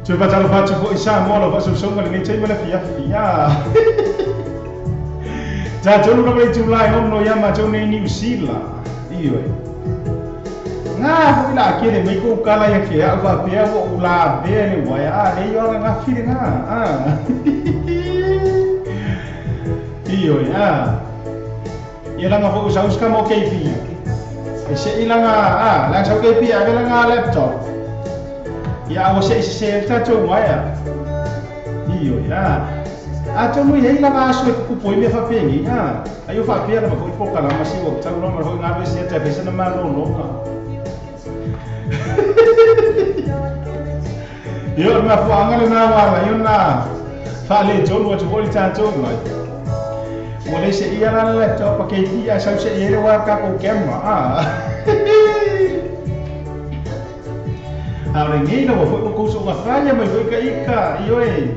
Toe faatalofa atu foi Samoa lau faasausauga lenei taimi ma le afiafi. Ah. Tatou lava le itula e 6 ia matou nei Niu Sila. Ioe. Ngā foi la kele mai kou kala ia ke au faapea ua ou lavea i le uaea. Ah, le ioa la gafi le ngā. Ah. Ioe, ah. Ia langa foi usau ska mo KP. E se i langa, ah, langa sau KP ave langa laptop. Ia aua se i se tatou uaea. Ioe, ah. Atonu e i ai lava aso e tutupu ai mea faapenei, a. Ai o faapea lava foi polokalama si ua tau lava foi galue sia tai fai sana malologa. Ia, o le mafuaaga lena ua ala ai ona faaletonu atu foi le tatou mai. Ua le seia la le laptop a KP ae sau seia ai le uaea tatou camera, a. A o lenei lava foi ua tou sogafaia mai foi ka ika, ioe.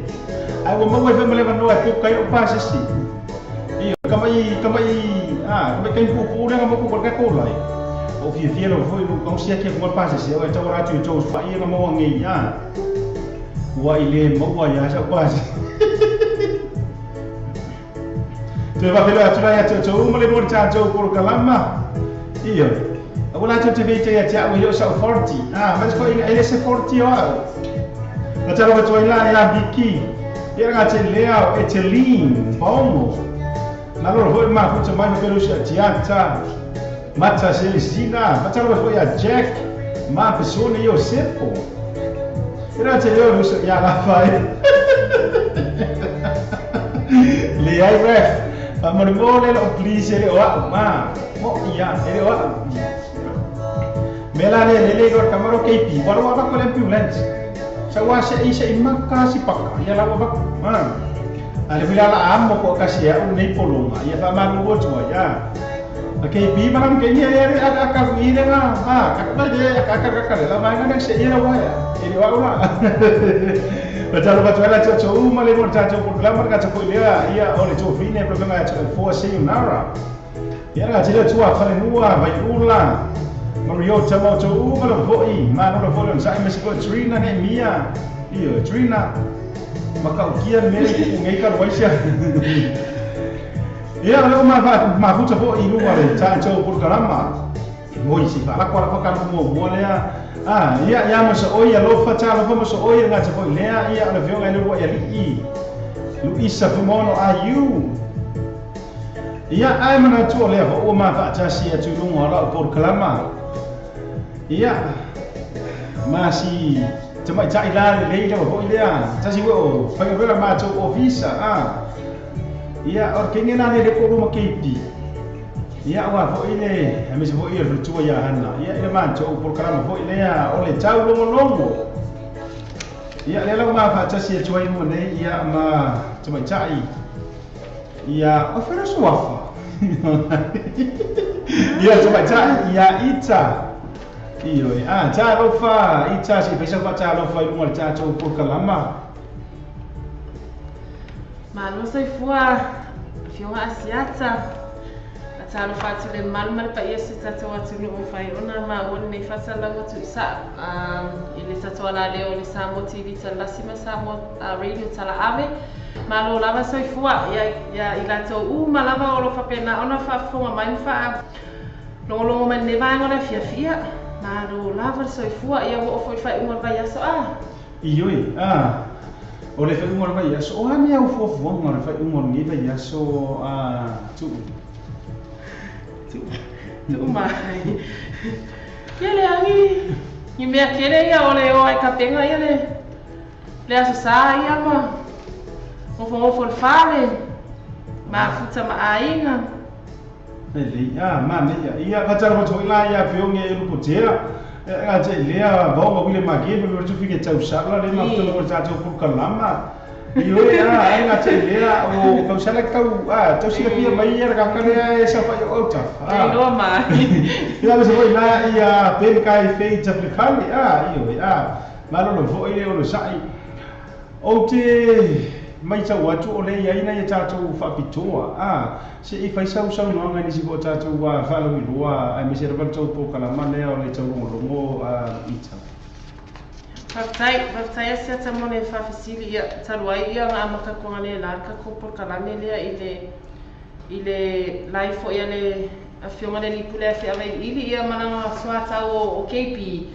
Ae ua maua ai foi ma le avanoa e puka ai lou pasese. Ioe, ka mai, ka mai, a, ka mai taimi puupuu lea na moku ko le tatou lae. Ua ou fiafia lava foi lou tau siaki atu ma le pasese, ua e tauala atu i tou fai na maua nei, a. Ua i le maua ai lava sau pasese. Toe faafeiloai atu la ia te outou uma le mo le tatou polokalama. Ioe. Aua latou te feita ia te au e le o sau 40. Ah, mas foi e le se 40 o au. Na talo atu ai la ia Viki. Ia nga te lea o Etelin, Paomo. Na lolo foi mafuta mai ma Pelusia Tiata. Mata Selesina, matalo atu foi ia Jack, ma Pesone Iosepo. Ia nga te lea o Lusa ia Rafael. Leai ref. Faamolemole lou please e le o au ma. Mo ia, e le o au. Mea la lea lele i loa le tama lo KP, ua lau avatu le ambulance. Sa ua se i se i maka si paka, ia lau avatu. Ma. A le fila la amo ko kasi au nei polonga, ia faamalulu atu ai. A. A KP ma lani kai ia ia a a ka i le nga. A ka ka le a ka ka ka le la mai nga se ia la wa ya. E le o au la. Matalo atu ai la tatou uma le mo le tatou polokalama le tatou foi lea ia o le tofine pro fenga ia foa sayonara. Ia la tele tua falenua Vaiula Mariota ma outou uma lava foi malo lava foi le onosai aemaise foi o Trina Nehemia ioe Trina matautia le mea lea i tupu nei talu ai sia Ia o lea ua mafuta foi i luga o le tatou polokalama Oi, se faalako ala fa kalu muamua lea. Ah, ia, ia maso'oi, alofa, talofa maso'oi, e gata foi lea, ia, o le afioga i le uluai alii, Luisa Fuimaono IU. Ia, ae manatu o lea foi ua ma faatasi atu i luga o lau polokalama. Ia, ma si tamaitai la lelei lava foi lea, tasi foi o faigaluega matou ofisa, ah. Ia, o le kenge la lea le ko luma KP. Ia aua foi le, aemaise foi o le faletua ia Hana, ia i le matou polokalama foi lea o le taulogologo. Ia lea la ua faatasi atu ai luga nei ia ma tamaitai ia o fea suafa. Ia tamaitai ia Ita. Ioe, ah, talofa Ita, se i fai sau faatalofa i luga o le tatou polokalama. Malo soifua Afioga Asiata. Talofa atu i le mamalu ma le paia o si o tatou atunuu e fai ona maua lenei faasalalau atu i sa i le tatou alaleo o le Samoa TV Talasi ma Samoa Radio Talaave. Malo lava soifua ia ia i latou uma lava o lo o faapena ona faafofoga mai ma faalogologo mai i lenei vaega o le afiafi. Ia, malo lava le soifua. Ia ua oo foi i le faaiuga o le vaiaso a. Ioe, a, o le faaiuga o le vaiaso, o a mea au fuafuaga o le faaiuga o lenei vaiaso, a, Tuu? Tuu, tuu mai. Ia leai ni mea tele ia o le o ai tapena ia le, le Aso Sa ia ma nofonofo i le fale, mafuta ma aiga. Lelei, a, manaia. Ia, faatalofa atu foi la ia Afioga ia Elu Potea, e a te lea Vaoga Wile Makebe me tu fike tausala le mafuta mo le tatou polokalama. Ioe, a, ai nga te lea o tausala tau, a, tau silafia mai ia le kaka lea e saofai o autafa. A. Iloa mai. Ia, aemaise foi la ia Ben Kai Fei Tafilefale, a, ioe, a, malolo foi le onosai. Ou te matau atu o lea e i ai nai a tatou faapitoa, a, se i fai sau saunoaga i nisi foi o tatou faalauiloa aemaise lava le tou polokalama lea o le taulogologo a Ita. Faafetai, faafetai Asiata mo le faafesili, ia, talu ai ia na amata atu analeila le tatou polokalame lea i le, i le live foi a le Afioga i le Alii Pule Afe'a Vailiili ia ma lana soatau o, o KB.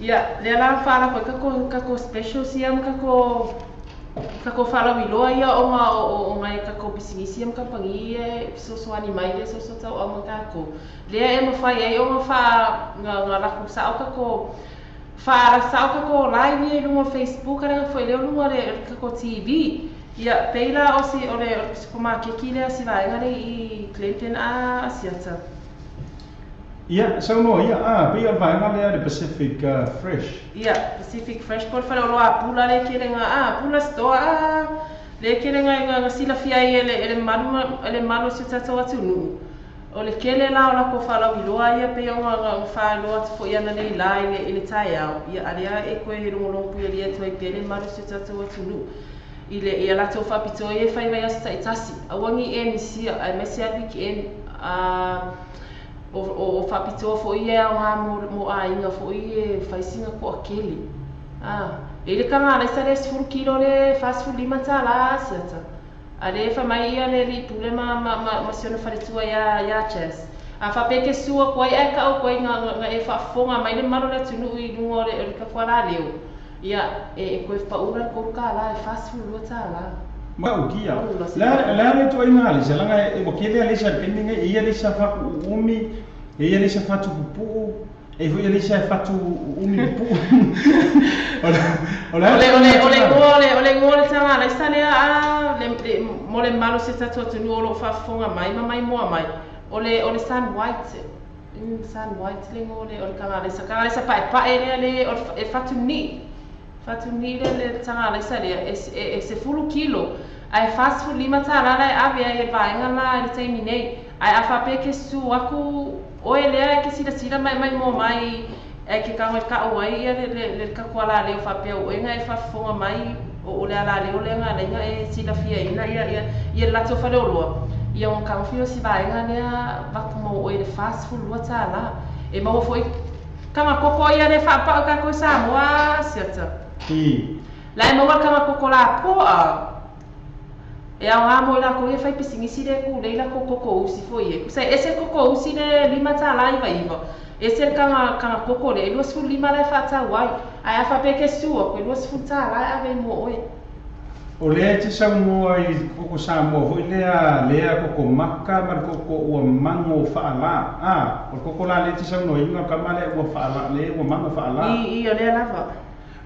Ia, lea la na faalako ai tatou, tatou specials ia ma tatou, tatou faalauiloa ia ona o, o, o nai a tatou pisinisi ia ma kamupani ia e fesoasoani mai i le soosoo ma tatou. Lea e mafai ai ona faa, na, na lako sao tatou Faalasao tatou live ia i luga o Facebook a leaga foi lea o luga o le tatou TV. Ia pei la o si o le supamakeki lea si vaega lea i Clinton a Asiata. Ia, saunoa ia, a, pei o le vaega lea le Pacific Fresh. Ia, Pacific Fresh po o le faleoloa a Pula lea tele na, a, Pula Store, a, lea tele na, na silafia ai e le, e le mamalu, e le mamalu o si o tatou atunuu. O le tele la o latou faalauiloa ia pei ona na faailoa atu foi ananei la i le i le taeao, ia a lea e toe logologo puialia atu ai pea le malu o si o tatou atunuu i le i a latou faapitoa ia e fai mai aso taitasi, aua ni e misia aemaise lava le weekend a o o faapitoa foi ia e aoga mo mo aiga foi e fai sina toatele. A, e i le taga alaisa lea 10 kilo le 45 tala Asiata. A lea e fai mai ia le alii pule ma, ma, ma, ma si ona faletua iā, iā Jazz. A faapea e te susu atu ai ae tau atu ai na, na, na e faafofoga mai le mamalu o le atunuu i luga o le, o le tapualaleo, ia, e, e toe paʻu la le $3 e $42. Matautia. O le a, le a le ituaiga alaisa, leaga e, ua tele alaisa i le taimi lenei, e i ai alaisa fatu uumi, e i ai alaisa fatu pupuu, E i ai foi alaisa e fatu uumi pupuu. O le, o le a O le, o le, o le igoa o le, o le igoa o le taga alaisa lea a le, le, mo le mamalu o si o tatou atunuu o lo o faafofoga mai ma maimoa mai, o le, o le sun white, mm, sun white le igoa o le, o le taga alaisa, taga alaisa paepae lea le, o le, e fatu ni'i, fatu ni'i le, le taga alaisa lea, e, e, e 10 kilo, ae $45 la e ave ai e le vaega la i le taimi nei. Ae a faapea e te susu atu oe lea e te silasila ma e maimoa mai ae te tago e tau ai ia le, le, le tatou alaleo faapea o oe na e faafofoga mai o, o le alaleo lea na alai na e silafiaina ia, ia, ia le latou faleoloa, ia ona tagofi o si vaega lea avatu mo oe i le $42. E maua foi taga koko ia le faapau tatou i Samoa Asiata. La e maua le taga koko lapoa. E aoga mo i lakou ia fai pisinisi le kulei lakou koko usi foi e. Kusa e ese le koko usi le $5.99, ese le taga taga koko lea e 25 la e faatau ai. Ae a faapea e te susu atu e $20 e ave ai mo oe. O lea e te saunoa i koko Samoa foi lea, lea koko maka ma le koko ua mago faalā. A, o le koko la lea e te saunoaina o le tama lea ua faalā, lea ua mago faalā. I, i, o lea lava.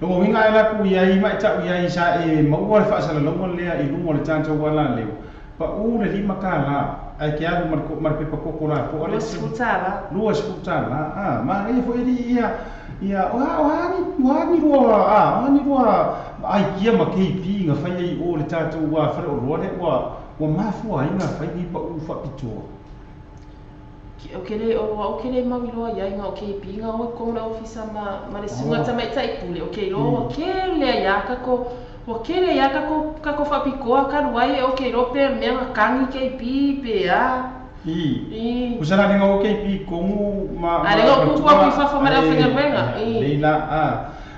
Lona uiga ae laku i ai ma e tau i ai sa e maua le faasalalauga lea i luga o le tatou alaleo, paʻu le $5 ae ke alu ma le ma le pepa koko lapoa le $20. $20, a, manaia foi alii ia, ia, o a, o a ni, o a ni lua, a, o a ni lua aikia ma KB na fai ai i o le tatou faleoloa lea ua, ua mafua ai na fai nei paʻu faapitoa. Ou ke le, o au ke le mau iloa iai na o KB na o i totonu o le ofisa ma, ma le susuga tamaitai pule, o ke iloa ua kele ai a kako, ua kele ai a kako, kako faapitoa talu ai o ke iloa pe o le mea na kagi KB pe a. I. I. Usa la lenga o KB i komu ma, ma. A lenga o kuku aku i fafo ma le aufaigaluega. I. Leila, a.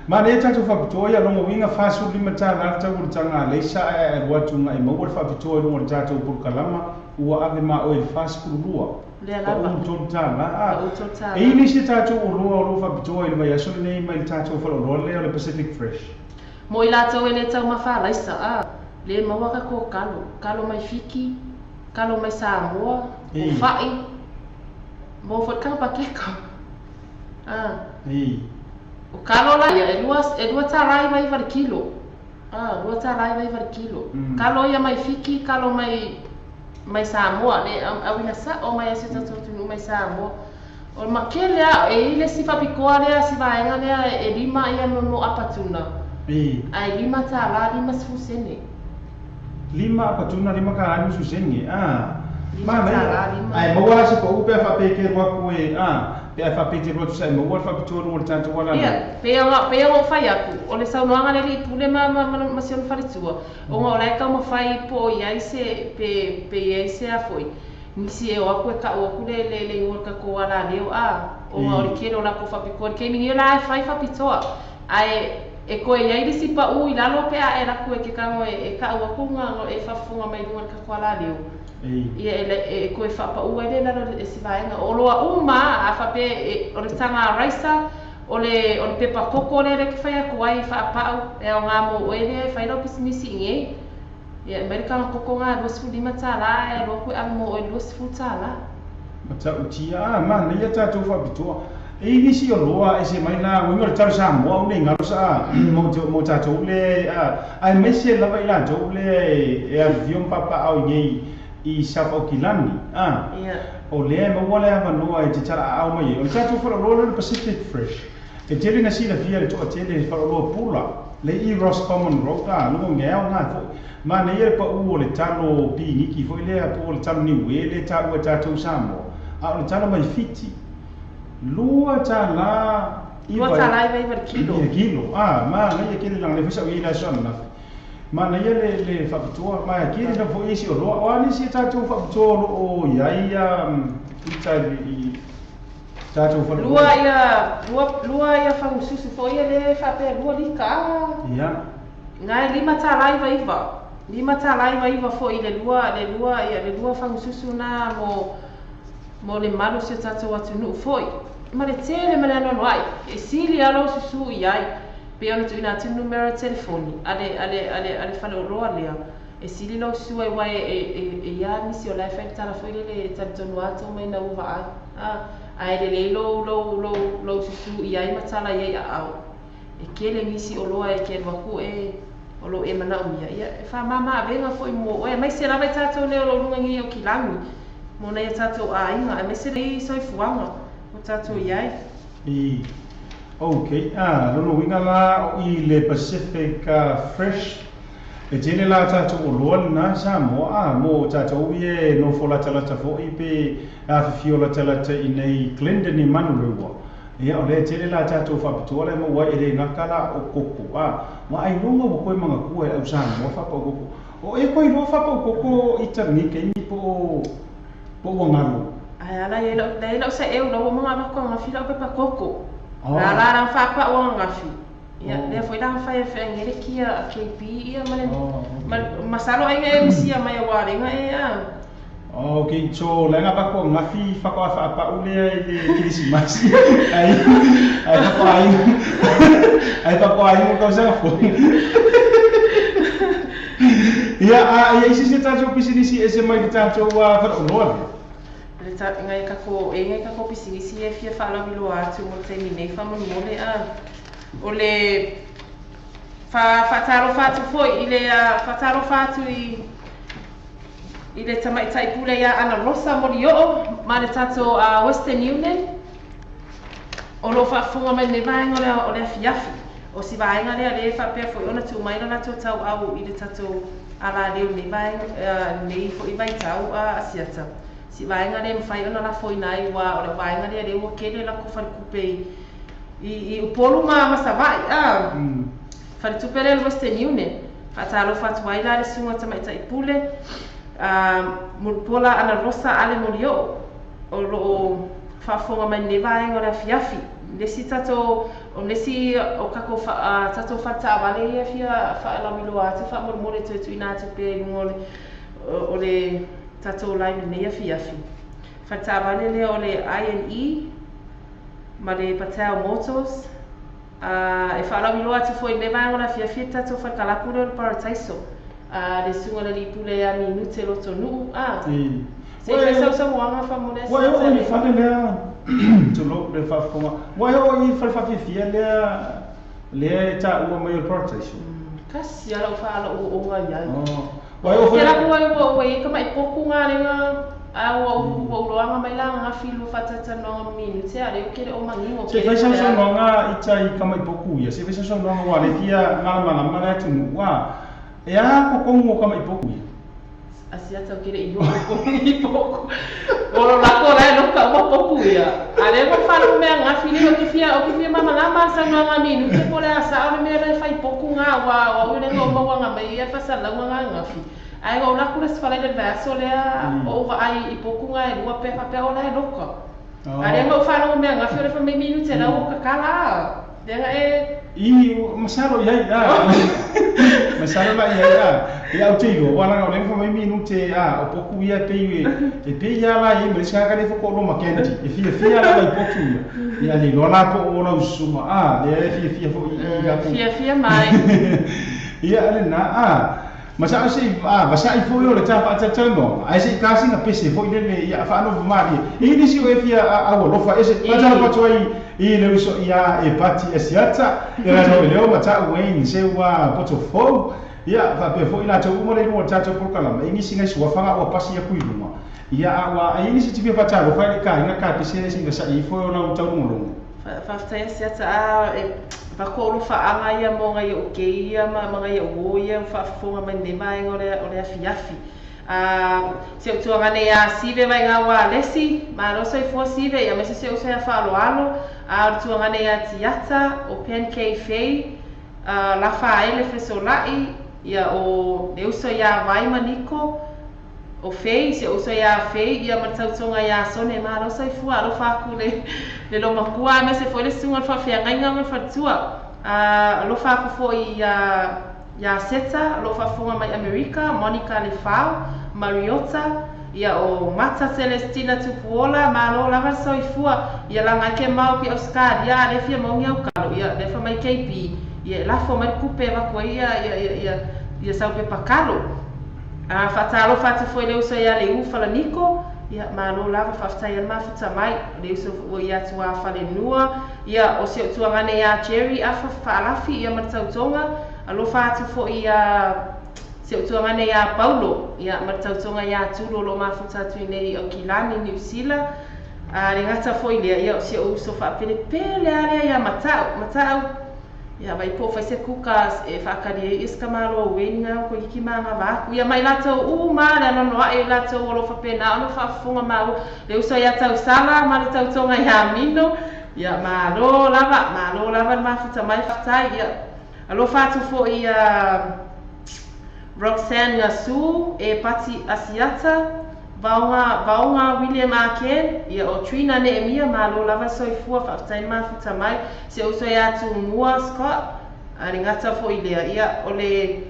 Ma lea tatou faapitoa ia lona uiga $45 le tau o le taga alaisa ae ae alu atu na e maua le faapitoa i luga o le tatou polokalama ua ave ma oe i le 42. Lea lava. Pa'u $3. A, Pa'u $3. e i ai nisi a tatou oloa o lo o faapitoa i le vaiaso lenei mai le tatou faleoloa lea o le Pacific Fresh. Mo i latou e le taumafa alaisa, a, le maua tatou kalo, kalo mai Fiti, kalo mai Samoa, o fa'i, maua foi le taga pakeko. A. O kalo la ia, e lua, e $2.99 le kilo. A, $2.99 le kilo. Kalo ia mai Fiti, kalo mai mai Samoa, le auina sa'o mai a si o tatou atunuu mai Samoa. O le makele a, e i ai le isi faapitoa lea, si vaega lea e lima ia mo apatuna, ae $5.50. Lima apatuna, $5.50. A, Lima manaia. tala, lima. Ae maua la se pa'u pe a faapea e te alu atu e, a, pe a faapea e te alu atu sa e maua le faapitoa i luga o le tatou alaleo. Ia, pei ona, pei ona ou fai atu, o le saunoaga a le alii pule ma, ma, ma, ma si ona faletua, ona o la e taumafai po o i ai se, pe, pe i ai se a foi, nisi e o atu e tau atu le, le, le igoa o le tatou alaleo, a, ona o le tele o latou faapitoa i le taimi nei, o la e fai faapitoa, ae. E koe i ai le isi paʻu i lalo pe a e laku e ke kago e kaʻau aku ga e faafofoga mai luga le tatou alaleo. Ia e koe faapaʻu ai le lalo e si vaega. O loa uma a faapea e o le taga raisa o le pepa koko lea le ke fai atu ai faapaʻu e aogā mo oe lea e fai lau pisinisi i nei. Ia e mai le taga koko ga $25 ae alu atu e ave mo oe $20. Matautia a manaia tatou faapitoa. E i nisi o loa e se mai la uiga o le talo Samoa au nei galo saa mo tatou le a aemaise lava i latou lea e afifio ma papaaao i nei i South Aukilani a o lea e maua le avanoa e te talaaao mai ai. O le tatou faleoloa lea o le Pacific Fresh e tele na silafia e le toatele le faleoloa pula le i Roscommon Road a luga o Geao na foi. Manaia le paʻu o le talo piniki foi lea po o le talo Niue lea e taua e tatou i Samoa a o le talo mai Fiti $2 Lua tālā iva iva le kilo. I le kilo. Ah, manaia tele leaga o lea foi sa ou i ai i le aso ananafi. Manaia le faapitoa, ma e tele lava foi isi oloa. O a nisi a tatou faapitoa o lo o i ai ita i tatou faleoloa? Lua ia, lua ia fagususu foi ia lea e faapea lua lita a. Ia. Na e $5 iva iva. $5 iva iva foi le lua, le lua, ia le lua fagususu na mo le malu o si o tatou atunuu foi. Ma le tele ma le anoanoai, e sili lava lou susū i ai, pei ona tuuina atu le numera telefoni a le, a le, a le, a le faleoloa lea, e sili lou susū ai aua e, e, e, e ia nisi o la e fai le tala foi lele e talitonu lava tou mai na ua vaai, a, ae lelei lou, lou, lou, lou susū i ai ma tala i ai aao. E tele nisi oloa e te alu atu e, o lou e manaomia, ia, e faamama avega foi mo oe, aemaise lava i tatou nei o lo o luga nei o kilagi, mo nai o tatou aiga, aemaise le soifuaga o tatou i ai. I, ok, a, lona uiga la o i le Pacific Fresh, e tele la tatou oloa lena i Samoa, a, mo tatou ia e nofo latalata foi pe afifio latalata i nei Glendon i Manurewa. Ia, o lea e tele la tatou faapitoa la e maua ai e le gata la o koko, a, ma ailoga ua koe magatua e au Samoa faapau koko. O e koe iloa faapau koko i ta lenei taimi po o, po o ua galo? Ae ala i ai lau, leai lau saʻeu lau ua maga avatu ananafi lau pepa koko. La la la faapaʻu ananafi. Ia, lea foi la fai e feagai ai le kia a KP ia ma le, ma, masalo aiga e misia mai auā lega e a. Ok, so le aga avatu ananafi faatoa faapaʻu lea i le Kerisimasi ai ai faatoa inu ai faatoa inu tausaga fou. Ia, a i ai se isi a tatou pisinisi e ese mai le tatou faleoloa lea? Le ta, ngai tatou, e ngai tatou pisinisi e fia faalauiloa atu mo le taimi nei faamolemole a. O le fa, faatalofa atu foi i le faatalofa atu i le tamaitai pule iā Ana Rosa Molioo ma le tatou Western Union o lo o faafofoga mai lenei vaega o le, o le afiafi. O si vaega lea lea e faapea foi ona tuu mai le latou tauau i le tatou alaleo i lenei vaega, lenei foi vaitau Asiata. Si vaega lea e mafai ona lafoina ai aua o le vaega lea lea ua tele latou faletupe i Upolu ma Savaii a. Faletupe lea o le Western Union. Faatalofa atu ai la le susuga tamaitai pule a Mulipola Ana Rosa Ale Molioo o lo o faafofoga mai lenei vaega o le afiafi. Le isi tatou, o le isi o tatou tatou fale taavale ia e fia faalauiloa atu faamolemole e toe tuuina atu pea i luga o le tatou live i lenei afiafi. Fale taavale lea o le INE ma le Patel Motors. A e faalauiloa atu foi i lenei vaega o le afiafi le tatou fale kalapu lea o le Parataiso, a le susuga i le alii pule ia Minute Lotonuu, a. Se i fai sau saunoaga faamolemole. Ua e oo i le fale lea, tulou le faafofoga, ua e oo i le fale faafiafia lea lea e taua mai o le Parataiso? Tasi lava lau faalauooga i ai. Ua e oo foi. Te laku ai ua i ai tamaʻi potu galega a ua ou ua ou loaga mai la ananafi lua faatalatalanoaga ma minute a o lea ou te le o manino Se i tele fai po sau o le a. saunoaga ita i tamaʻi potu ia, se i fai sau saunoaga aua o lea e fia malamalama le atunuu, a e a totonu o tamaʻi potu ia? Asiata ou te le i oo i potu. O lo lako la e loka uma potu ia. A lea ua faalogo mai ananafi nei ou te fia ou te fia malamalama i le saunoaga a minute po o le a sao le mea la e fai potu ga aua o au e le na ou mauaga mai ia faasalalauga ga ananafi. Ae ua ou alu atu le aso Faraile i le vaiaso lea o ou vaai i potu ga e lua pe faapea o la e loka. A lea na ou faalogo mai ananafi o le fai mai minute la ua tatala. Leaga e I masalo i ai a. Masalo la i ai a. Ia au te iloa, ua laga o lea na fai mai minute a, o poku ia pei e pei ia la i ma le isi tagata lea fo ma Kennedy. E fiafia lava i potu ia. Ia le iloa la po o lau susuga a, lea e fiafia foi i tatou. Fiafia mai. Ia lena a. Ma sa se a vasa'i foi o le ta faatalatalanoaga ae se'i tasiga pese foi lele ia faanofu malie i nisi o e fia aualofa ese faatalofa atu ai i le uso ia e Pati Asiata ia lano e leo ma ta'u Wayne seu poto fou ia faapea foi latou uma le iluga o le tatou polokalama e nisi nai suafaga ua pasi aku i luga ia a ua ai nisi te fia faatalofa i le kaiga ka pese seiga sa'i ifo o lau taulogologo. Faafetai Asiata a e vako o lo faaga ia mo ngai o kei ia ma ngai o o ia faafofoga mai nei vaega o le afiafi. A se utuaga nei a sive mai ngā wā lesi, malo soifua Sive, ia mese se uso ia whaaloalo, a o le tuaga nei a Tiata, o Pancake Fei, Lafa ai le fesolai, ia o le uso ia Vai Maniko, o Fei, se uso ia Fei, ia ma le tautoga ia Sone, malo soifua, alofa aku le lo makua, me se foi le susuga o le faafeagaiga ma le faletua. Alofa aku foi ia Seta, o lo o faafofoga mai Amerika, Monica Lefao, Mariota, ia o Mata Celestina Tupuola, malo lava le soifua, ia laga ai ke mau ki Australia, le fia maungi au kalo, ia le fa mai KB, ia e lafo mai le kupe e vaku ai ia ia ia ia ia sau pepa kalo. A faatalofa atu foi le uso ia le u falaniko, ia malo lava faafetai ai le mafuta mai, le uso ua ia atu a falenua, ia o se utuaga nei ia Jerry afa faalafi ia ma le tautoga, alofa atu foi ia se utuaga nei ia Paulo, ia ma le tautoga ia Tulo o lo o mafuta atu i nei i Aukilani, Niu Sila. A le gata foi lea, ia o se uso faapelepele a lea ia Mata'u, Mata'u, ia vai po fai se kuka e whaakari e iska malo wenga ko hiki manga vaku ia mai latou uma le anono ae latou o lo faapena ona faafofoga mau le uso ia tausala ma le tautoga ia Mino ia malo lava le mafuta mai faafetai ia alofa atu foi ia Roxanne Gasu e Pati Asiata Vaoga Vaoga William Aken ia o Trina Neemia malo lava soifua faafetai le mafuta mai se uso ia Tumua Scott a le gata foi lea ia o le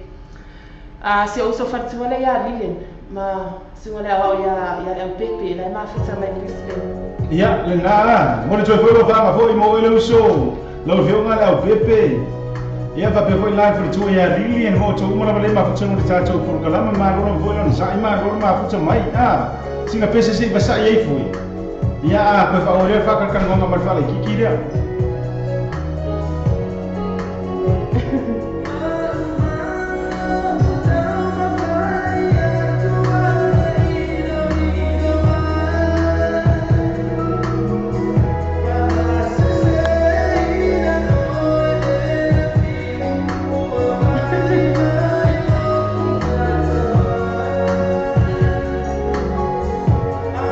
a se uso faletua lea ia Lilian ma suga le aoao ia le Aupepe la e mafuta mai Brisbane. Ia lena mo le toe foi lofaga foi mo ele uso lau afioga le Aupepe ia faapea foi la faletua ia Lilian mo outou uma lava le mafuta mo le tatou polokalama malo lava foi lona sa'i malo le mafuta mai a sina pese se'i vasa'i ai foi ia a koe faaoa lea faakalakalanoaga ma le faalaikiki lea.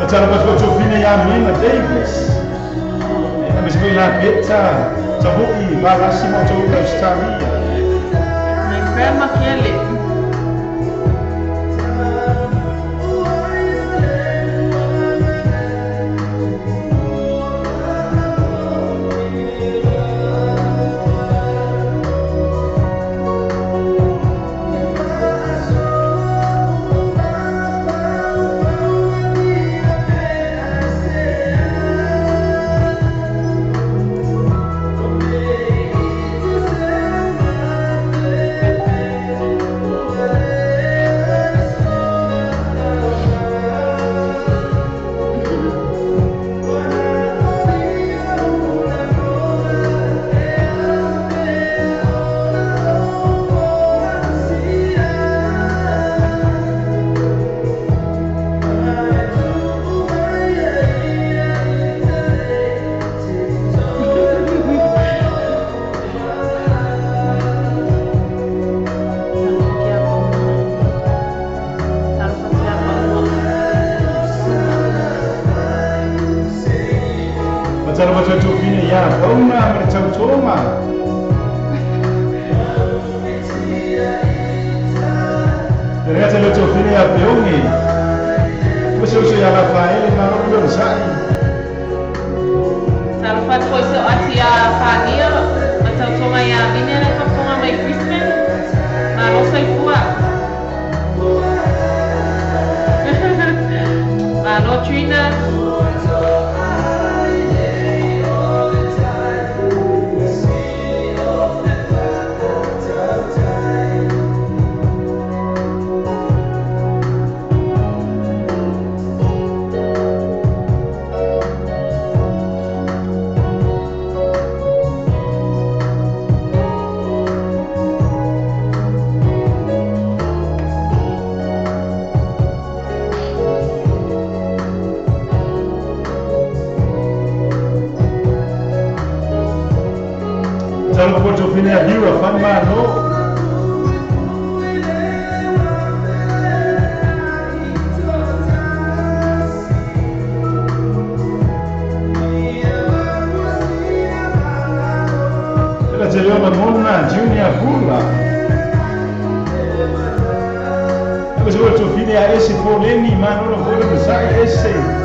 Talofa atu Tofina ia Mena Davis. E ma se foi la Beta, Taho'i, Valasi ma outou i Australia. My grandma Kelly. Talofa atu ia Pauma. Talofa atu Tofina ia Pauna ma le tautoga. E le gata le Tofina ia Peoge. Ma se uso ia Rafaele malo le sa'i. Talofa atu foi se o ati ia Fania. Trina. Talo po Jofine Abiu afan malo. Ela te Mona Junior Bula. Ela te Jofine a esse Poleni Manolo Vole Busai esse.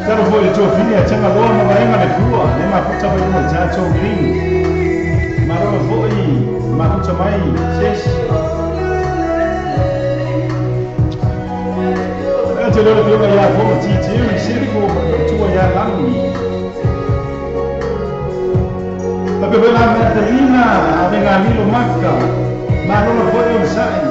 Talo po Jofine a tanga loa ma vaenga le fua le mafuta mai mo Jato Green. Marolo foi mafuta mai ses. Ela te leo pioga ia fo ti ti i siriko tua ia langi. Tape vela Merdelina a venga Lilo Maka. Marolo foi on sai.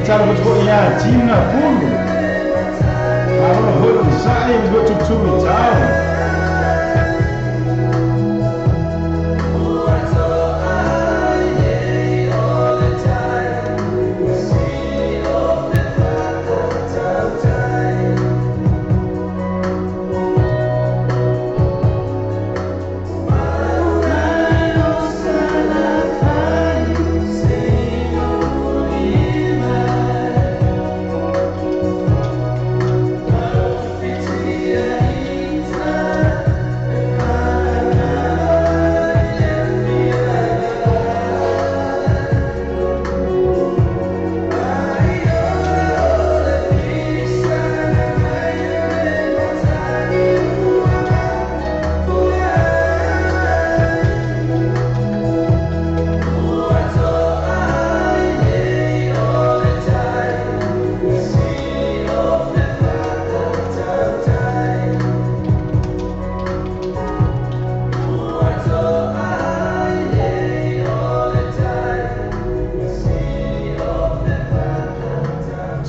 Talo po ia Tina Pulu. Marolo foi on sai mo tu tu tau.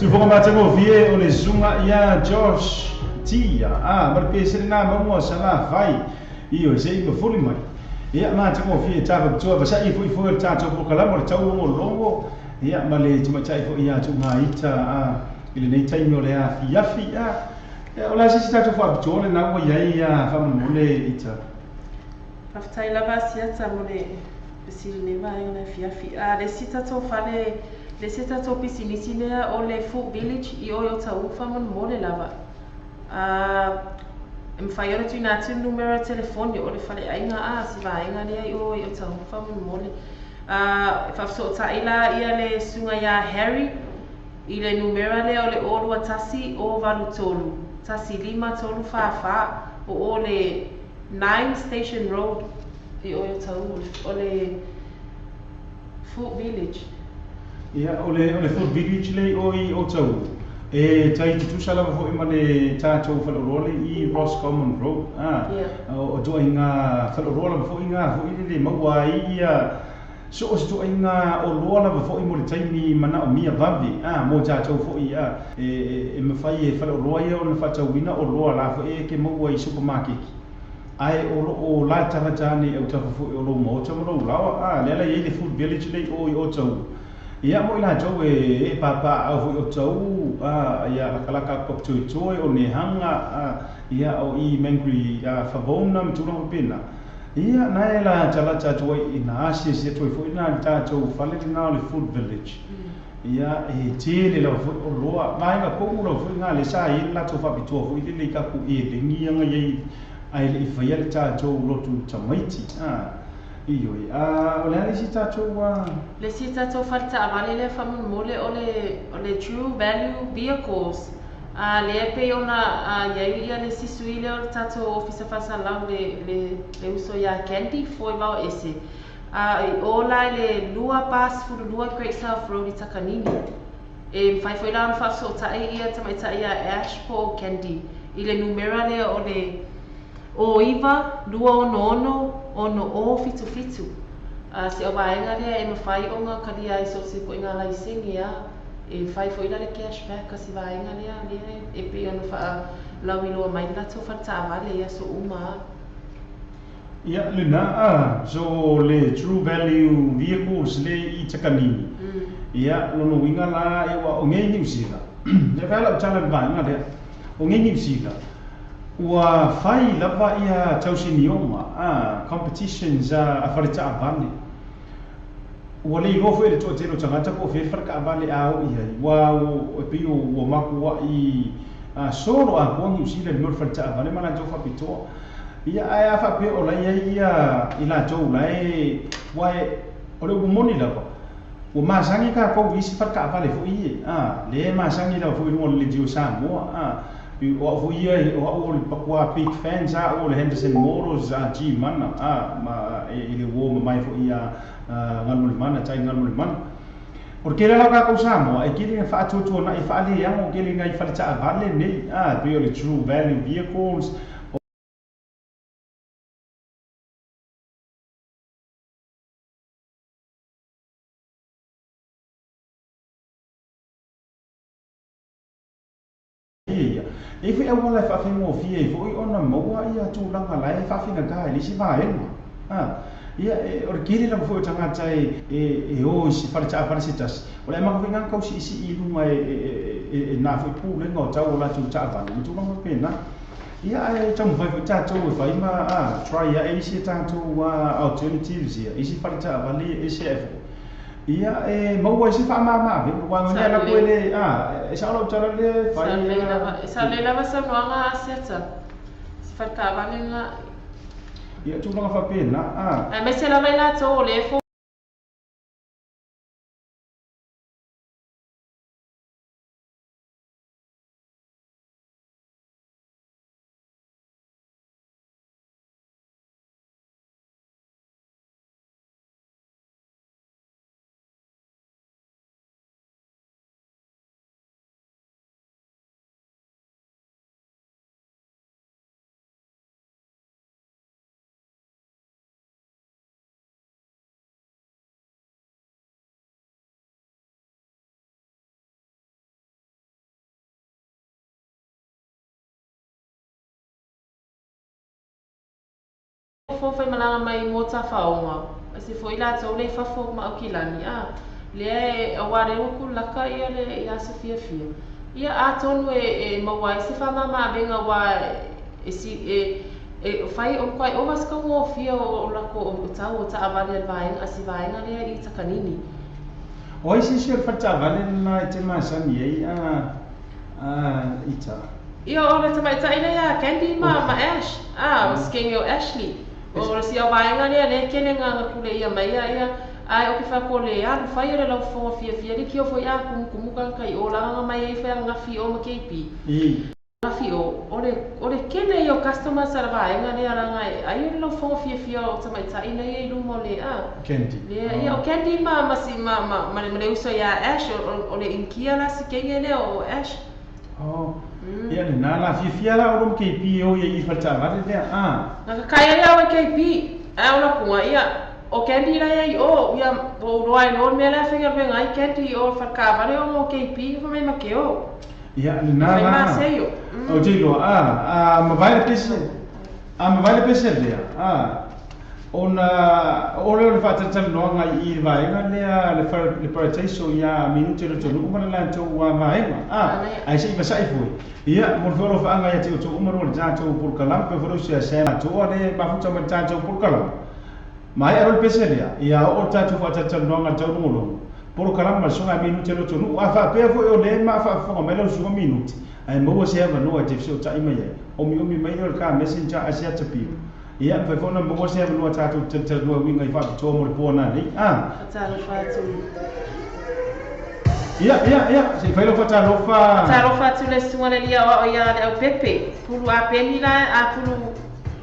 Sufoga matagofie o le suga ia Josh Tia a ma le pesele na maua sa vai i o se i mafuli mai. Ia matagofie tafapitua vasaʻi foʻifoʻi o le tatou polokalama o le tau logo ia ma le tamaitai foʻi ia tuugaita a i lenei taimi o le afiafi a o le a sisi tatou faapitoa lena ua iai ia faamolemole ita. Faafetai lava asiata mo le fesili nei vaega le afiafi. A le isi tatou fale le isi tatou pisinisi lea o le Food Village i o i Otahuhu faamolemole lava. E mafai ona tuuina atu le numera telefoni o le faleaiga a si vaega lea i o i Otahuhu faamolemole. E faafesootai la ia le suga iā Harry i le numera lea o le 021 083 15 344 o o le 9 Station Road i o i Otahuhu o le Food Village. Ia o le Food Village le o i Otahuhu. E tai tutusa lava foi ma le tatou faleoloa lea i Roscommon Road, a, o ituaiga faleoloa lava foi na foi lele e maua ai ia so o se ituaiga oloa lava foi mo le taimi manaomia vave, a, mo tatou foi, a, e mafai e faleoloa ia ona faatauina oloa la foi e ke maua i supamakeki, ae o lo o latalata ane i autafa foi o lou maota ma lou laoa, a, lea la e i ai le Food Village lea i o i Otahuhu. Ia mo i latou e e pāpāaau foi o tau, a, ia lakalaka aku papatoetoe, o Nehanga, a, ia o i Mangry, a, Favona ma tulaga faapena. Ia, na e latalata atu ai i na asiasi atu ai foi na i le tatou fale lena o le Food Village. Ia, e tele lava foi oloa, vaega tonu lava foi na lea sa i ai le latou faapitoa foi lele i tatou eleni ia na i ai ae le i faia le tatou lotu tamaiti, a. Ioe, a o le a le isi tatou a. Le isi tatou fale taavale lea faamolemole o le o le True Value Vehicles a lea e pei ona i ai ia le isi sui lea o le tatou Ofisa Faasalalau le le le uso ia Candy Foy Vaoese a i o la i le 242 Great South Road i Takanini. E mafai foi la ona faafesootai ia tamaitai ia Ash po o Candy i le numera lea o le O 9, 2 6 6 6 0 7 7. A si au vaega lea e mafai ona kalia ai so o se ituaiga laisene a e fai foi la le cash back a si vaega lea lea e pei ona faalauiloa mai le latou fale taavale i aso uma a. Ia lena a, so le True Value Vehicles le i Takanini. Ia lona uiga la e ua o ngei Niu Sila. E fai lau tala i le vaega lea. O ngei Niu Sila. Ua fai lava ia tausinioga, competitions a fale taavale. Ua le iloa foi e le toatele o tagata po o fea le fale taavale a o i ai, aua e pei ua makuai solo atoa Niu Sila i le mea o le fale taavale ma latou faapitoa. Ia, ae a faapea o la e i ai ia i latou la e, aua o le upu moni lava, ua masani tatou i isi fale taavale foi ia, lea e masani lava foi i luga o le leitio Samoa. O au foi ia, o au o le matua big fan sa au o le Henderson Motors a G Mana a ma e le uo mamae foi ia Galumalemana tai Galumalemana. O le tele la o tatou Samoa e kele ina faatuatuanai faaleago tele nai fale taavale nei a pei o le True Value Vehicles, Ia, e i ai foi auala e faafaigofie ai foi ona maua ia tulaga la e faafaigata ai le isi vaega. A, ia, e, o le tele lava foi o tagata e, e, e o i se fale taavale se tasi, o le amata foi lena ona tau siisii i luga e, e, e, e nā foi pulega o tau o latou taavale ma tulaga faapena. Ia, ae taumafai foi tatou e fai ma, a, try ae isi a tatou a, alternatives ia, isi fale taavale ia ese ae foi. Ia, e maua ai se faamama-avega, aua na alu atu e le, a, e sao lau tala lea e fai. E sao lelei lava saunoaga a Asiata, se fale taavale lena. Ia, tulaga faapena, a. Aemaise lava i latou o lea e Fofo faimalaga mai mo tafaoga, aise foi latou le i fafo ma Aukilani, a lea e aua lea ua kulaka ia le i aso fiafia. Ia atonu e e maua ai se faamama avega aua e si e e fai o makuai ova se taugofie o o lako o tau o taavale a le vaega a si vaega lea i Takanini. O ai se isi o le fale taavale lena e te masani ai a a ita? Ia, o le tamaitai lea ia Candy ma, ma Ash. A, o si kenge o Ashley. O si au vaega lea, lea e kele nga nga pule ia mai ia ia, ae o ke wha ko le alu whai o le lau whonga fia fia liki o foi a kumu kumu ka kai o langa nga mai ei whai a ngafi o ma KP. Ngafi o, o le, o le kele ia o customers a le vaega lea langa e ai o le lau whonga fia fia o tamaitai nei ei luma o le a. Candy. Lea, ia o Candy ma, ma, si, ma, ma, ma, le, ma le uso ia Ash, o, o, o le inkia la si kenge lea o Ash. Oh, ia lena la fiafia la oulua ma KP e o i ai i le faletaavale lea, a. Na kakae ai au e KP, ae o lapuga, ia, o Candy la e ai i o, ia, ua ou iloa ai loa le mea la e faigaluega ai Candy i o i le falekaavale ona o KP fai mai ma ke o. Ia, lena Fai la. maseio. Ou te iloa, a, a mavae le pese, a mavae le pese lea, a. Ona oo lea o le faatalatalanoaga i i le vaega lea le le Parataiso ia minute le atunuu ma le latou vaega a ae se i vasa'i foi ia mo le fealofaaga ia te outou uma lua le tatou polokalame pe foi le usiasea atoa le mafuta mai le tatou polokalame maea loa le pese lea ia oo le tatou faatalatalanoaga le taulogologo polokalame ma le susuga ia minute le atunuu a faapea foi o lea ma faafofoga mai lau susuga minute ae maua se avanoa e te fesootai mai ai omiomi mai lea o le car messenger ae se ata pio Ia, mafai foi ona maua se avanoa tatou te talatalanoa e uiga i faapitoa mo le po nanei. A. Faatalofa atu. Ia, ia, ia, se i fai lau faatalofa. Faatalofa atu le susuga le lia o ao ia Leaupepe. Pulu a Peni la, a Pulu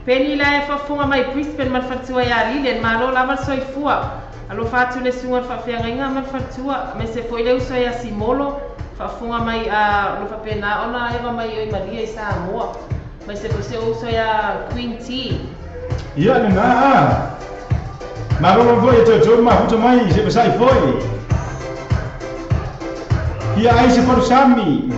Peni la e faafofoga mai Brisbane ma le faletua ia Lilian. Malo lava le soifua. Alofa atu le susuga le faafeagaiga ma le faletua, aemaise foi le uso ia Simolo, faafofoga mai a o lo faapena ona eva mai i Oimalia i Samoa. Aemaise foi si ou uso ia Queen T. Ia lena a. Malo lava foi e toetoe ma mafuta mai se vasai foi. Ia ai se palusami.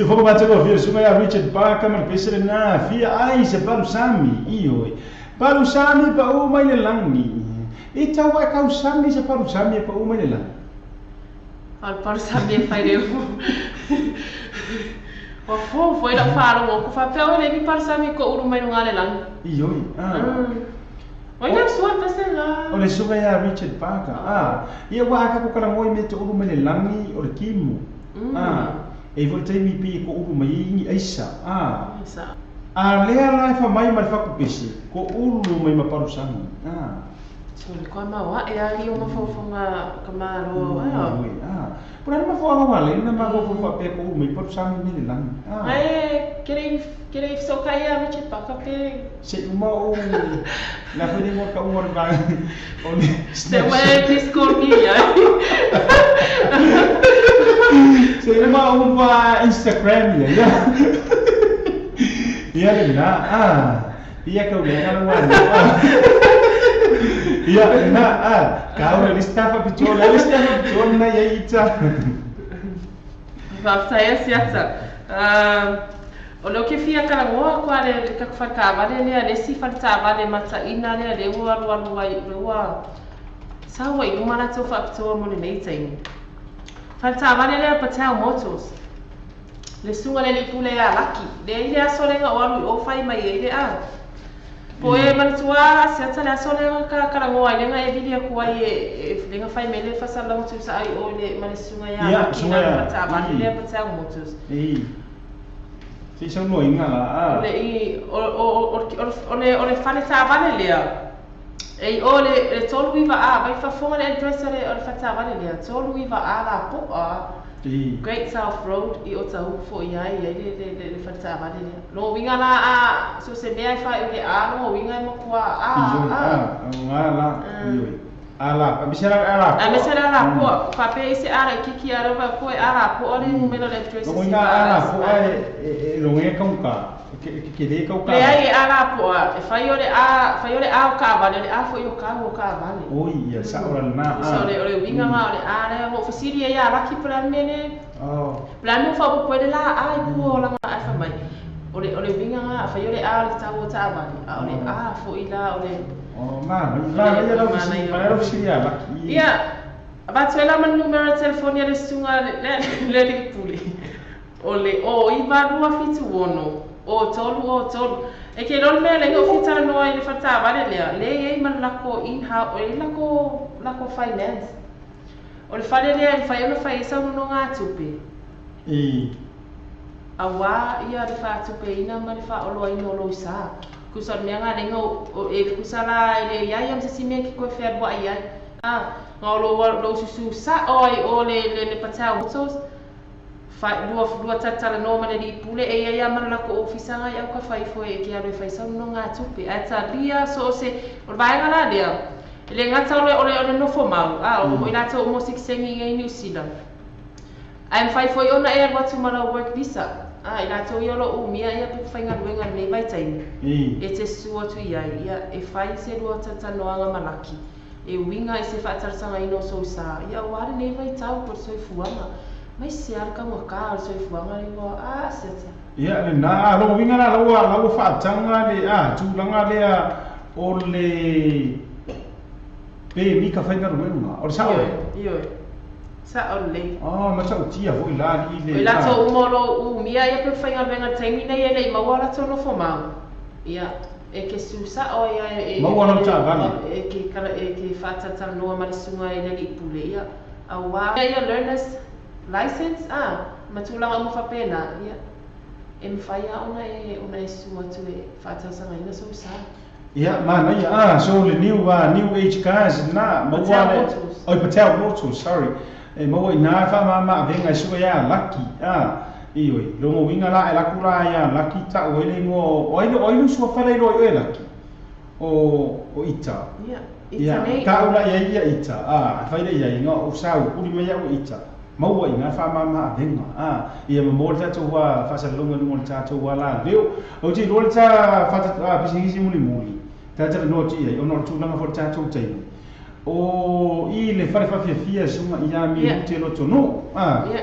Siufoga matagofie suga ia Richard Parker ma le pese lena fia ai se palusami. Ioe. Palusami paʻū mai le lagi. E tau ae kausami se palusami e paʻū mai le lagi. O le palusami e fai le Ua fou foi lau faalogo ku faapea oe le ni palusami ko ulu mai luga le lagi. Ioe. Ah. O ina sua pese la. O le suga ia Richard Parker. Ah. Ia ua aka ko kala ngoi me te ulu mai le lagi o le kimu. Ah. E foi taimi pi ko ulu mai i aisa. Ah. Sa. A lea la e fa mai ma le fakupese, ko ulu mai ma palusami. Ah. So le koa maua e ali o mafaufaga ka malo ah. Ioe. Ah. Pura ma fo wa le na ma ko fa pe ko ulu mai palusami mai le lagi. Ah. Ai kere kere so kai ia Richard Parker pe Se uma o la foi mo ka uma ba o le Se ué please call me ia. Se uma o pa Instagram ia. Ia. Ia le na. Ah. Ia ka le ka wa. Ia na ah. Ka o le stafa pitso le stafa pitso na ia ita. Faafetai siata. O leo ke fia kalagoa koa le ka faletaavale lea le isi faletaavale mataʻina lea le ua alualu ai le ua sau ai luma latou faapitoa mo lenei taimi. Faletaavale lea Patel Motors. Le suga le lipu le alaki. Le i le aso lega o alu i o fai mai ai le a. Po e manatua siata le aso lega ka kalagoa ai lega e vili aku ai e lega fai mai le faasalaga tuusaʻa ai o le ma le suga ia Ia, alaki suga na ia. faletaavale lea Patel Motors. Ei. Se sau no inga la. O Ah. le i o o o o le o le faletaavale lea. E o le le tolu iva a vai fafoga le address o le faletaavale lea. Tolu iva a la po'a. Ei. Great South Road i Otahuhu foi ai ai le le le, le faletaavale lea. Lo winga la a so se mea e fai o le a lo winga e makua a Ioe. a. Ah. Nga la. Ioe. Ala, a misera ala. A me se la la po'a fa pe ise ara kiki ara va po e ara po'a le numero le address Lo si inga va ala ala po e e lo nge ka ka. Ke ke le ka ka. Le ai e ara po'a e fai o le a fai o le a o ka vale le a foi o ka o ka vale. Oi, ia sa ora na. So le o le winga ma o le a le mo fasili e ia laki pula mene. Oh. Pula nu fa po le la a i ku o la a fa mai. O le winga nga fai o le a le tau o ta vale. A o le a fo i la o le Oh, ma, ma ia la ofisi, ma la ofisi ia laki. Ia Avatuela ma numero telefoni a le suga le le le pule. O le o iva lua fitu ono. O tolu o tolu. E ke lol mea le o fitala noa i le faletaavale lea. Le iai ma le lako in-house, o le lako, lako finance. O le fale lea e fai ona fai ai saunonoga atupe. Ei. Auā ia le faatupeina ma le faaoloaina o loisā. Kusa o le mea ngā lenga o e kusa la e le iai am se si mea ki koe whealua i ai. Ah, ngā o lo lo susu sa o ai o le le le Patel Motors. Fai lua lua tatala no ma le li pule e ia ma la ko ofisa ngai au ka fai foi e ke alo e fai saunonoga atupe. A talia so o se o le vaega la lea. E le gata o le o le o le nofo mau. Ah, o mo i latou o mo sikisengi ngai New Zealand. Ai mawhai foi ona e alu atu ma lau work visa. Ah, i latou ia o lo umia ia pe whaingaluega lenei vaitaimi. Ei. E te susu atu i ai, ia e fai se lua tatanoaga malaki. E uiga i se faatalosaga o sousā. Ia ua lenei vaitau po le soifuaga. Mai se ala kaugakā o le soifuaga le ua a siata. Ia le na a lo winga la lo la lo fa tanga le a tu langa le a o le pe mi ka whainga ruenga. O le sao. Ioe, ioe. Sa o le. Ah, ma sa utia foi la i le. O i latou uma o lo umia ia pe whaingaluega taimi nei e lei maua latou nofo mau. Ia, e ke susa o ia e Maua lau taavale. E ke kala e ke faatatalanoa ma le suga e le alii pule ia. Auā ia learners license ah ma tulaga uma faapena ia. E mawhai a ona e ona e susu atu e faatausagaina sousā. Ia, mana ia. Ah, so le new new age cars na maua Patel le Motors. Oi Patel Motors, sorry. E maua i nā wha ma ma venga i suka ia laki. Ah, i oi. Longo winga la e laku la ia laki ta o ele ngo o ele o ele sua whare ro i laki. O ita. Ia, ita Ia, nei. ka ula ia ia ita. Ah, whaire ia inga o sau kuri mai au ita. Maua i ngā wha ma ma venga. Ah, ia ma mo le tātou wa whasalonga nungo le tātou wa la leo. O te roa le tā whata pisingisi muli muli. Tātara noa ti ai, ono le tūlanga fo le tātou teinu. O i le whare whawhia fia sunga i a mi Ia. te loto no. Ah. Ia.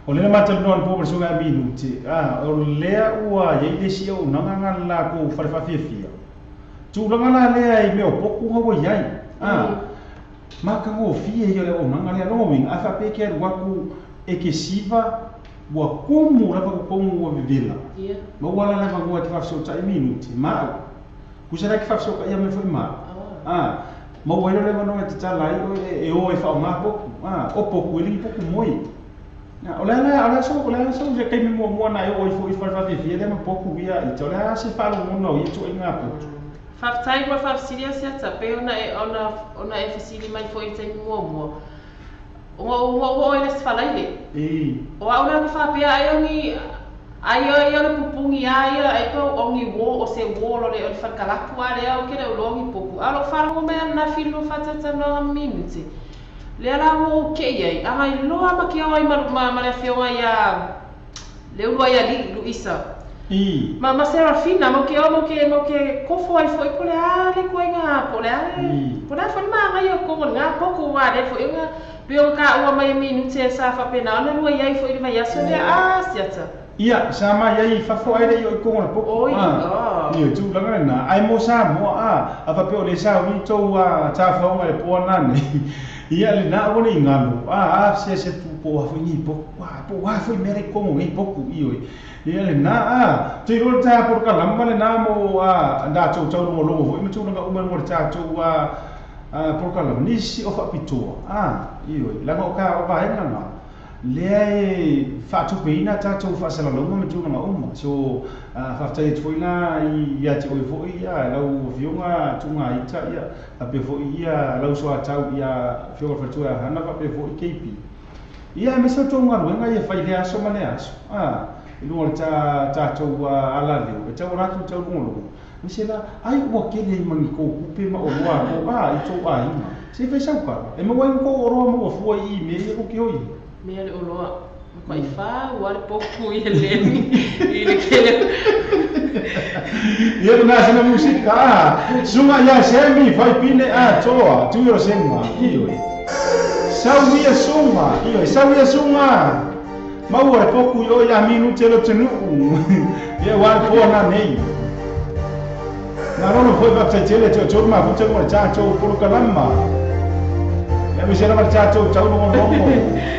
O lea na matalanoa anapo ma le Susuga ia Minute, a, o lea ua i ai le isi auaunaga na le latou fale faafiafia. Tulaga la lea i mea o potu na ua i ai, a, matagofie ia o le auaunaga lea. Lona uiga, a faapea e te alu atu e te siva, ua tumu lava totonu ua vevela, ma ua ala le avanoa e te faafesootai Minute ma au. Tusa la e te faafesootaia mai foi ma au, a, maua ai loa le avanoa e tatala ai oe e o e faaaoga potu, a, o potu e le ni potu moe. O le a la, o le a sou, o le a sou se taimi muamua na e oo ai foi i le fale faafiafia lea ma potu ia ita, o le a se faalogona o ia ituaiga potu? Faafetai mo le faafesili Asiata, pei ona e, ona, ona e fesili mai foi i le taimi muamua, ona ou, ona ou oo ai le Asifalaile. O au la na faapea ai o ni, ai o, ia o le pupuni a ia, ai pe o ni wall, o se wall o le, o le fale kalapu a lea ou te le o iloa ni potu. A o lou faalogo mai ananafi i le lua faatalatalanoaga ma minute, Lea la ua ou kei ai, agai loa ma ke ao ai ma, ma, ma le afioga iā Leuluaialii, Luisa, I. ma, ma Serafina, mau ke ao mau ke, mau ke kofo ai foi po o le a le ituaiga, po o le a le, I. po o le a foi le magaia o totonu o lena potu, aua lea foi ona, pei ona taua mai e minute sa faapena ona lua i ai foi i le vaiaso lea, a siata. Ia, sa mai ai i fafo ae le i oo i totonu o le potu, Oi, a, a. ioe, tulaga lena. Ae mo Samoa, a, a faapea o lea sa ui tou, a, tafaoga i le po ana nei, ia, lena aua ne i galo, a, a, se, se, po o a foi nei potu, a, po o a foi mea la i totonu o nei potu, ioe. Ia, lena, a, ou te iloa le ta polokalama lena mo, a, latou taulogologo foi ma tulaga uma mo le tatou, a, a, polokalama, nisi o faapitoa, a, ioe, leaga o ka, o vaega na, Lea e faatupeina a tatou faasalalauga ma tulaga uma. So, faafetai atu foi la ia te oe foi lau Afioga Tuugaita, ia, faapea foi ia lau soatau ia Afioga i le Faletua ia Hana faapea foi KB. Ia, aemaise o tou galuega ia fai i lea aso ma lea aso, i luga o le tatou alaleo, e tau latou taulogologo. Aemaise la, ai ua tele ai ma ni tou tupe ma oloa a tou, a, i tou aiga. Se i fai sau tala, e maua ai ni tou oloa maua fua i i mea ia tou te o i ai. Mea le oloa, matuai fau lava le potu i le lemi i le tele. Ia lena sina musika, a, suga ia Semi, fai pine atoa, tui o Sema, ioe. Sau ia suga, ioe, sau ia suga. Maua le poku i o ia minute lo tenuu. Ia ua le poa na nei. Na rono foi faafetai tele te o tolu mafuta mo le tatou polokalama. Ia aemaise lava le tatou taulogologo.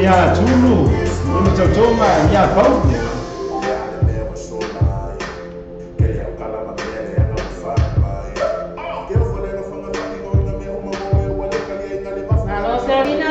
Ia Tulu, i le tautoga ia Paulo. Malo Selina.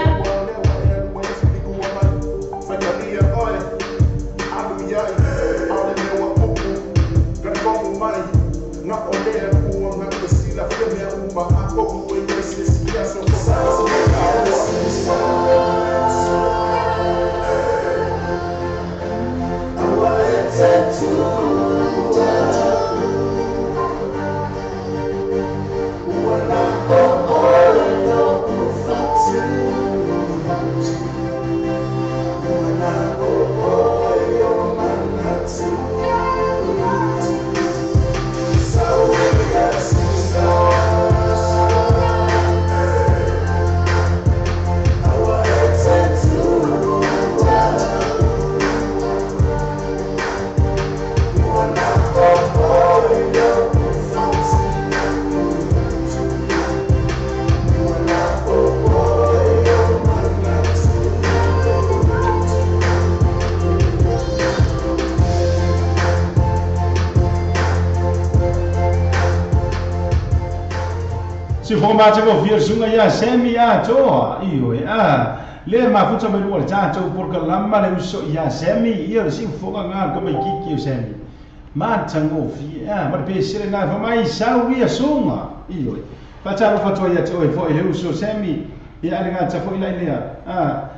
Siufoga matagofie le susuga ia Semi atoa, ioe, a lea e mafuta mai luga o le tatou polokalama le uso ia Semi, ia o le siufoga lena o le tamaititi o Semi. Matagofie, a, ma le pesele lena e fai mai, Sau ia suga, ioe. Faatalofa atu ai ia te oe foi le uso Semi, ia a le gata foi la i lea, a.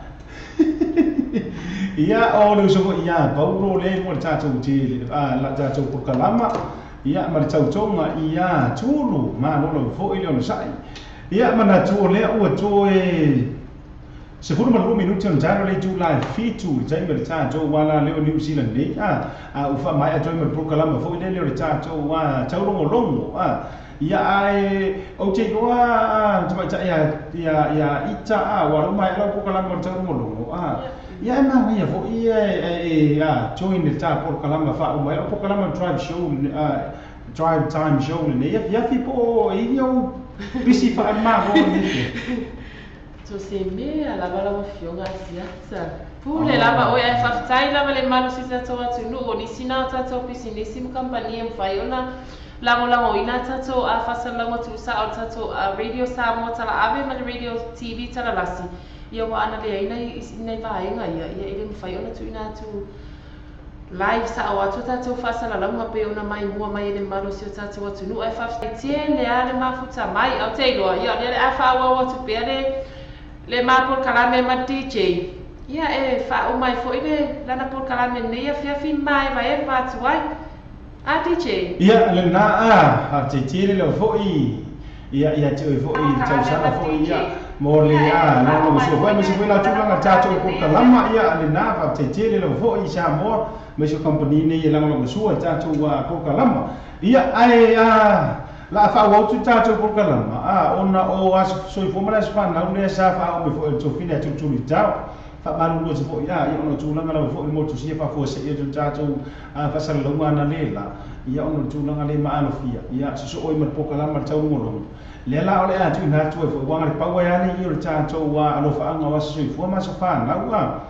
Ia, o le uso foi ia Paulo lea i luga o le tatou tele, a, la tatou polokalama, Ia, ma le tautoga ia Tulu, malo lava foi le onosai. Ia, manatu o lea ua toe 12 minute ona talo le itula e 7 i le taimi o le tatou ala lea o New Zealand nei, a, a ua faamaea atu ai ma le polokalama foi lele o le tatou a, taulogologo, a. Ia, ae ou te iloa a, tamaitai ia, ia, ia Ita, a, ua alu maea lau polokalama o le taulogologo, a. Ia e manaia foi e e a join le ta polokalama faauma ai lau polokalama drive show drive time show lenei afiafi po o i ai ou pisi faamalo lenei. So se mea lava lau Afioga Asiata. Pule lava oe ae faafetai lava le malosi o tatou atunuu o nisi na o tatou pisinisi ma kamupani e mafai ona lagolagoina a tatou faasalalauga tuusao o le tatou Radio Samoa Talaave ma le Radio TV Talalasi. Ia ua ana leai nai nai vaega ia, ia e le mafai ona tuuina atu live sao atu a tatou faasalalauga pei ona maimoa mai e le mamalu o si o tatou atunuu ae faafetai tele lava le mafuta mai. Ou te iloa, ia o lea o le a faaauau atu pea le le ma polokalame ma DJ, ia e faauma ai foi le lana polokalame lenei afiafi maevaeva atu ai. A DJ? Ia, lena a, faafetai tele lava foi ia ia te oe foi i le tausaga foi ia mo le a lagolagosua foi aemaise foi la tulaga tatou polokalama ia lena faafetai tele lava foi i Samoa aemaise o kamupani nei e lagolagosua i tatou polokalama ia ae a la a faaauau atu tatou polokalama a ona o aso soifua ma le aso fanau lea sa faaoo mai foi e le Tofina e tulutulu i tao Faamalulu atu foi, a, ia ona o tulaga lava foi o le motusia faafuasei atu le tatou faasalalauga ana le la, ia ona o le tulaga le maalofia, ia sosoo ai ma le polokalama le taulogologo. Lea la o le a tuuina atu ai foi, aua na le pau ai lava lenei o le tatou alofaaga o aso soifua ma aso fanau, a.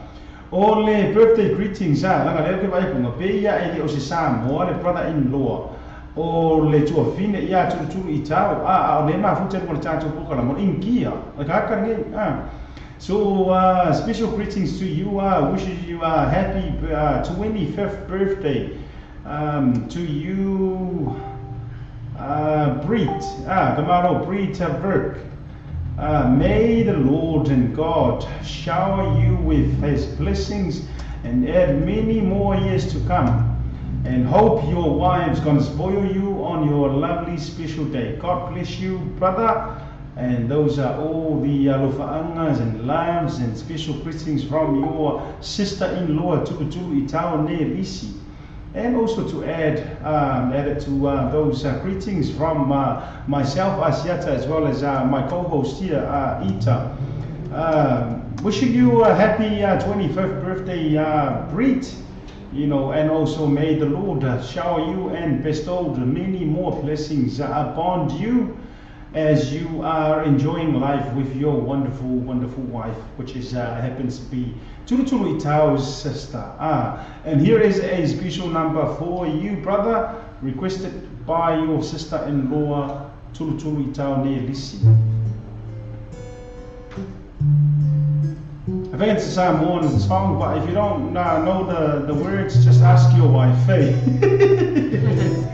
O le birthday greetings, a, leaga lea ou te vaai atu, na pei lava e le o se Samoa le brother-in-law o le tuafine ia Tulutulu Itau, a, a o lea e mafuta i luga o le tatou polokalama, o le Inikia, o le tagata lenei, a. So special greetings to you wishes you a happy 25th birthday to you Brit ah Kamalo Brit Verk may the Lord and God shower you with his blessings and add many more years to come and hope your wife's gonna spoil you on your lovely special day. God bless you, brother. And those are all the alofaangas and loves and special greetings from your sister-in-law, Tulutulu Itao Ne Lisi. And also to add, add it to those greetings from myself, Asiata, as well as my co-host here, Ita. Wishing you a happy 25th birthday, Brit. You know, and also may the Lord shower you and bestow many more blessings upon you. as you are enjoying life with your wonderful, wonderful wife, which is happens to be Tulutulu Itao's sister. And here is a special number for you, brother, requested by your sister-in-law, Tulutulu Itao ne Lisi. I think it's a Samoan song, but if you don't know the words, just ask your wife, eh?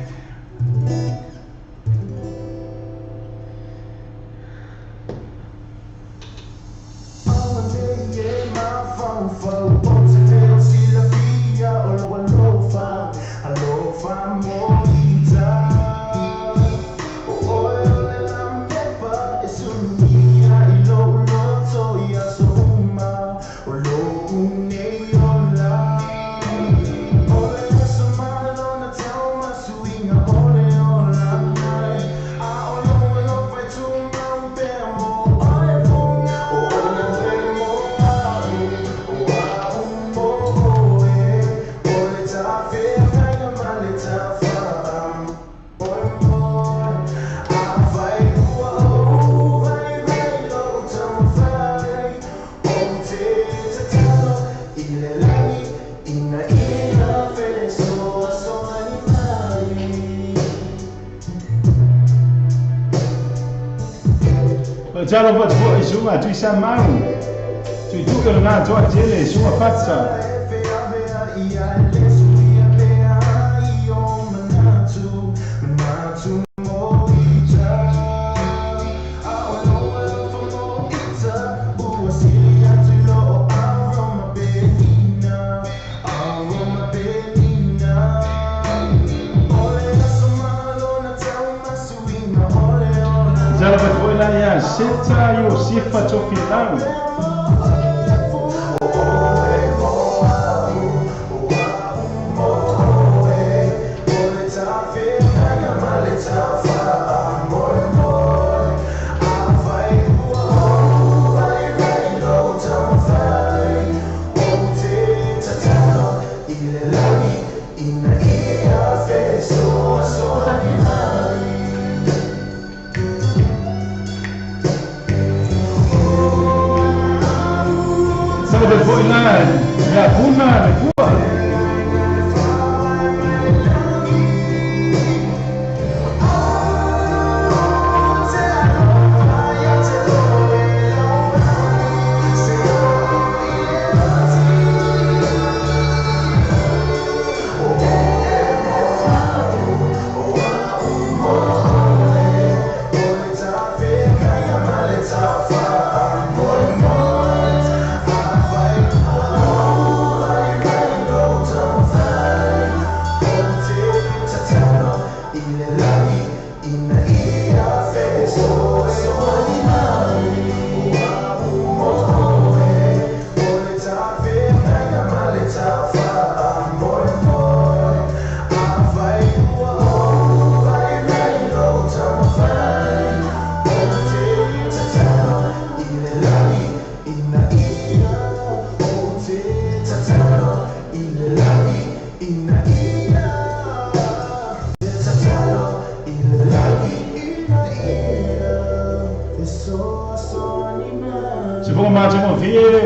Talo fa tso i sunga tui sa mau. Tui tu ke na toa tele sunga fatsa. Talo fa tso ila ia seta yo sifa tofilau. Ya puna le pua.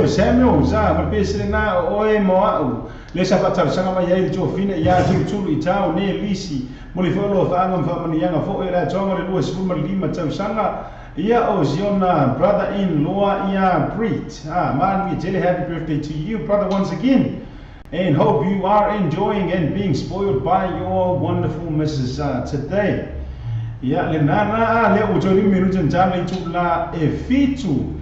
Samuel, za ma pese na oe moa'u le sa faatalosaga mai ai le tuafina iā tulutulu i tao ne lisi mo le fo'oloa fa'aga ma fa'amaniaga fo'o le atoaga le 25 tausaga ia o Ziona brother-in-law ia Brit. Man, we tell happy birthday to you, brother, once again, and hope you are enjoying and being spoiled by your wonderful missus today. Ia le nana le o toli minuta ntana i tula e fitu.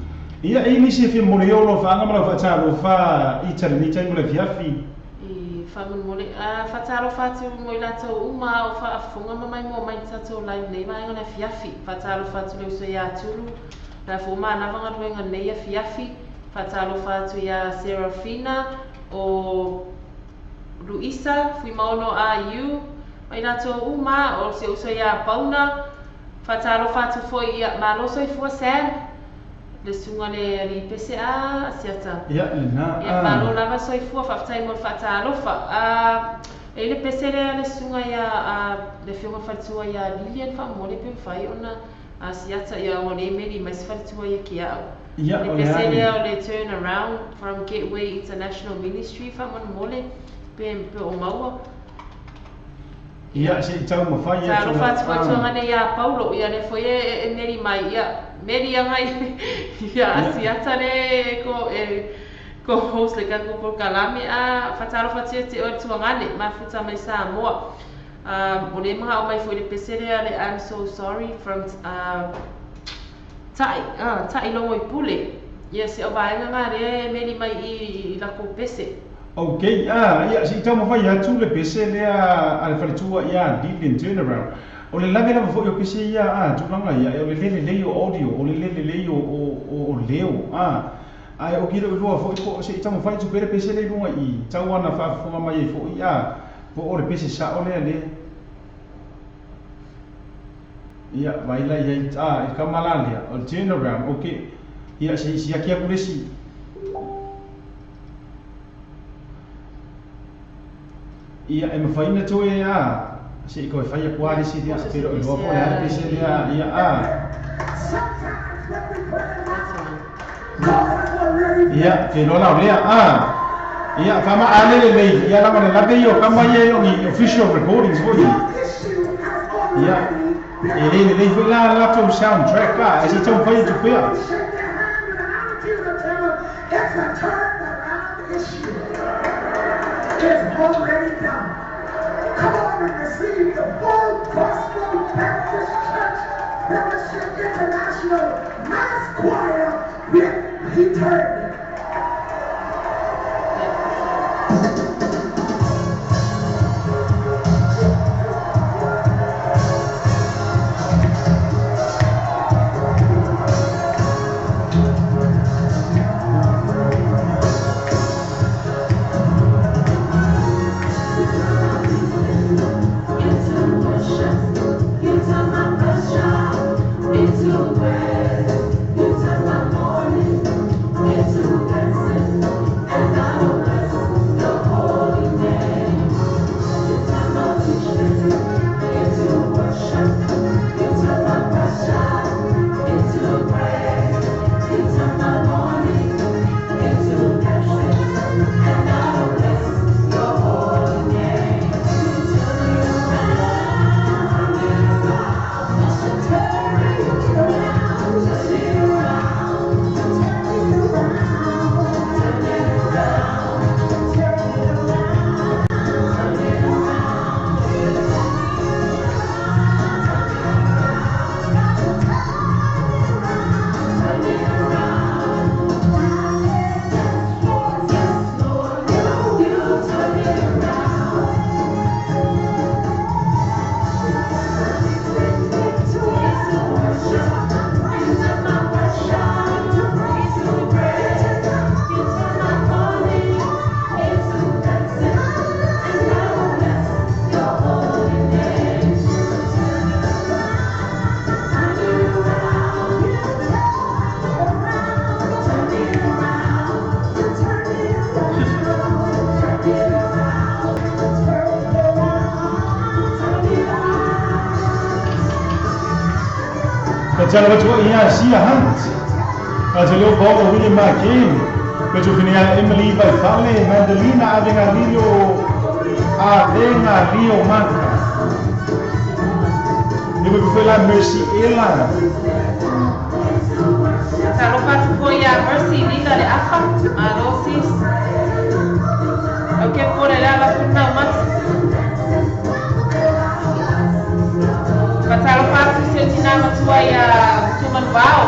Ia e nisi fi mo le olo fa ngama fa talo fa i tali ni tai mo le fiafi. I fa mo le a fa talo fa tu mo ila to uma o fa afunga mai mo mai tato lai nei mai ngona fiafi. Fa talo fa tu le so ia tulu. La fo ma na vanga ruenga nei fiafi. Fa talo fa tu ia Serafina o Luisa Fuimaono AU. Mai la to uma o se uso ia Pauna. Fa talo fa tu fo ia maloso i fo Sam. Le sunga le ali PCA siata. Ia na. Ia malo lava soifua fa'afetai mo le fa'atalofa. A e le pese lea le suga ia a le fioga faletua ia Lilian fa'amole pe mafai ona Asiata ia ua le meli mai se faletua ia te a'u. Ia, Le o le pese a lea le. o le turn around from Gateway International Ministry faamolemole pe pe o maua. Ia, se i taumafai atu Talofa la. atu foi tuaga ia Paulo ia lea foi e meli mai ia meli agai ia Ia. Asiata le ko e ko host le tatou polokalame a faatalofa atu ia te oe le tuagane mafuta mai Samoa. O le magao mai foi le pese lea le I'm so sorry from Ta'i Ta'i logo i pule ia se o vaega na lea e meli mai i lakou pese. Ok, ia, se i taumafai atu le pese lea a le faletua ia Lilian Turnaround. O le lave lava foi o pese ia, tulaga ia, o le le lelei o audio, o le le lelei o leo, ae ou te le o iloa foi po o se i taumafai atu pea le pese lea i luga i i, tau ana faafofoga mai ai foi, po o le pese sao lea le. Ia, vaai la i ai, i le kama la lea, o le turnaround, ok, ia, se i siaki atu le isi. Ia, e mafai ona toe, se i toe fai atu lava le isi lea, Po se pe le o isi iloa pese po o le a le a pese lea, ia, Ia, te iloa la o lea, Ia, fama a le lelei, ia laga o le lave ia o kama ia e le o ni official recordings foi. Ia, e le lelei foi la latou soundtrack, ae se i taumafai atu pea. Tatalo atu ai ia Sia Hunt. A te leo Paolo William Markin. Pe tu whinia Emily Vaifale, Mandelina Avenga Lilo, Avenga Lio Maka. E pe la Mercy Ela. Talofa atu foi ia Mercy Lila le afa malo sis. Au ke pole le ala funa o mati. Faatalofa atu si o tinā matua ia Tumanuvao.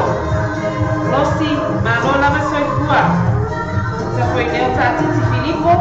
Losi, malo lava soifua. Sa foi leo taatiti Filipo.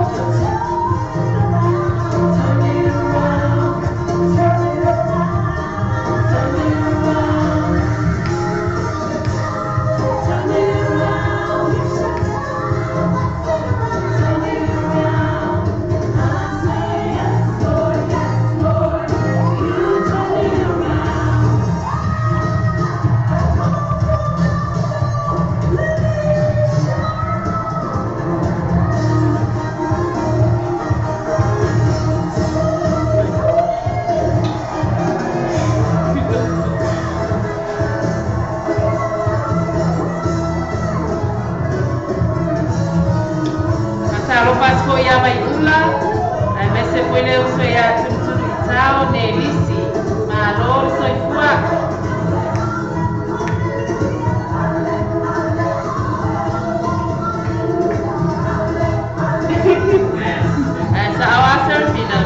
Sa awa Serafina.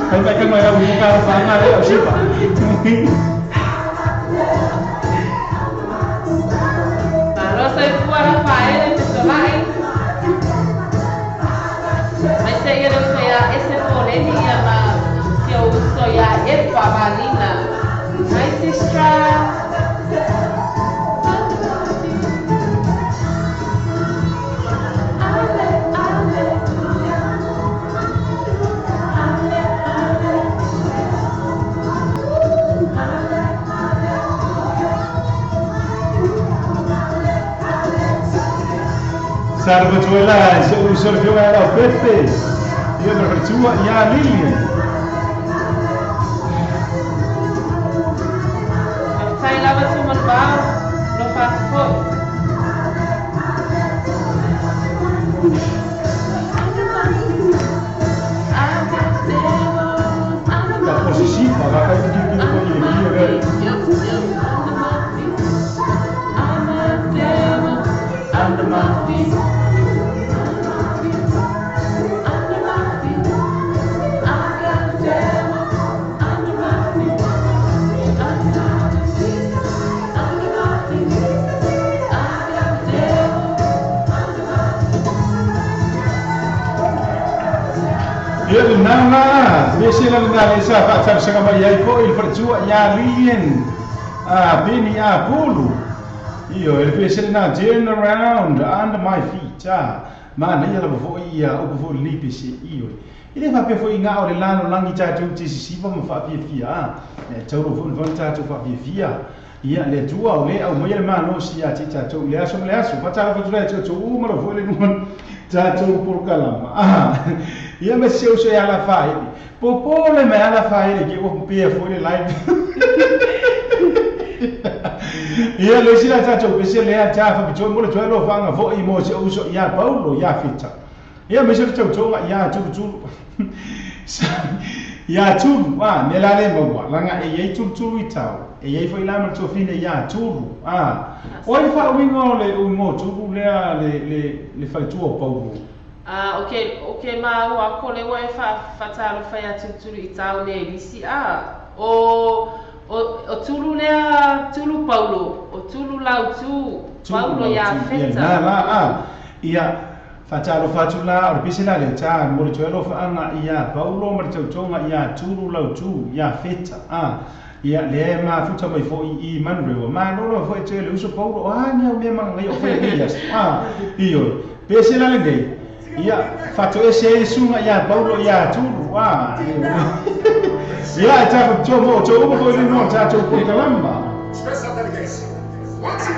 Kai mai kai mai au ka fa nga le au sipa. Malo soifua Rafaele fesolai. Mai se ia le uso ia ese poleni ia ma si o uso ia epa malina. Hi sister. Salve se o uso le fioga ia Pepe. Ia me fatua ia Lilian. Tai lava tu manuvao, lo fatu foi. Ta posisipa ga kai ki ki ko ni ni ga. Under my feet. Under my feet. I got a devil under my feet. Under my feet. Under my feet. I got a devil under my Ia le nana, me se la na le sa fa ta sa mai ai fo il fatua ia Lilian. A beni a pulu. Io le pese na turn around under my feet. Ah, ma na ia la fo ia o fo li pese io. Ile fa pe fo inga o le lano langi ta tu ti si ma fa fia fia. Le tau fo fo ta tu fa fia fia. Ia le tua o le au mai le malo si a ti ta tu le aso fa ta fa tu le tu tu ma lo fo le nuan ta tu por kalama. Ah, ia me se o se ala fa ele. Popo le me ala fa ele que o pe fo le live. Ia le sila ta tu pese le a ta fa bi mo le tu lo fa nga fo i mo se uso ia Paulo ia fita. Ia me se tu tu ia tu tu. Ia tu wa me la le mo wa langa e ia tu tu i tau. E ia fo ila ma tu fine ia tu. Ah. O i fa wingo le o mo tu le a le le le fa tu o Paulo. Ah, okay, okay ma ua ko le wa e fa fatalo fa ia tutulu i tau ne lisi a. O tulu lea tulu Paulo, o tulu lau tu Paulo ia feta. Na la a. Ia fatalo fatula o pese la le ta mo le tuelo fa anga ia Paulo ma le tautonga ia tulu lau tu ia feta. Ah. Ia le ma futa mai fo i manre o ma no no fo e te le uso Paulo a ni o me ma ngai o fo e ia. Ah. Io pese la le nei. Ia fato ese sunga ia Paulo ia tulu. Ah. Ia ta to mo to mo ko no ta to ko kalamba. Special delegation. Watch it.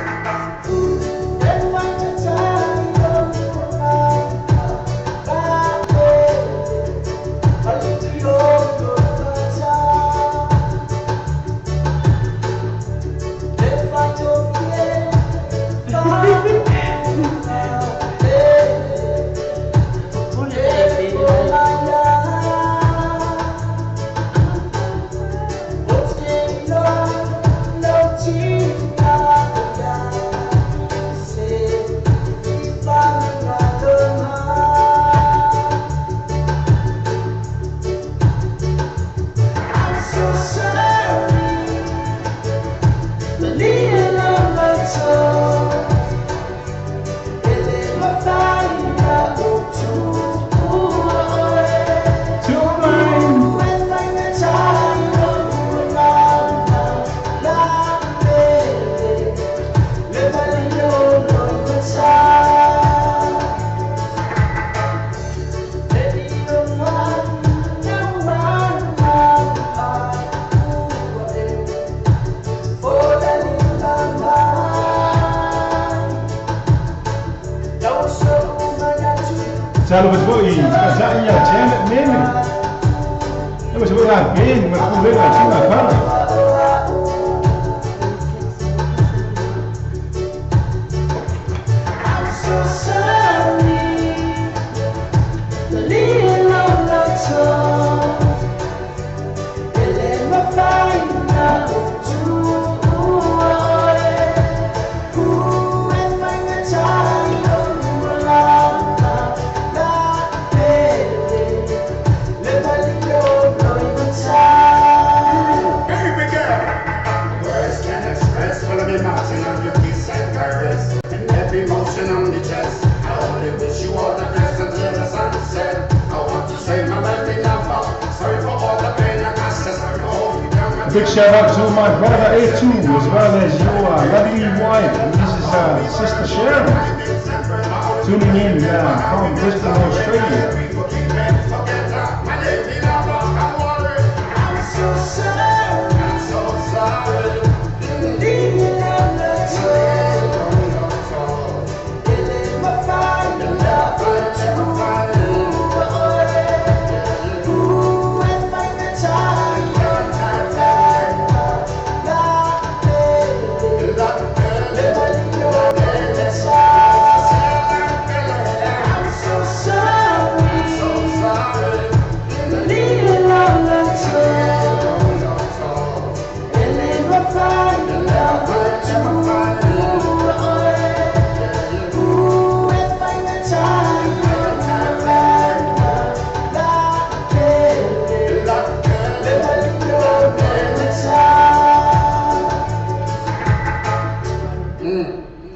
Talo foi sa ia Janet Mene. E você foi lá bem, mas com ele aqui na fala. I'm so sorry. Baby girl, words can express all of the emotion of your kiss and caress, and every motion on the chest. I only wish you all the best until the sunset. I want to say my life in love. Sorry for all the pain I caused. Sorry for all you done. Big shout out to my brother A2 as well as your lovely wife, Mrs. Sister Sharon, tuning in from Brisbane, Australia. I'm so sorry. I'm so sorry. I'm so sorry.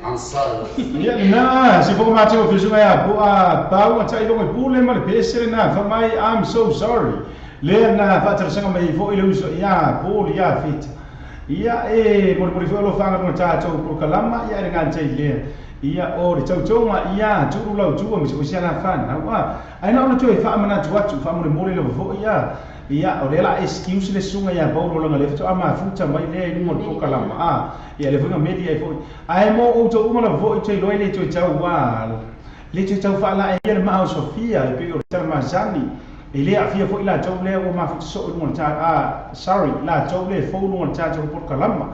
I'm sorry. Ia na, si fo ma te o fisu mai a po a pau a tai longo pule ma le pese na fa mai I'm so sorry. Le na fa tara mai fo ile uso ia po ia fit. Ia e mo mo fo lo fanga no ta to ko kalama ia re ngan tai le. Ia o le tau tau ma ia tu lau tu mi se na fa na wa. Ai na ona tu e fa mana tu atu fa mo le mo le fo ia. Ia o le la excuse le sunga ia paulo langa le fito ama futa mai le lungo ko kalama a ia le funga media fo ai mo o to uma la vo te lo le to tau wa le to tau fa la ia ma o Sofia e pe o tau ma zani e le afia fo ila tau le o ma futa so lungo ta a sorry la tau le fo lungo ta to ko kalama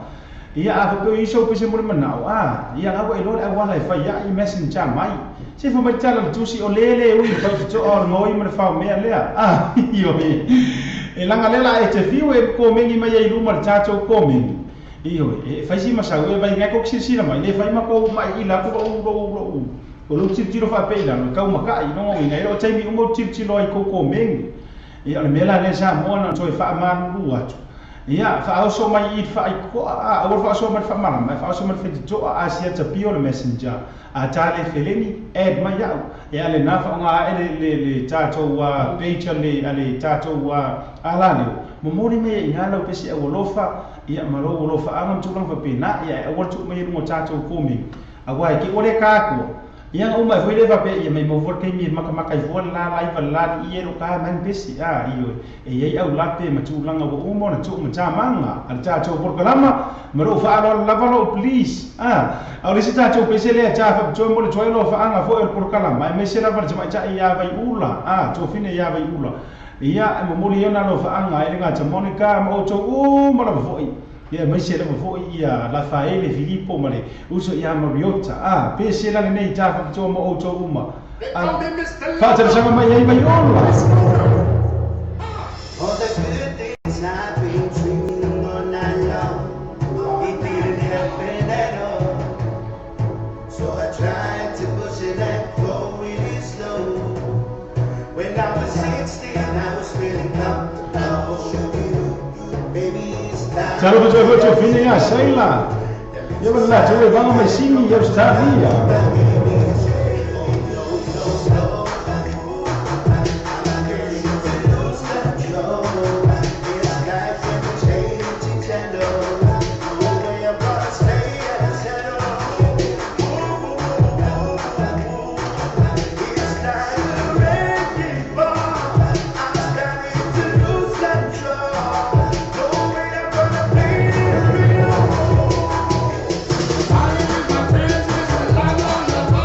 ia a fo iso pe se mo le manao a ia ga e lo le wala e fa ia i messenger mai se fo mai tala tu si o le le ui fa to o ngoi mo le fa me le a io e langa lela e te fiu e ko mengi mai ai luma le tatou ko mengi io e fai si masau e vai ngai ko sisira mai le fai ma ko mai ila ko o o o lo tiro fa pe ila no kau maka i no ngai o taimi o tiro ai ko ko mengi ia le mela le sa mo na toi fa ma lu atu ia fa au so mai i fa i ko a o fa so mai fa mala mai fa so mai fa to a sia ta pio le messenger a ta le feleni add mai au ia le na fa nga e le le tatou wa page le ale tatou wa ala le momori me i ngalo pesi e wolofa ia malo wolofa anga mtulang fa pena ia e watu mai ngo tatou komi a wai ki ore ka ko ia o mai foi le fa pe ia mai mo vor ke mi maka maka i vor la la i la i e ro ka man pesi a io e ia au la pe matulanga wo umo na tu mata manga al tatou por kalama maro fa alo la valo please a au le sita tatou pesi le ta fa to mo le toi lo fa anga fo e por kalama e me se la va ta ia vai ula a to fine ia vai ula ia e mo le na lo fa anga e nga ta Monica mo to u mo la foi ia mai se la foi ia Rafaele Filippo ma le uso ia Mariota a pesi la nei ta fa to mo to uma fa ta sa mai ai mai ola. All the good things I've been dreaming all night long, it didn't happen at all. So I tried to push it and go really slow. When I was 16, I was feeling comfortable. Baby, it's time. Talo foi foi fine ia Sheila. Ia la tu e vanga mai sini ia sta via. I am with my friends, Mr. La La La.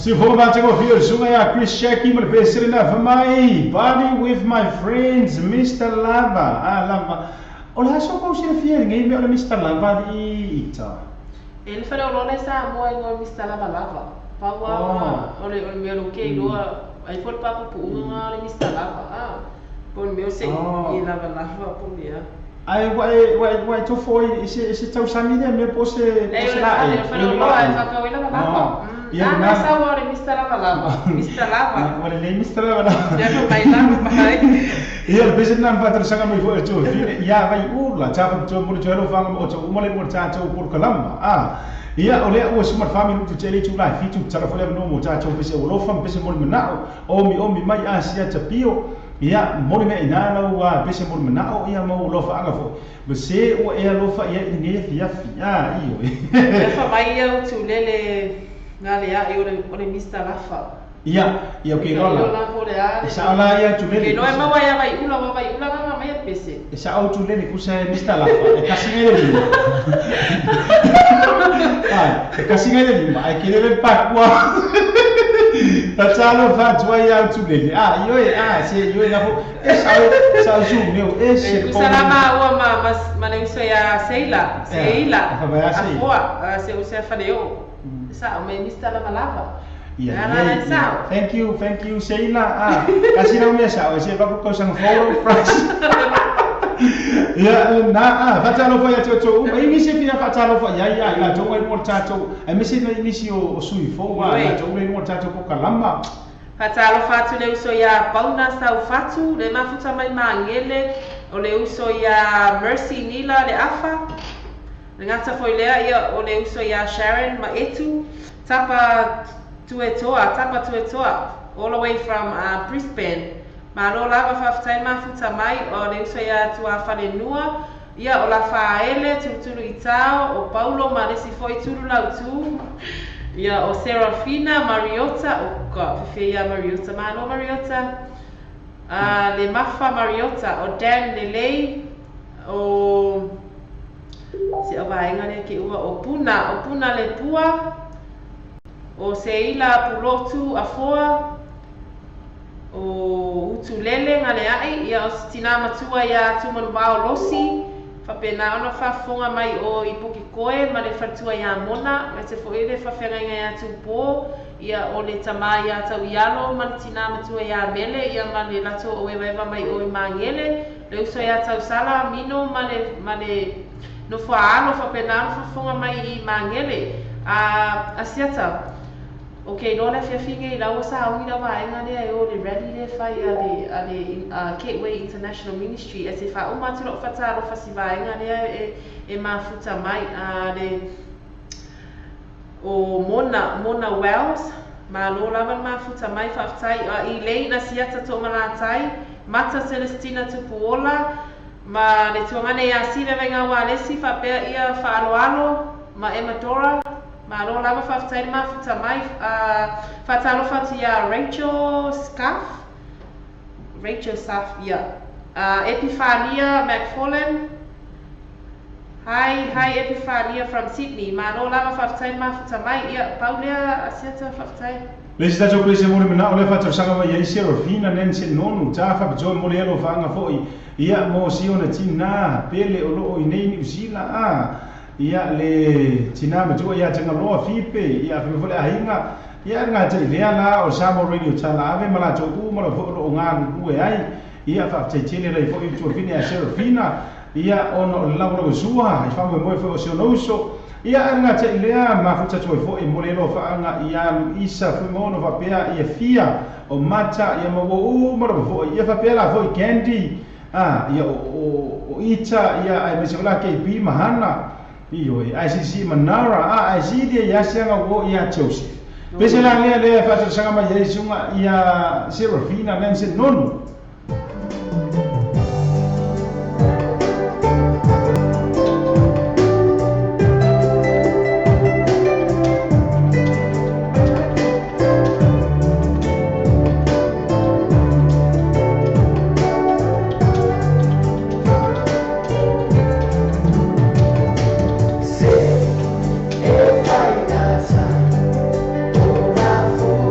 Siufoga matagofie o le susuga ia Chris Shacky ma le pese lena fai mai, Party with my friends, Mister Lava. Ah, Lava. O le aso pau silafia i lenei mea o le Mister Lava alii Ita. E le faleoloa la i Samoa igoa Mister Lava Lava. Pau lava Oh. o le o le mea o lou ke iloa ai foi le papupuuga nga o le Mister Lava. Ah, po o le mea o se i Oh. lava lava po o le a. Ae ua e ua e ua e tofo ai i se i se tausami lea mea po o se po Leai o o se le fale laei. o le E faleoloa e laei. faatau ai lava lava. Oh. Ia Ah, lena. na sau o le Mister Lava Lava. Mister Lava. Ua lelei Mister Lava Lava. Lea fa mai lava mai. Ia o le pese lena na faatalosaga mai foi e le tuafine ia Vaiula ta faapitoa mo le toe alofaga ma outou uma le mo le tatou polokalama. Ah. Ia o lea ua suma le 4 minutu tele itula e 7 tatala foi le avanoa mo tatou pese ua alofa ma pese mo le manao omi omi mai Asia tapio. Ia momoli mea ina lau pese mo le manao ia ma ou alofaaga foi ma se ua e alofa i ai i lenei afiafi. Ah, ioe. Lea fa mai ia utulele galea'i o le o le Mister Lafa. Ia, ia E ok ka loa ilo la. la po o le a E le sao la ia Ke Tulele iloa e kusa. maua ia Vaiula aua Vaiula gaga mai e pese. E sao Tulele kusa e Mister Lafa e kasi ngai le lima. Ai, e kasi ngai le lima ai kele le pakua. Tatalo fa atu ai au Tulele. Ah, ioe, ah, se ioe na fo. E sao sao su meu e E se tusa la maua ma ma ma le uso ia Seila, Ia, Seila, e fa mai a Seila. Afoa, se uso ia Faleoo. Sao mai Mister Lava Lava. Ia, Lea la lelei, la e ia. sao. Thank you, thank you Seila. Ah, kasi lau mea sao e se fa ku kausaga fou lau price. Ia, lena, ah, faatalofa ia te outou uma. E i nisi e fia faatalofa i ai, ah, i latou ai luga o le tatou, aemaise nai nisi o, o sui fou, ah, i Ioe. latou ai luga o le tatou polokalama. Faatalofa atu le uso ia Pauna Saufatu, le mafuta mai Magele, o le uso ia Mercy Nila le Afa, le gata foi lea ia o le uso ia Sharon ma Etu, Tapa Tuetoa, Tapa Tuetoa, all the way from Brisbane. Malo lava faafetai mafuta mai, o le uso ia Tuafalenua, ia o Lafaele, Tulutulu Itao, o Paulo ma le isi foi Tulu Lautu, ia o Serafina Mariota, o ka fefea ia Mariota, malo Mariota, a le Mafa Mariota, o Dan Lelei, o si au vaega lea ke ua, o Puna, o Puna le Pua, o Seila Pulotu Afoa, o Utulele Galea'i, ia o se tinā matua iā Tumanuvao Losi, faapena ona faafofoga mai o i Pukekohe ma le faletua iā Mona, aemaise foi le faafeagaiga iā Tupō, ia o le tamā iā Tauialo ma le tinā matua iā Mele, ia ma le latou auevaeva mai o i Magele, le uso iā Tausala, Mino ma le ma le nofoaalo, faapena ona faafofoga mai i Magele. A Asiata. Ok, iloa le afiafi nei la ua sauni la vaega lea e o le rally lea e fai a le a le Gateway International Ministry ae se faauma atu lau faatalofa si vaega lea e e mafuta mai a le o Mona Mona Wells malo lava le mafuta mai faafetai a Elaine Asiata Toomalatai Mata Celestina Tupuola ma le tuagane ia Sive Vaigaualesi faapea ia Faaloalo ma Emma Dora Malo lava faafetai le mafuta mai faatalofa atu ia Rachel Scarf Rachel Scarf ia Epifania McFarlane Hi hi Epifania from Sydney malo lava faafetai le mafuta mai ia pau lea Asiata faafetai. Le isi tatou pese mo le manao lea faatausaga mai ai Serafina Nancy Nonu ta faapitoa mo le alofaga foi ia mo si ona tinā pele o loo i nei Niu Sila a Ia le tina matua ia Tagaloa Fipe, ia faapea foi le aiga, ia le gata i lea la o le Samoa Radio Tala Ave ma latou uma lava foi o lo o galulue ai. Ia faafetai tele lai foi i le tuafine ia Serafina, ia ona o le lagolagosua i faamoemoe foi o si ona uso. Ia ae le gata i lea mafuta atu ai foi mo le alofaaga ia Luisa Fuimaono faapea ia Fia o Mata, ia ma ua uma lava foi, ia faapea la foi Candy, A, ia o, o, o Ita, ia aemaise foi la KB ma Hana, ioe, ae siisii ma Nara, a, ae sii lia ia Siaga ua oo ia Joseph. Pese la lea lea e faatalosaga mai ai suga ia Serafina Nancy Nonu. Se e fai casa o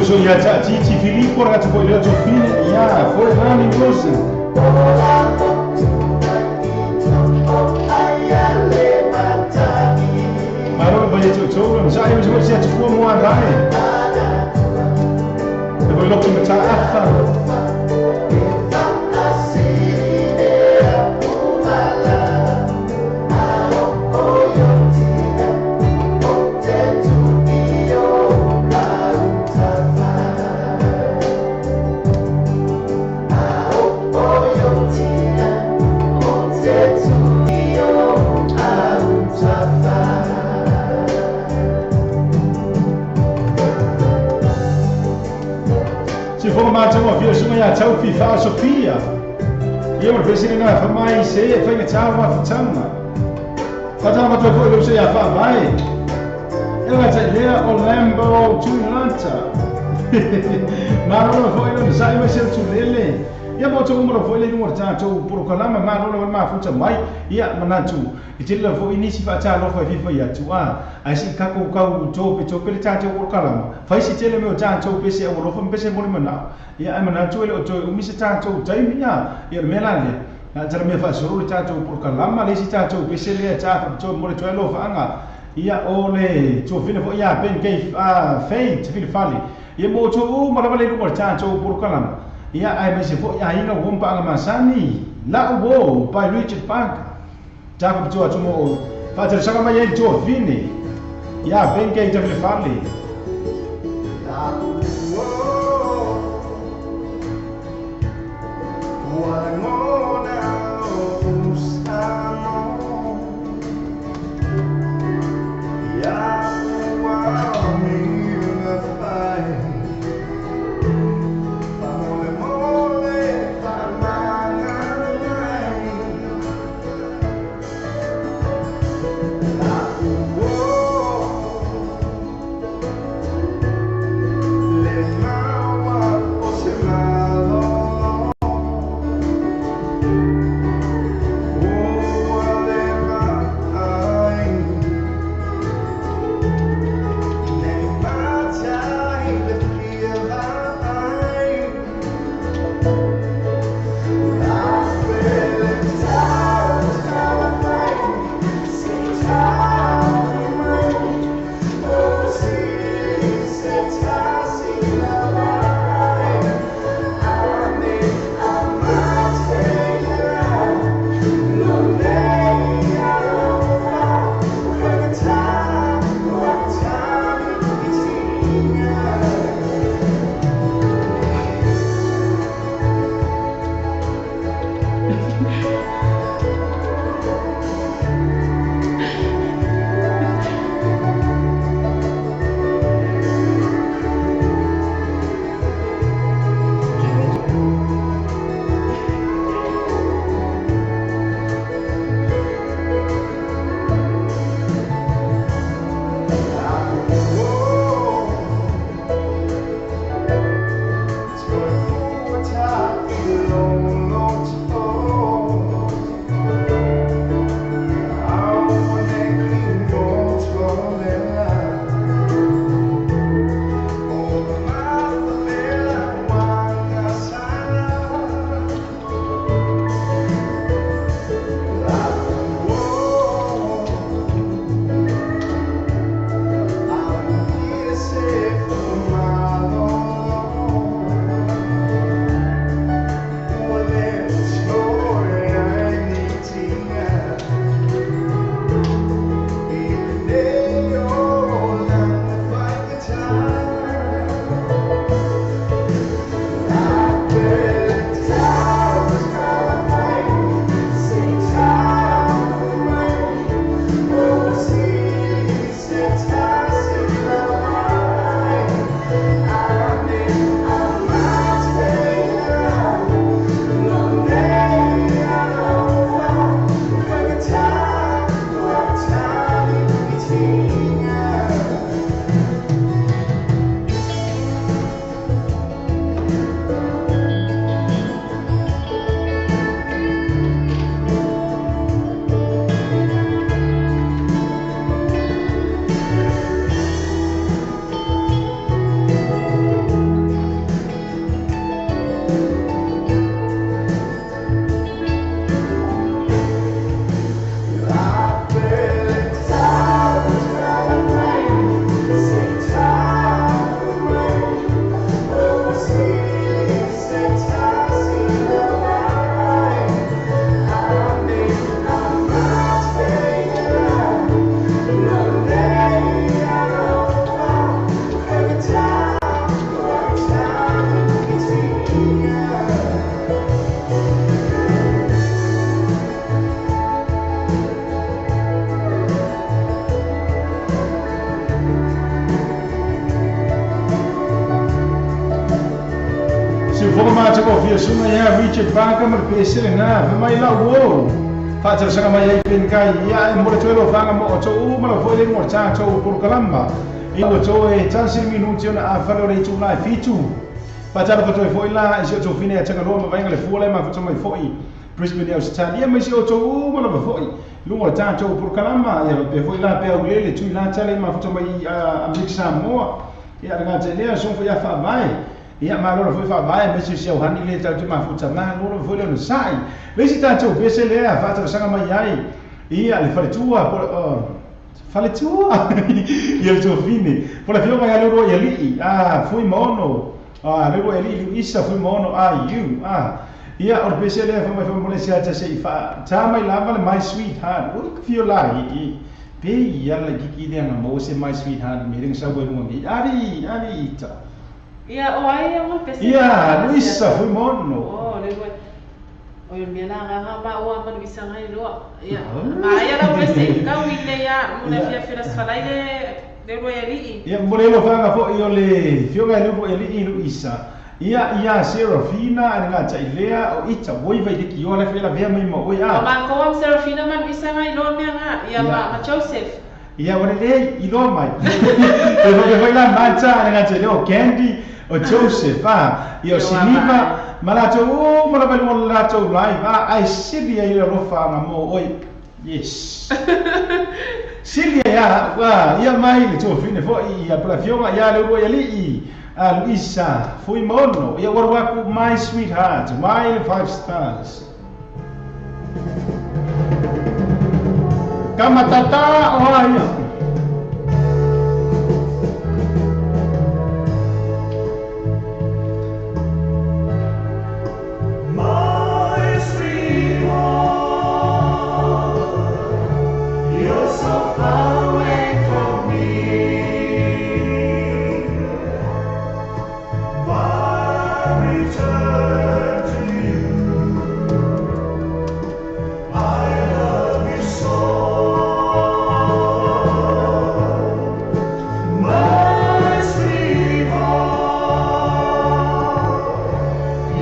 uso ia tsa Titi Filippo ragazzi poi le fine ia foi Rani Wilson. Maro vai te tolo sa eu se se fu mo andai. E voi lokki me ta afa. Se for ma tamo via sunga ia tau fi fa Sofia. Ia mo pese na fa mai se fa ngi tau ma fa tama. Fa tama to ko lo se ia fa mai. Ela ta lea o Lambo Tuilanta. Ma no fo ilo sa i se tu lele. Ia mo to mo fo ile no ta to porokalama ma no ma futa mai. Ia manatu. I te le fo inisi fa ta lo fa fi fa ia tu a. Ai si ka ko ka u to pe to pe le ta to porokalama. Fa si tele me o ta to pe se o lo fa pe se mo le mana. Ia ai manatu ele o to o mi se ta to tai mi ia. Ia me la le. Na tara me fa soro le ta to porokalama le si ta to pe se le ta fa to mo le to lo fa anga. Ia o le to fina fo ia ben ke a fei te fili fale. Ia mo to o ma le lu ta to porokalama. Ia ai me se fo ia inga wompa anga masani. La o by Richard Parker. Ta fa to mo fa te sanga mai to fini. Ia ben ke te fili fale. Matagofie susuga ia Richard Vaka ma le pese lena faimai lau uō faatalosaga mai ai penikai ia e momoli atu ai alofaga mo outou uma lava foi le iuga o le tatou polokalama ia ua toe tasi le minuti ona afale o le itulā e fitu. Faatalofa atu ai foi la i si outou fine ia Tagaloa ma Vaega le Fua la e mafuta mai foi Brisbane i Ausetalia ma isi outou uma lava foi i luga o le tatou polokalama ia faapea foi la Peaulele Tuilata la e mafuta mai i Amerika Samoa ia le gata i lea susuga foi ia Faavae Ia, malo lava foi faavae aemaise o si au hani lea tatou te mafuta, malo lava foi le onosai. Le isi tatou pese lea faatalosaga mai ai ia le faletua po o faletua ia le tuafine po le afioga ia Leuluaialii a Fuimaono a Leuluaialii Luisa Fuimaono IU a ia o le pese lea fai mai foi mo le siata se i faa mai lava le my sweetheart ui ka fio la i pe ia la kiki lea nga maua se my sweetheart me lenga sau ai lunga ngi ari ari ita. Ia, o ai ia ua pese Ia, Luisa Fuimaono. Oh, le ua. O ia mea la agaga ma ua ma Luisa ngai loa. Ia, ma ia lau pese kau i le ia mo le fia fia sfalai le le ua ia lii. Ia, mo le alofaga foi o le fioga e le ua ia lii Luisa. Ia, ia Serafina a le gata i lea o ita oi vai le kioa le fela vea mai ma oi a. O makou am Serafina ma Luisa ngai loa mea nga, ia ma Joseph. Ia ua lelei, iloa mai. Toe faapea foi la Marta, le gata i lea o Candy, o Joseph, a, ia o Siniva, ma latou uma lava i luga o le latou live, a, ae sili ai le alofa mo oe. Yes. Sili ai a, a, ia mai le tuafine foi, ia po le afioga ia Leuluaialii, a Luisa, Fuimaono, ia ua alu aku my sweetheart, mai le five stars. Kamatata o a ia. My sweetheart, you're so far away from me. I return to you. I love you so. My sweetheart,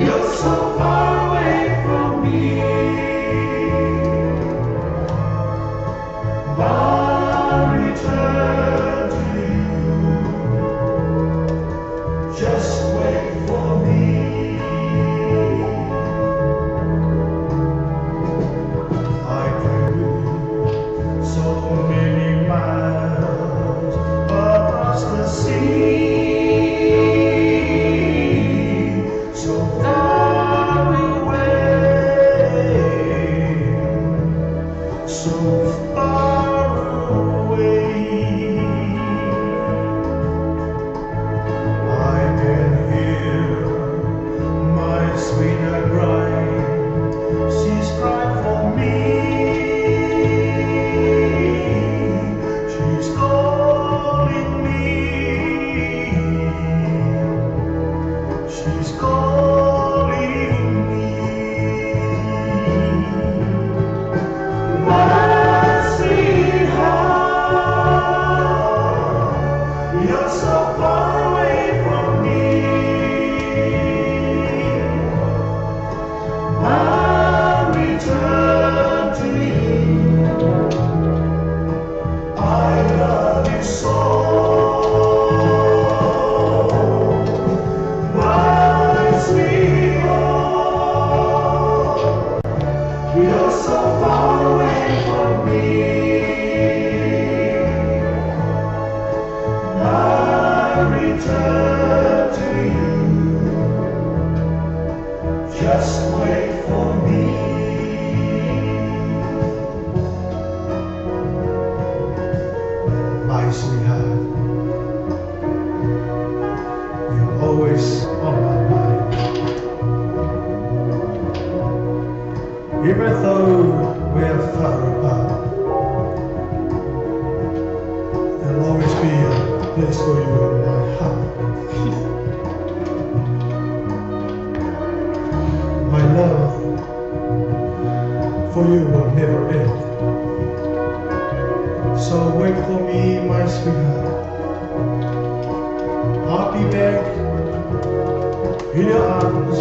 you're so far away from me. I return to you. Just wait for me. I flew so many miles across the sea, so far away, so far away. I can hear my sweetheart crying. She's crying for me. She's calling me. She's calling me. My sweetheart, you're so far away from me. I return to you. I love you so. My sweetheart, you're so far away from me. I return to you. Just wait for me. My sweetheart, you're always on my mind. Even though we're far apart, there'll always be a place for you in my heart. My love for you will never end. So wait for me, my sweetheart. I'll be back in your arms.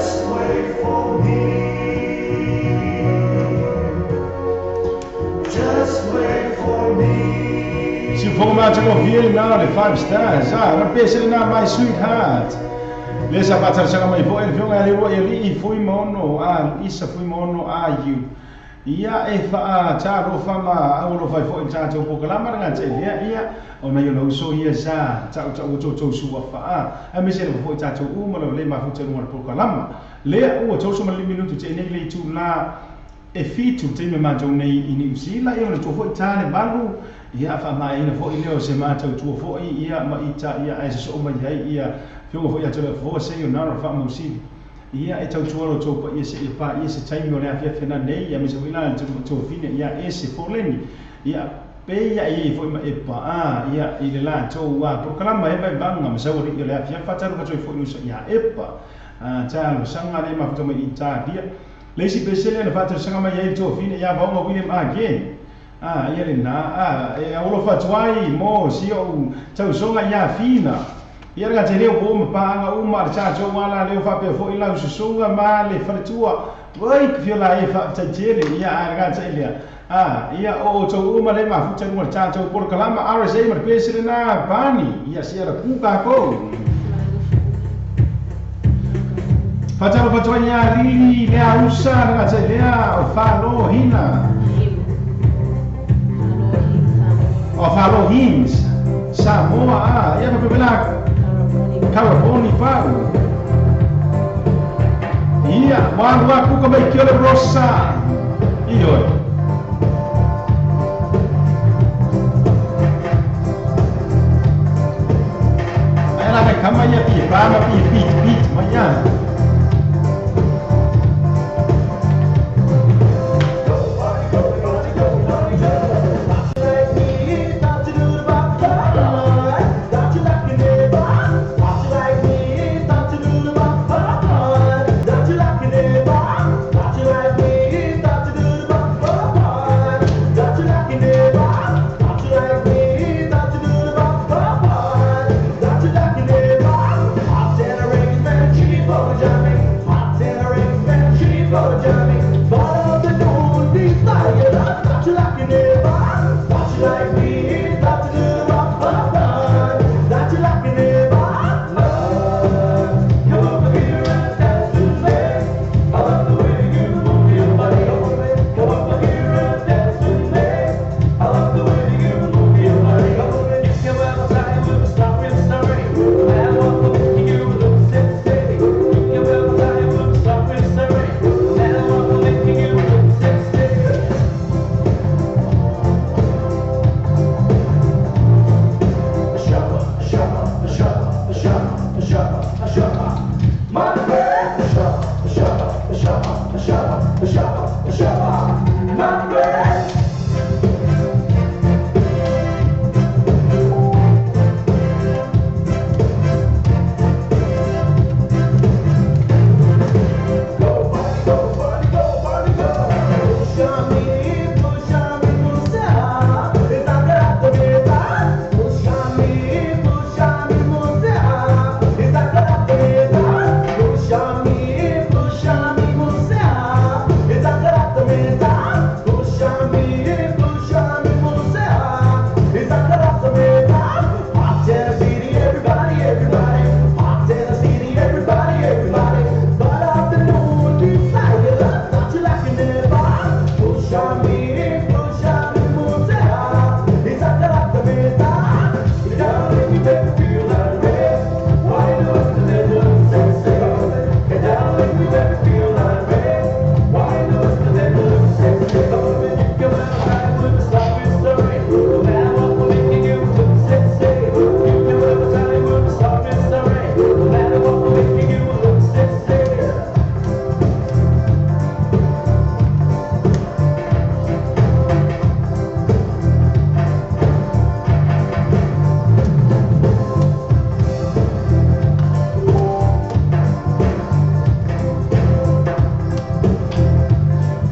Just wait for me. Just wait for me. Siufofoga matagofie lenā o le Five Stars, a, o le pese lenā My Sweetheart. Lea sa faatalosaga mai foi le Afioga ia Leuluaialii Fuimaono a Isa Fuimaono AU. Ia e faatalofa ma aualofa ai foi i le tatou polokalama le gata'i lea, ia, ona i ona uso ia sa ta'uta'ua toutou suafa a, aemaise lava foi tatou uma lava le mafuta i luga o le polokalama. Lea ua 35 minutu te'i nei le itulā e fitu le taimi a matou nei i Niu Sila, ia ona tua foi ta le 8, ia faamaeaina foi lea o se matou tua foi, ia ma ita, ia ae sosoo mai ai ia Afioga foi ia Toleafoa Sayonara Faamausili. Ia e tautua lo outou paia seia paia se taimi o le afiafi ana nei, aemaise foi la le tuafine ia ese Foleni, ia pe ia i ai foi ma Epa a ia i le latou a polokalama e vaivaga ma saualii o le afiafi faataluga toe foi usa ia Epa a talosaga le mafuta mai Italia. Le isi pese lea na faatalosaga mai ai le tuafine ia Vaoga William Agen a ia lena a e aualofa atu ai mo si ou tausoga ia Fina. Ia le gata i lea ua ma paaga uma a le tatou ala leo faapea foi lau susuga ma le faletua. Oi ka fia la e faafetai tele ia a le gata i lea. A ia o outou uma le mafuta i luga o le tatou polokalama RSA ma le pese lena Pani. Ia se ala ku kākou. Faatalofa atu ai ia Lili le Ausa le gata i lea o Falo Hina. O Falo Hins Samoa a ia faapea la Karaboni Pau. Ia ua alu aku ka mai Kiole Rosa. Ioe. Ai la mai kama ia pi pa ma pi pi pi ma ia.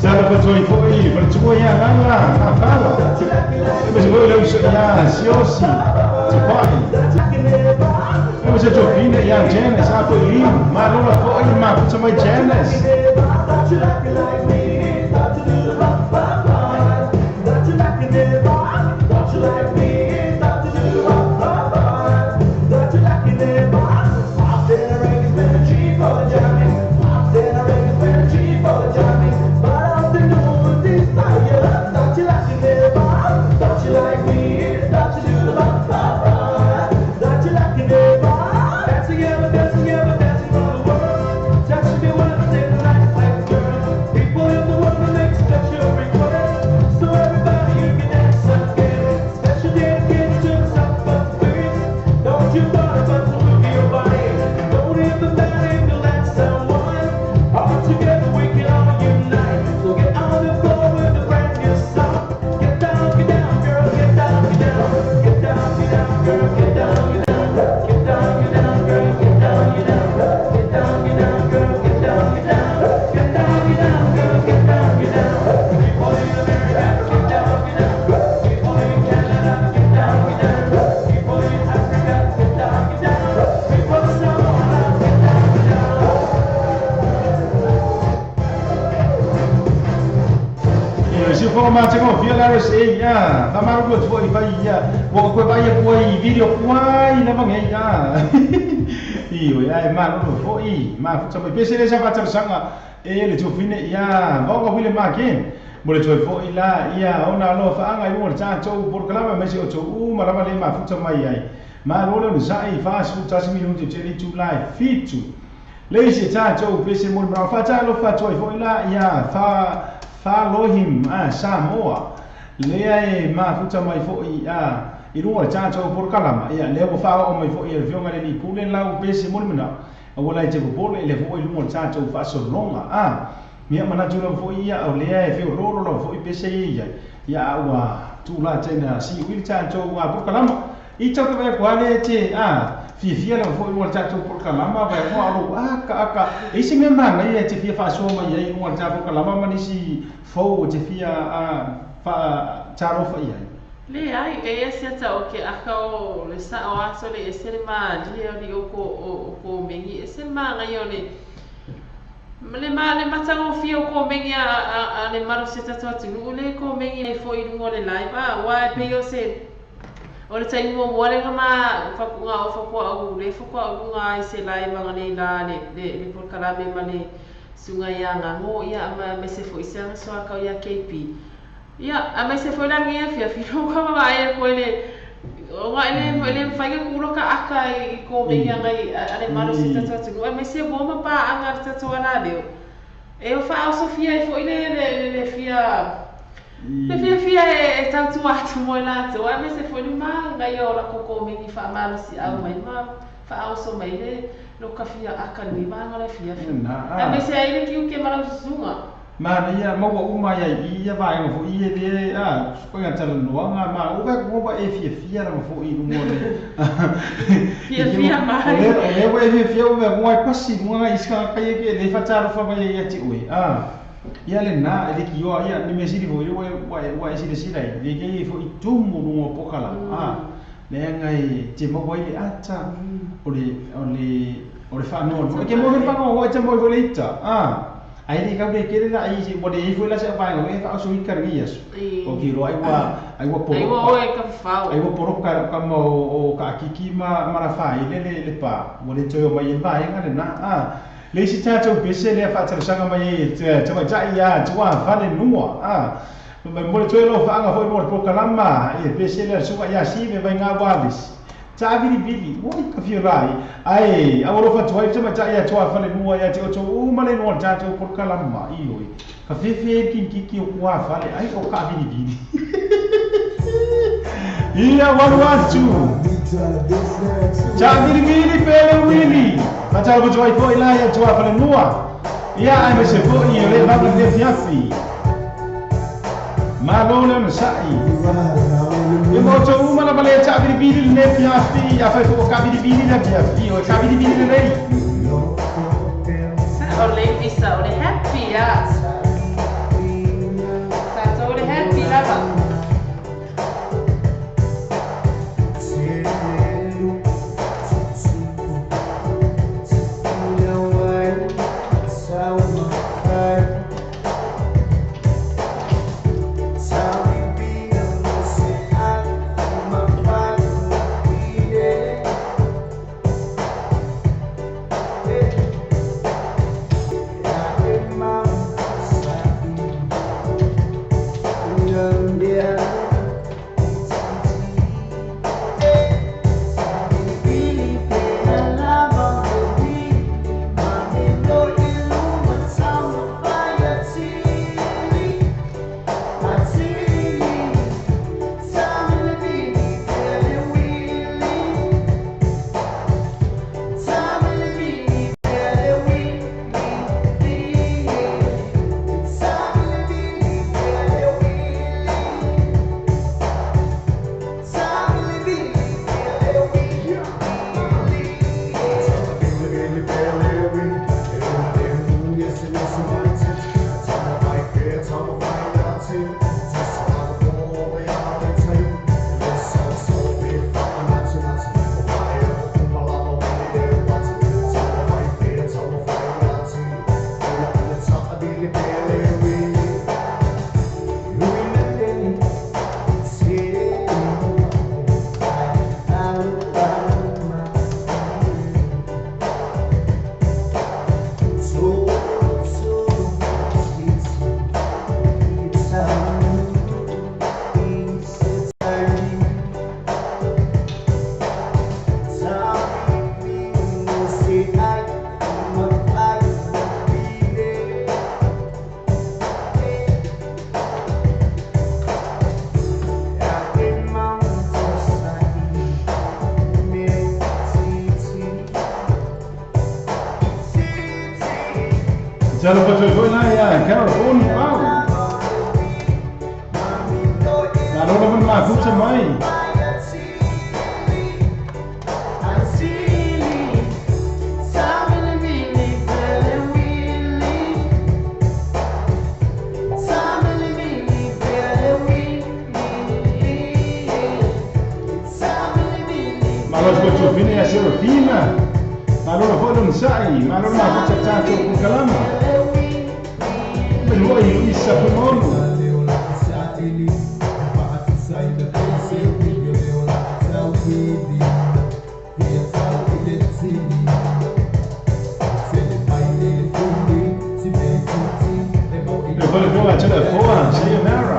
Talofa atu ai foi i le faletua ia Lala Mafala. Aemaise foi o le uso ia Siaosi Tupai. E se Jovina ia Janice, a foi lindo, malo lava foi mafuta mai Janice. Se ia, fa maru ko foi fa ia, wo ko vai ko i video kwai na mangai ia. I o ia e maru no foi, ma fu mai pese le sa fa sanga e le tofine ia, va ko wile ma ken. Mo le toi foi la ia ona lo fa anga i mo cha chou por kalama me se o chou ma lava le ma fu mai ai. Ma lo le sa i fa su ta si minuti te li tu lai fitu. Le se cha chou pese mo ma fa cha lo fa toi foi la ia fa fa lohim a Samoa. Lea e mafuta mai foi a i runga le tātou porokalama ia lea ua faaoo mai foi e le fioga le lipule lau pese mo le manao aua lai te popole le foi i luga o le tātou faasologa a mea manatu lava foi ia o lea e feololo lava foi pese ia ia ua tūlā taina siui le tātou porokalama i tau te vaai atu le te a fiafia lava foi i luga o le tātou porokalama vai moa lou aka aka e isi mea magaia e te fia faasoa mai ai i luga o le tātou porokalama ma nisi fou o te fia fa talofa i ai. Le ai e ia sia ta o ke aka o le sa o aso le ese le malie o li o ko mengi ese le maagaia o le le ma le matagofia o komegi a le malosi tatou atunuu le komegi e fo'i luga o le live a ua e pei o se o le taimi muamua lega ma fakuga o fakua'u le fakua'u luga ai se live agalei la le polokalame ma le suga ia gago ia ma aemaise fo'i se agasoakau ia KP ia aemaise foi la lagi afiafi lou kavavaai aku ai le oga ele le mafai ka kulo ka aka i komegi agai a le malosi tatou atunuu aemaise ua ma paaga le tatou alaleo e o faaosofia ai fo'i le fia le fiafia e tautua atu mo i latou aemaise foi le magaia o lakou komegi faamalosiau mai ma faaoso mai le lo kafia aka lenei vaega le afiafi aemaise ai le kiuke ma lau susuga. Manaia maua uma ia i ia vaega fo'i e lē a koiga talanoaga ma o vae ua e fiafia lava fo'i i luga o le fiafia mai o lea ua e fiafia ua mea moa e pasi luga i sikagakai e ke le fatalofa mai ai ia te oe a ia lenā e le kioa ia ni mea sili fo'i ua e silasila ai le kei fo'i tumu luga o pokalama a leaga e te maua ai le ata o le o le o le faanoanoa e ke maua le faanoanoa e te maua foi le ita a ai le kau le kele la ai mo le ifo la se vaega e fa so i ka aso o ki ro ai ua ai ua ai ua poroka oe kafafao ai ua poroka ka ma o ka kiki ma mara fai le pa mo le toe mai le vaega le na a le isi tātou pese lea faatalosaga mai ai te tamaitai ia tua fale nua a mai mo le toe lo faaga foi mo le porokalama e pese lea suga ia si me vai ngā walis Tāvilivili, oi ka fia lai. Ai, a alofa atu ai tamaitai ia tua fale nua ia te o uma le nua le tātou porokalama i oi. Ka fefe e kinkiki o kua fale, ai o ka vilivili. Ia walu atu. Tāvilivili pele wili. Fatalofa atu ai foi la ia tua fale nua. Ia ai me se foi o le vaga le fiafi. Malo le ona sa'i. E mo tō uma lava le tāvilivili le fiafi. Ia fai fo kāvilivili le fiafi. O kāvilivili le lei. Sa o le visa o le happy ia tatou le happy lava. Talofa foi la ia Carol Oni Pau. Malo lava le mafuta mai. Malo atu tofine ia Serafina. Malo lava foi le sa'i. Malo le mafuta tatou polokalama. Melua i Luisa Fuimaono. Le foi le fioga tele foa, Sayonara.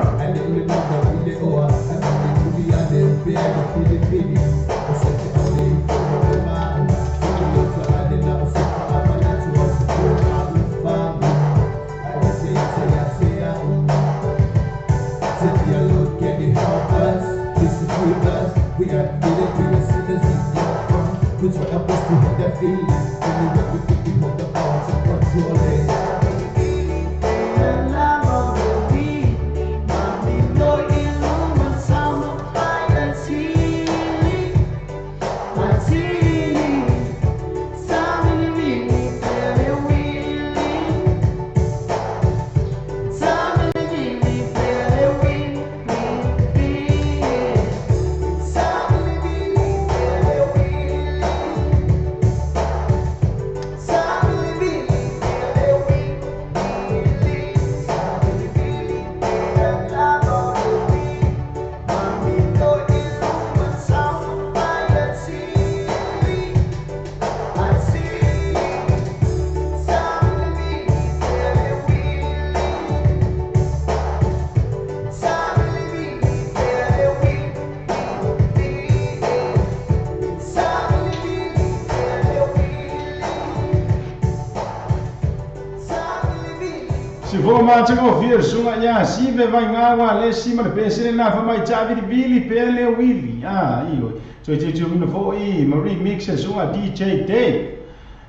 Se vou mate ouvir sunga ya si ve vai ngawa le si ma le se na fa mai cha vili vili pele wili ah io so te te mina fo i Marie Mix sunga DJ Dave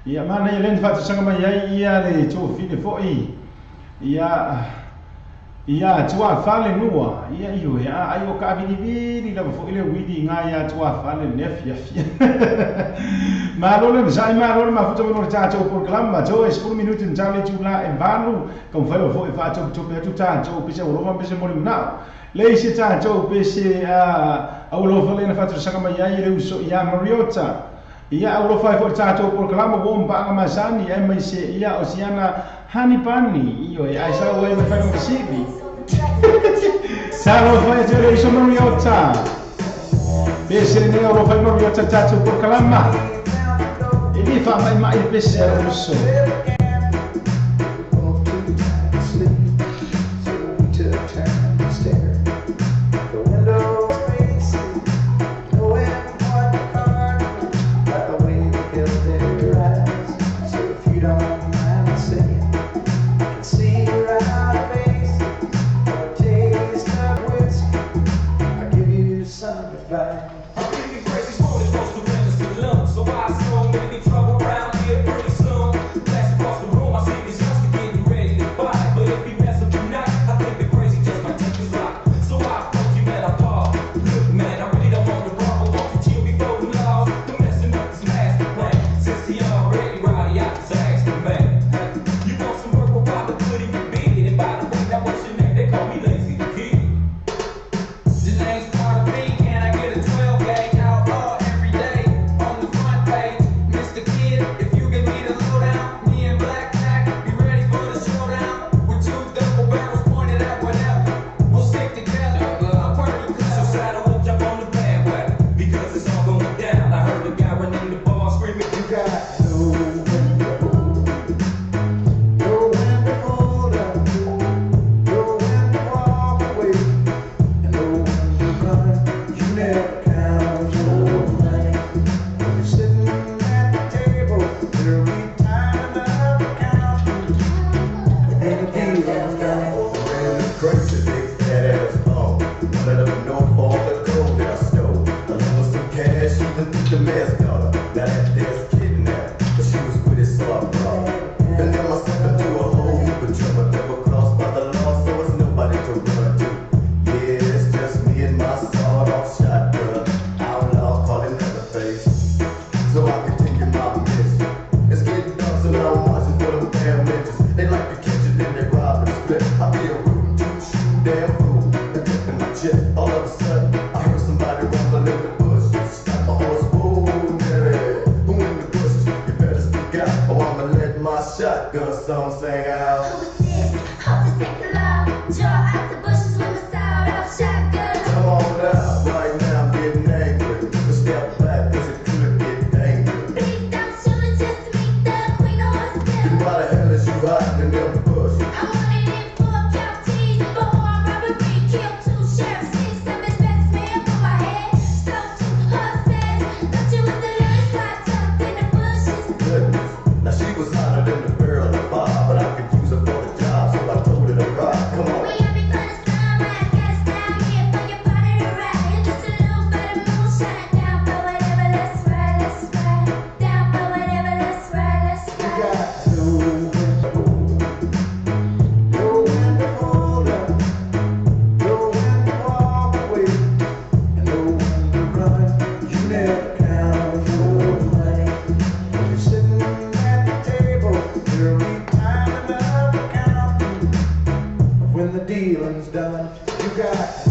ia mana ia le fa sanga mai ai ia le to fine fo i ia ia tua fale nua ia io ia ai o ka vili vili la fo ile wili nga ia tua fale ne fia fia Malo le sai malo le mafuta mo ta to programa to es 10 minuti ntale tula e valu kom fa fo e fa to to pe tu ta to pe se o lo pe se mo na le se ta to pe se a o lo fa le na fa to sanga mai ai le uso ia Mariota Ia alofa ai foi le tatou polokalama ua ombaaga masani aemaise ia o siana hani pani ioe ae sau ai ma fai ma fesili. Talofa ia te le iso Mariota. Pese lenei alofa i Mariota le tatou polokalama. E le faamaimai le pese a lou uso.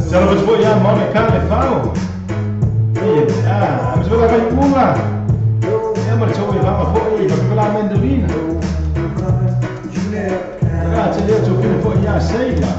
Talofa atu foi ia Monica Lefau. Ia, aemaise foi la Vaiula. Ia ma le tou e vava foi faapea la Mandelina. Ia, te leo tou pele foi ia Seila.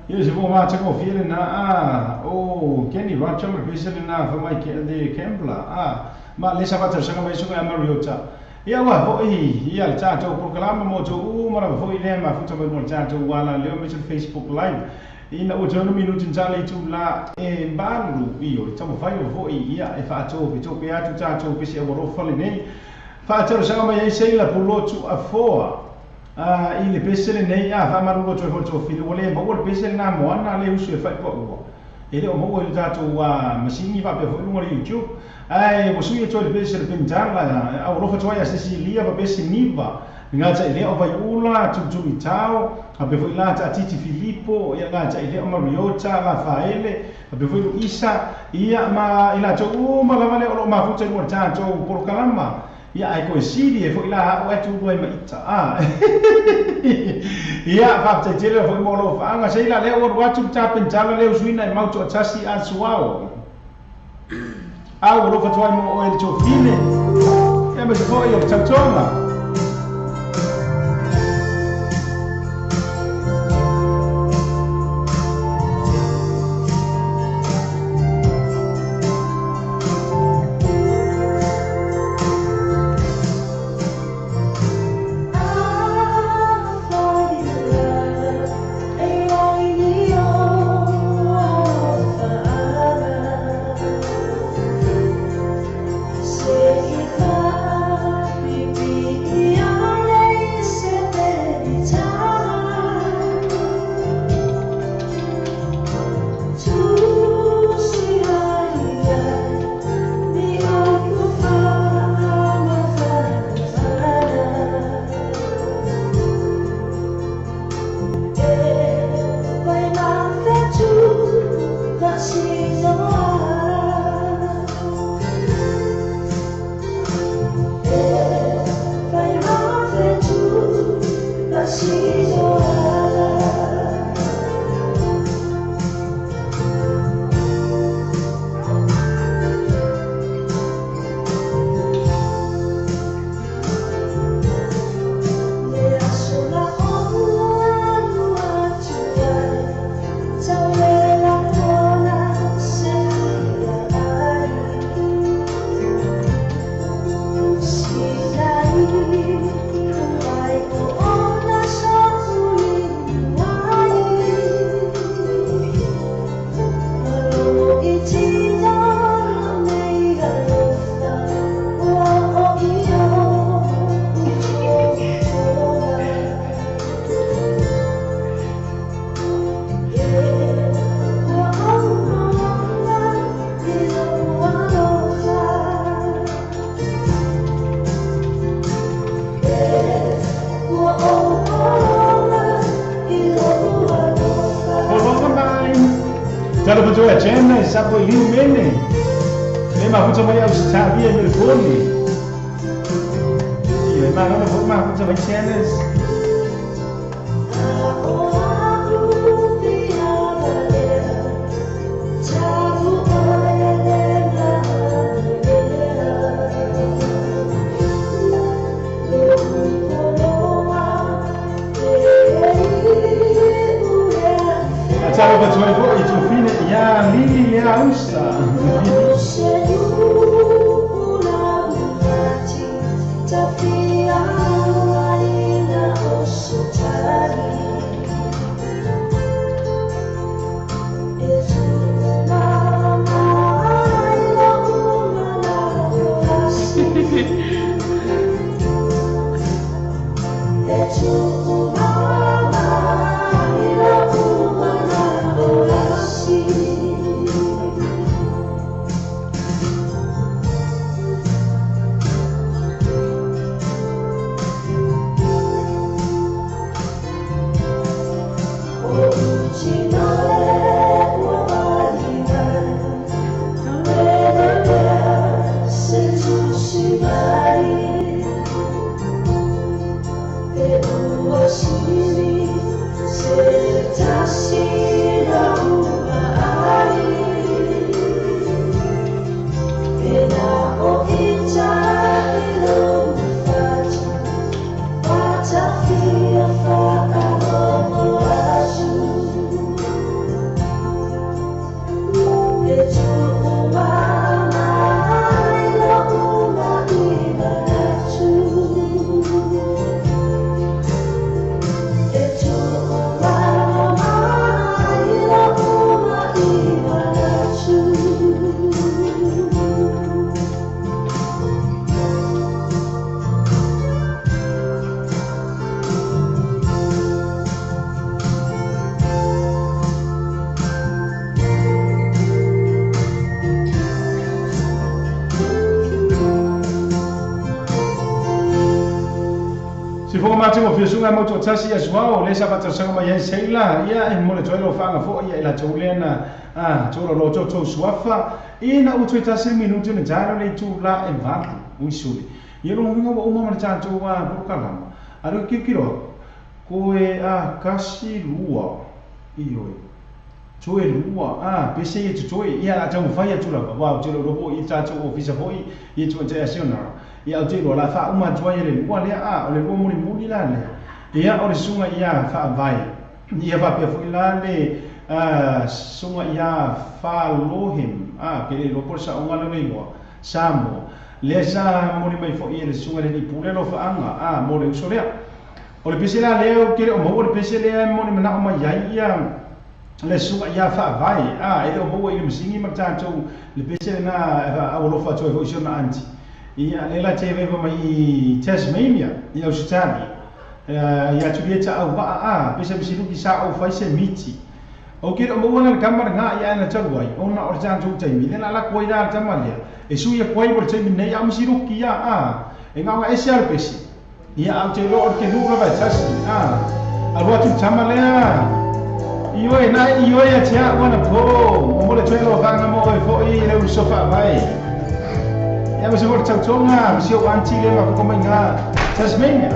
Ia se fua matagofie lena a o Kenny Roger ma le pese lena fa mai ke the Campbell a ma le sa faatalosaga mai suka ia Mariota. Ia ua foi ia le tatou polokalama mo outou uma lava foi lea mafuta mai mo le tatou ala leo aemaise le Facebook Live. Ina ua toe ono minuti na le itula e 8 i o le taumafai o foi ia e faatopetope atu tatou pese aualofa lenei. Faatalosaga mai ai Seila Pulotu Afoa. A i le pese lenei, a faamalulu atu ai foi le toafili, ua le maua le pese lena moana le usu e faipaua. E le o maua i le tatou masini faapea foi i luga o le YouTube. Ae ua sui atu ai le pese le Pentala, aualofa atu ai ia Cecilia Vapesi Niva, le gatai lea o Vaiula, Tulutuluitao, faapea foi la Taatiti Filipo, ia gatai lea o Mariota, Lafaele, faapea foi Luisa, ia ma i latou uma lava lea o lo o mafuta i luga o le tatou polokalama. Ia, ae toe sili ai foi la a'u ae tu ai ma ita, a. Ia, faafetai tele lava foi mo lou faaga. Seila, lea ua alu atu le tapenitala lea usuina e mau toatasi a Suao. A ua alofa atu ai mo oe le tofine, aemaise foi o le tautoga. Talofa atu ia Jane e sapo i liu mene. Le mafuta mai au Ausitalia i Melbourne. Ia, e malolo foi mafuta mai Janice. Talofa atu ai foi i Tofine ia Lili lea Ausa. Sifoga mate mo fia sunga mo toatasi ia Suao le sa faatausaga mai ai Seila ia e momoli atu ai lau faaga foi ia i latou lea na a tou lau tou suafa ina ua toe tasi le minuti ona taeao le itula e valu ui suli. Ia lona uiga ua uma ma le tatou polokalama. A o le tilotilo atu, toe a kasi lua, ioe, toe lua, a pese ia totoe, ia o le a taumafai atu lava, aua ou te le o iloa po o i le tatou ofisa foi ia Tamaitai Asionara, ia ou te iloa o le a faauma atu ai e le lua lea, a o le lua mulimuli la lea, ia o le susuga ia Faavae, ia faapea foi la le susuga ia Falohem, a ou te le iloa po o le saoga lea o le igoa, Samoa, lea sa momoli mai foi e le Susuga i le Alii Pule alofaaga, a, mo le uso lea. O le pese la lea ou te le o maua le pese lea e momoli manao mai ai ia le Susuga ia Faavae, a, e le o maua i le masini ma le tatou le pese lena e aualofa atu ai foi si ona aunty. Ia, lea la te vaiva mai i Tasmania, i Ausetalia, ia Julieta Auvaa, a, pese misiluki sa ou fai se miti. Ou te le o maua la le tama lena i aena talu ai, ona o le tatou taimi lea na alatu ai la le tama lea, e sui atu ai mo le taimi lenei, a o misi luki ia, a, e gaoga ese a le pese, ia, a ou te iloa o le kenu lava e tasi, a, alu atu le tama lea, ioe, na e ioe ia te a'u anapo, momoli atu ai alofaga mo oe foi i le uso faavae. Ia, aemaise foi o le tautoga, ma si ou aunty lea ma koko mai iga Tasmania.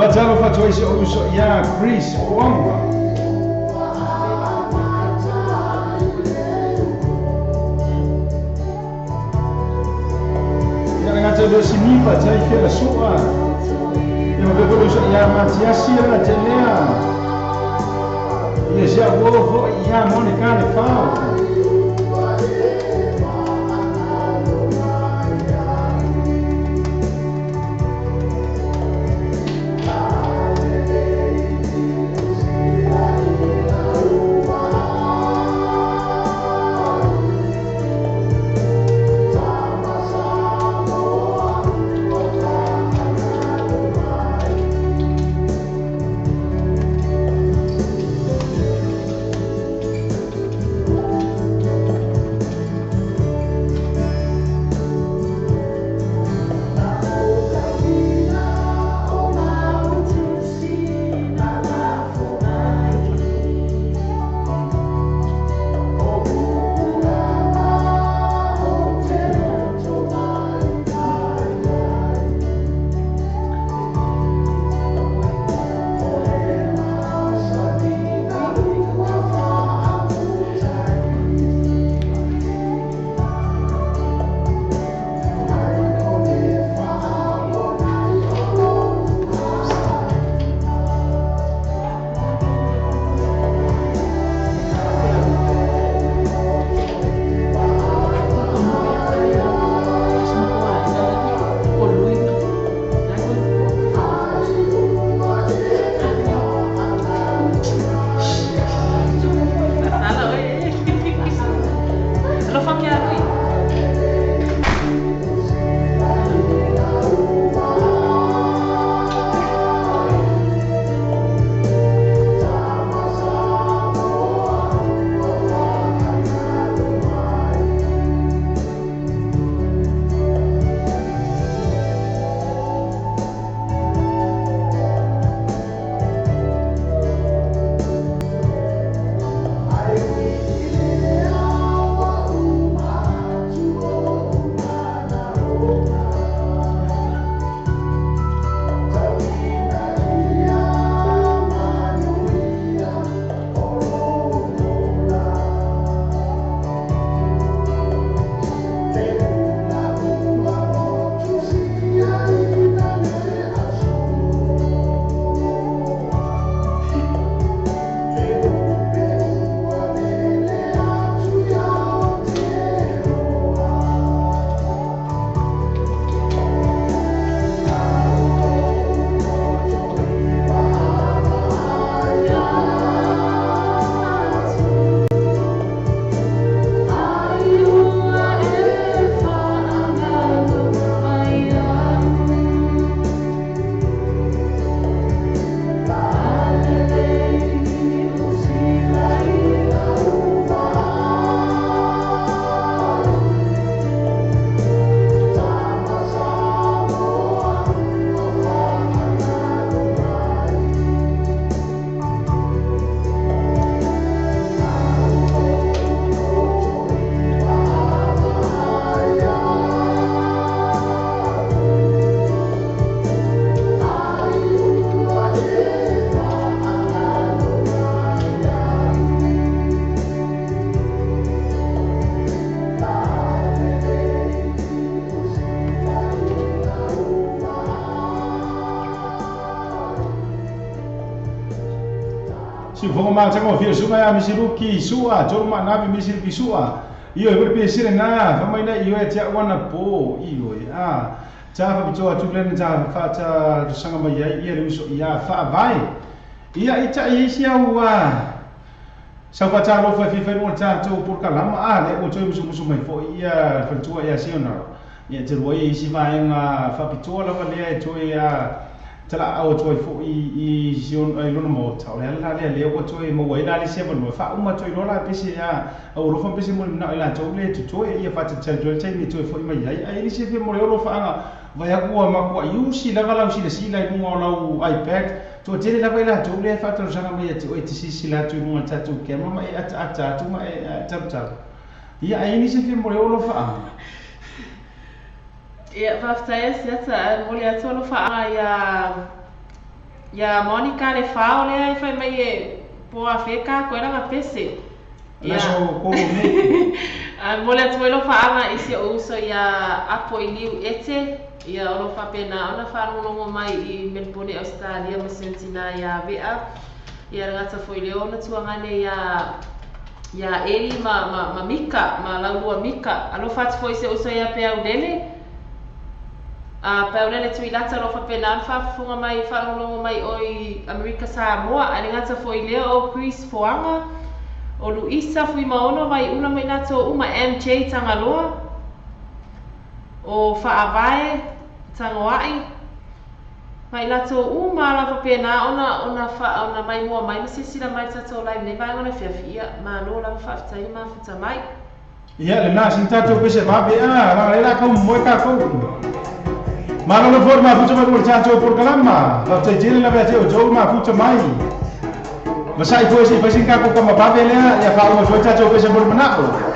Faatalofa atu ai si ou uso iā Chris Wonga. Ia le gata leo Simifa tai fela soa. Ia ma pea uso iā Matiasi ia gata lea. Ia sia uo foi iā Monica le fao. Siufoga matagofie suʻa ia misiluki suʻa tolu maanavi misiluki suʻa. Ioe pole pese lenā famaina ioe te aʻu anapo ioe a ta faapitoa atu lena ta faatalosaga mai ai ia le uso ia faavae ia itaʻi isi au a sau faatalofa e fia failuga le tatou polokalama a lea ua toe musumusu mai foʻi ia faletua ia sionaro ia te lua ia isi vaega faapitoa lava lea e toe a talaau atu ai foʻi i sion i lona maota o le ala la lea lea ua toe maua ai la le isi avanoa faauma atu ai loa la pese a aualofa ma pese mo le manao i latou le totoe ia faatalitali toe le taimi e toe foʻi mai ai ae lisi fia mo le olofaaga vai aku ua makuaʻi usi lava lau silasila i luga o lau iPad toatele lava i latou lea e faatalosaga mai ia te oe e te silasila atu i luga o le tatou camera ma e ataata atu ma e talutalu ia ae i nisi fia mo le olofaaga. Ia, faafetai Asiata, ae momoli atu alofaaga ia ia Monica le fao lea e fai mai e po afe ka koe laga pese. Ia. Laso kolo nei. Ae momoli atu foi alofaaga i si ou uso ia Apo i Liu Ete, ia o lo o faapena ona faalogologo mai i Melbourne Ausetalia ma si ona tinā ia Vea. Ia le gata foi lea ona tuagane ia ia Eli ma, ma, ma Mika, ma Laulua Mika. Alofa atu foi i si ou uso ia Peaulele. A Peaulele Tuilata o lo o faapena ona faafofoga mai, faalogologo mai o i Amerika Samoa. Ae le gata foi i lea o Chris Foaga, o Luisa Fuimaono Vaiula ma i latou uma, MJ Tagaloa, o Faavae Tagoai, ma i latou uma lava faapena ona ona fa ona maimoa mai ma silasila mai i le tatou live i lenei vaega o le afiafi. Ia, malo lava faafetai le mafuta mai. Ia lenā sina tatou pese vave a laga ai la kau momoe tatou. Malo lava foi le mafuta mai luga o le tatou polokalama. Faafetai tele lava ia te outou le mafuta mai. Masaʻi foi se i fai sina tatou kama vave lea ia faauma atu ai tatou pese mo le manao.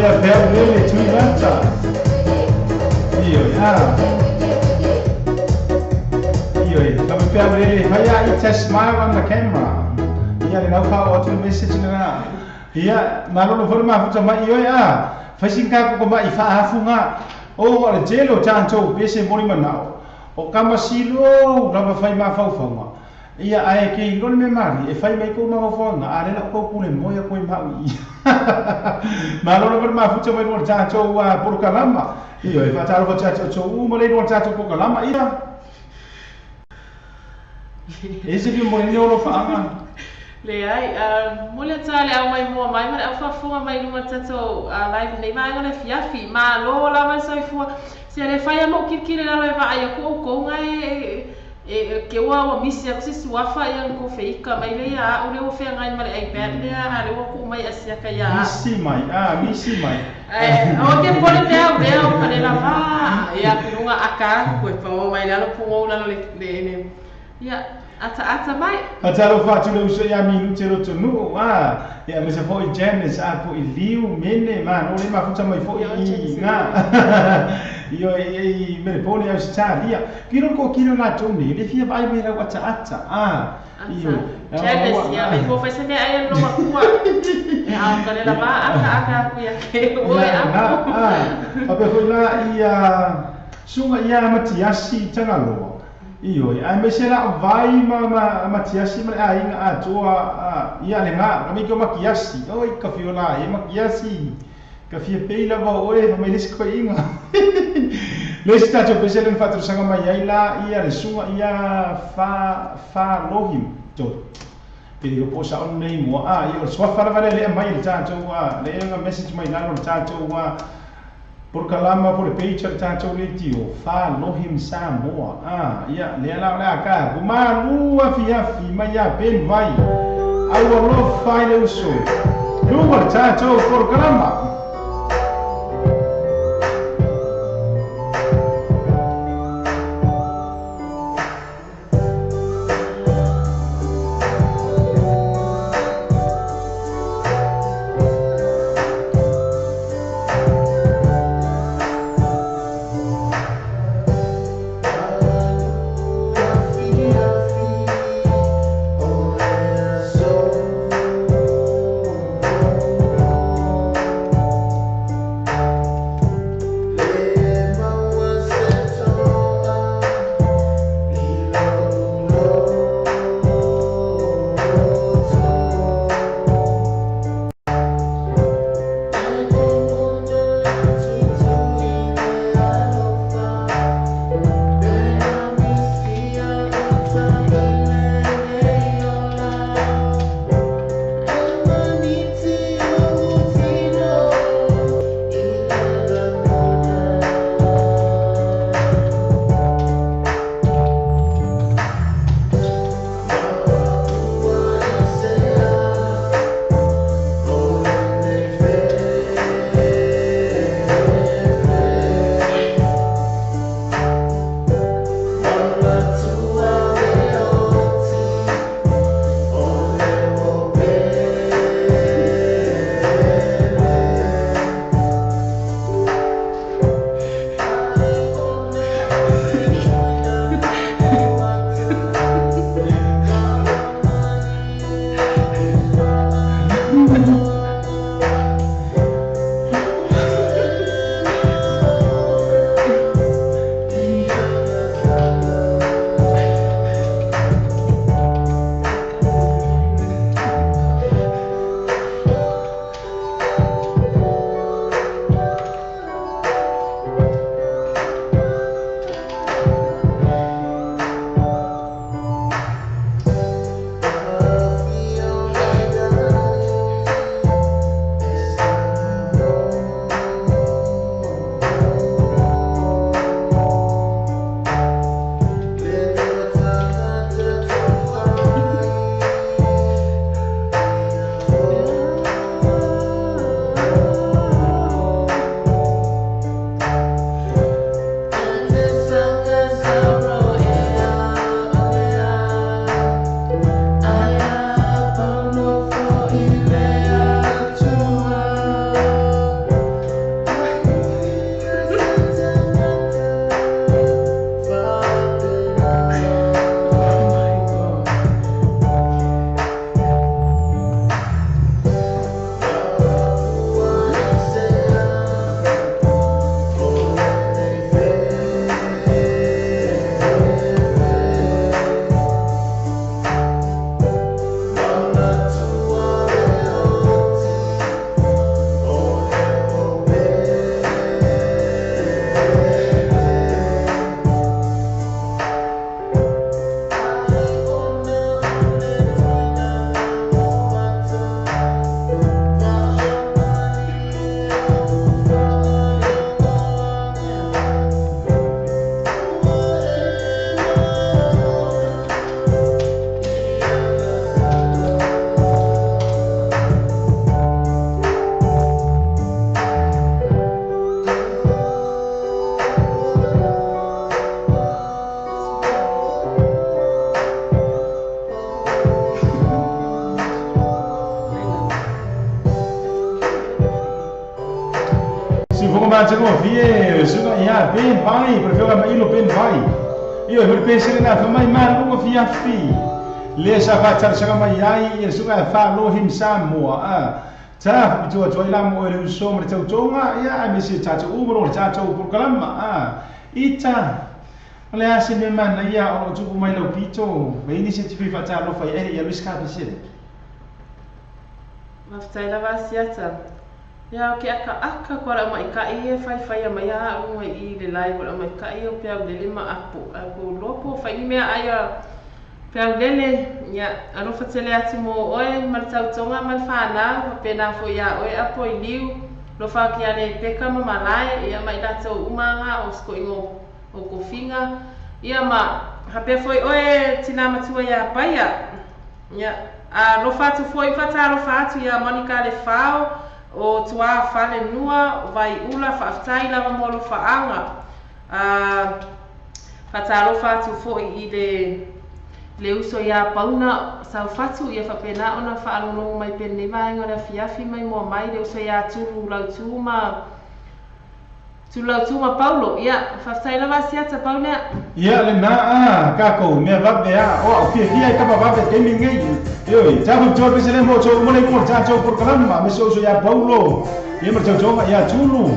la pea lele Tuivata. Ioe, a. Ioe, ka me pea lele, fai a ita smile on the camera. Ia le nau whao atu le message lena. Ia, malolo fo le mafuta mai, ioe a. Fai singa ko mai whaafunga. O, o le tele o tātou, pese mori manao. O kamasilo, lava fai mawhauwhaunga. Ia, ae ke ilo le me mari, e fai mai kou mawhauwhaunga, a lela o kou pule moea koe mau i. Malolo fo le mafuta mai lua le tātou porokalama. Ia, e whaatalo fo tātou tō uma le lua le tātou porokalama, ia. E se ki mo le olo whaanga. Leai, momoli atu lava le au maimoa mai ma le au faafofoga mai i luga o le tatou live lenei vaega o le afiafi. Malo lava le soifua. Se le fai lava ma ou kilikili i lalo e vaai aku oukou ga e e ke ua ua misi atu se suafa ia na kou feika mai lea ia a'u lea ua feagai ma le ipad lea a lea ua kuu mai Asiaka ia a'u. Misi mai, a misi mai. Ae aua ke pole pea au lea o ka le lava ia aku i luga aka aku koe paoa mai lalo pogou lalo le le ia Ataata mai. Faatalofa atu le uso ia Minute Lotonuu, a, ia aemaise foi Janice, a, po i Liu, Mene, malo le mafuta mai foi i nga, ioe, i Melepone, Ausetalia. Kilo ko kilo latou nei, le fia vaai mai lau ataata, a, ioe. Janice, ia me fo fai se mea ai lo makua. E ao ka le lava aka aka aku ia ke oe aku. A, faapea foi la ia susuga ia Matiasi Tagaloa. Ioe, aemaise la o Vai ma ma Matiasi ma le aiga atoa a ia le ga, ka miki o Makiasi, oi ka fia ola ai e Makiasi, ka fia pei lava o oe fa mai le isi koiga. Le isi tatou pese lea na faatalosaga mai ai la ia le susuga ia Fa Fa Lohi to pe le iloa po o sao lenei igoa a ia o le suafa lava lea lea aumai e le tatou a lea na message mai lalo le tatou a Polokalama po le page a le tatou leitio, Falohi Samoa. Ah, ia, lea la o le a ka aku. Malu afiafi mai ia Ben Vai. Au alofa i le uso. Luga le tatou polokalama. Ma te go fie suga ia ben vai, per fioga ma ilo ben vai. Io e per se na fa mai ma lungo fia fi. Le sa fa tar sa mai ai e suga fa lo him sa mo a. Ta tu tu ila mo e uso mo te tonga ia me se ta tu umro ta tu programa a. Ita le a se me mana ia o tu mai lo pito, me ini se ti fa ta lo fa e ia Luis Ka se. Maftai lava siata. Ia o ke aka aka ko la mai ka i e fai fai mai a u i le lai ko la mai ka i o pe au lele ma apo a ko lopo fai ni mea ai a pe au lele ia alofa tele atu mo oe ma le tautoga ma le fanau pena fo ia oe apo i liu lofa ki ale peka ma malae ia mai latou umaga o sikoiga o kofiga ia ma hapea foi oe tina matua ia paia ia a lofa atu foi fatalofa atu ia Monica le fao o tua fale nua o vai ula faafetai lava mo alofaaga a fatalofa atu foi i le uso ia Pauna Saufatu ia faapena ona faalogologo mai penei vaega o le afiafi mai moa mai le uso ia Tulu Lautu ma Tulu ma Paulo ia faafetai lava siata Paulea. Ia le na a kako me va be a o fia fia ka va be te mi ngai. Io ta fu to pe se le mo to mo le ko ta to programa me so so ia Paulo. Ia mo to to ia Tulu.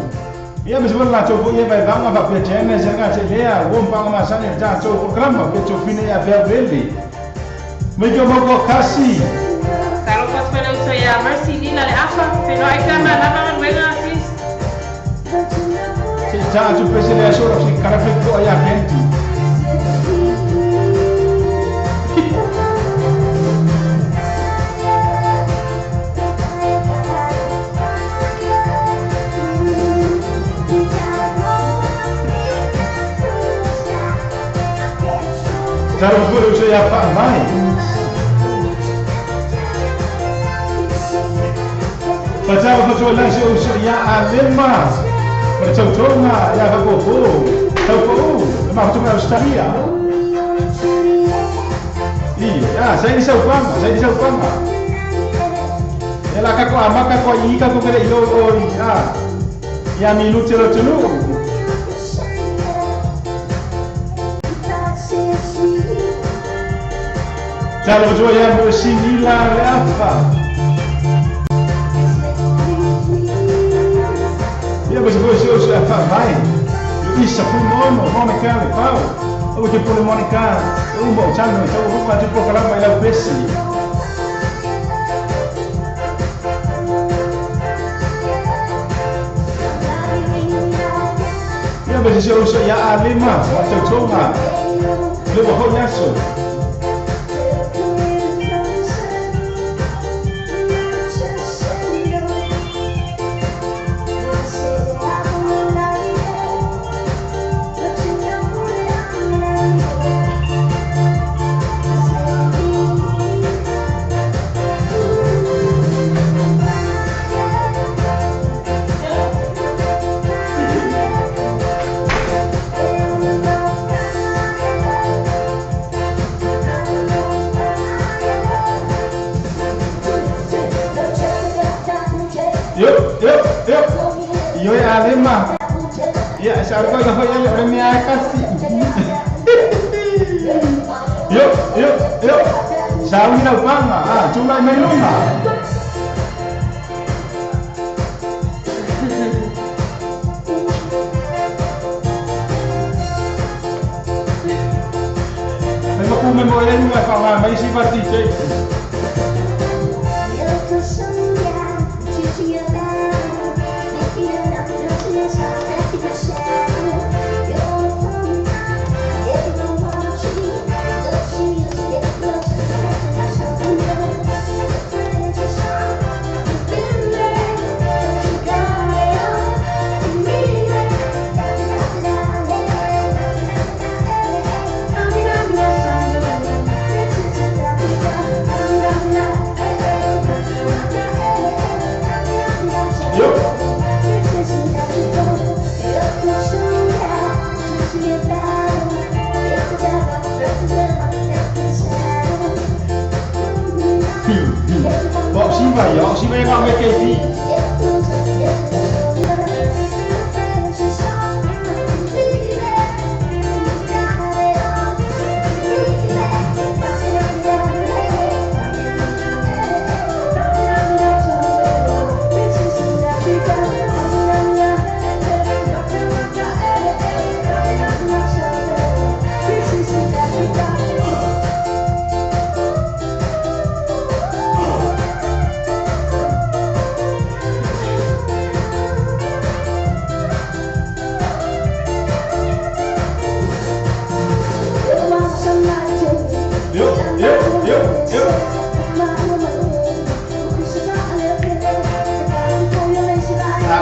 Ia me so la to fo ia vai va va pe chene se ga se lea o pa ma sa ne ta to programa pe to fine ia be bele. Me jo mo ko kasi. Talofa atu le uso ia Mercy Lila le afa feno ai ka ma lava galuega sis. Se ta tu pe se le so se cara fe ko ia gente. Talo foi o seu ia fa mai. Fatalo foi lá se o seu ia alema. Para tau tonga ia fa go go. Tau go. Ma tu me estaria. I, ah, sai ni sau panga, sai ni sau panga. Ela ka ko amaka ko i ka ko kere ilo o ah. Ia mi lu telo tulu. Talo jo ia mo sinila le afa. Ia mas vou se o afa vai. Luisa Fumono, Monica le pau. O que pole Monica, o mo chano, então vou fazer programa vai lá o peixe. Ia mas se o ia alema, o teu tonga. Le vou nhaso. Yo ya alema. Ya, sabe ko ya le ore mea kasi. Yo, yo, yo. Sawi na panga, ah, chula mai lunga. Mai mo me mo ele nunga fa mai si va ti che. Yo, si me va a meter.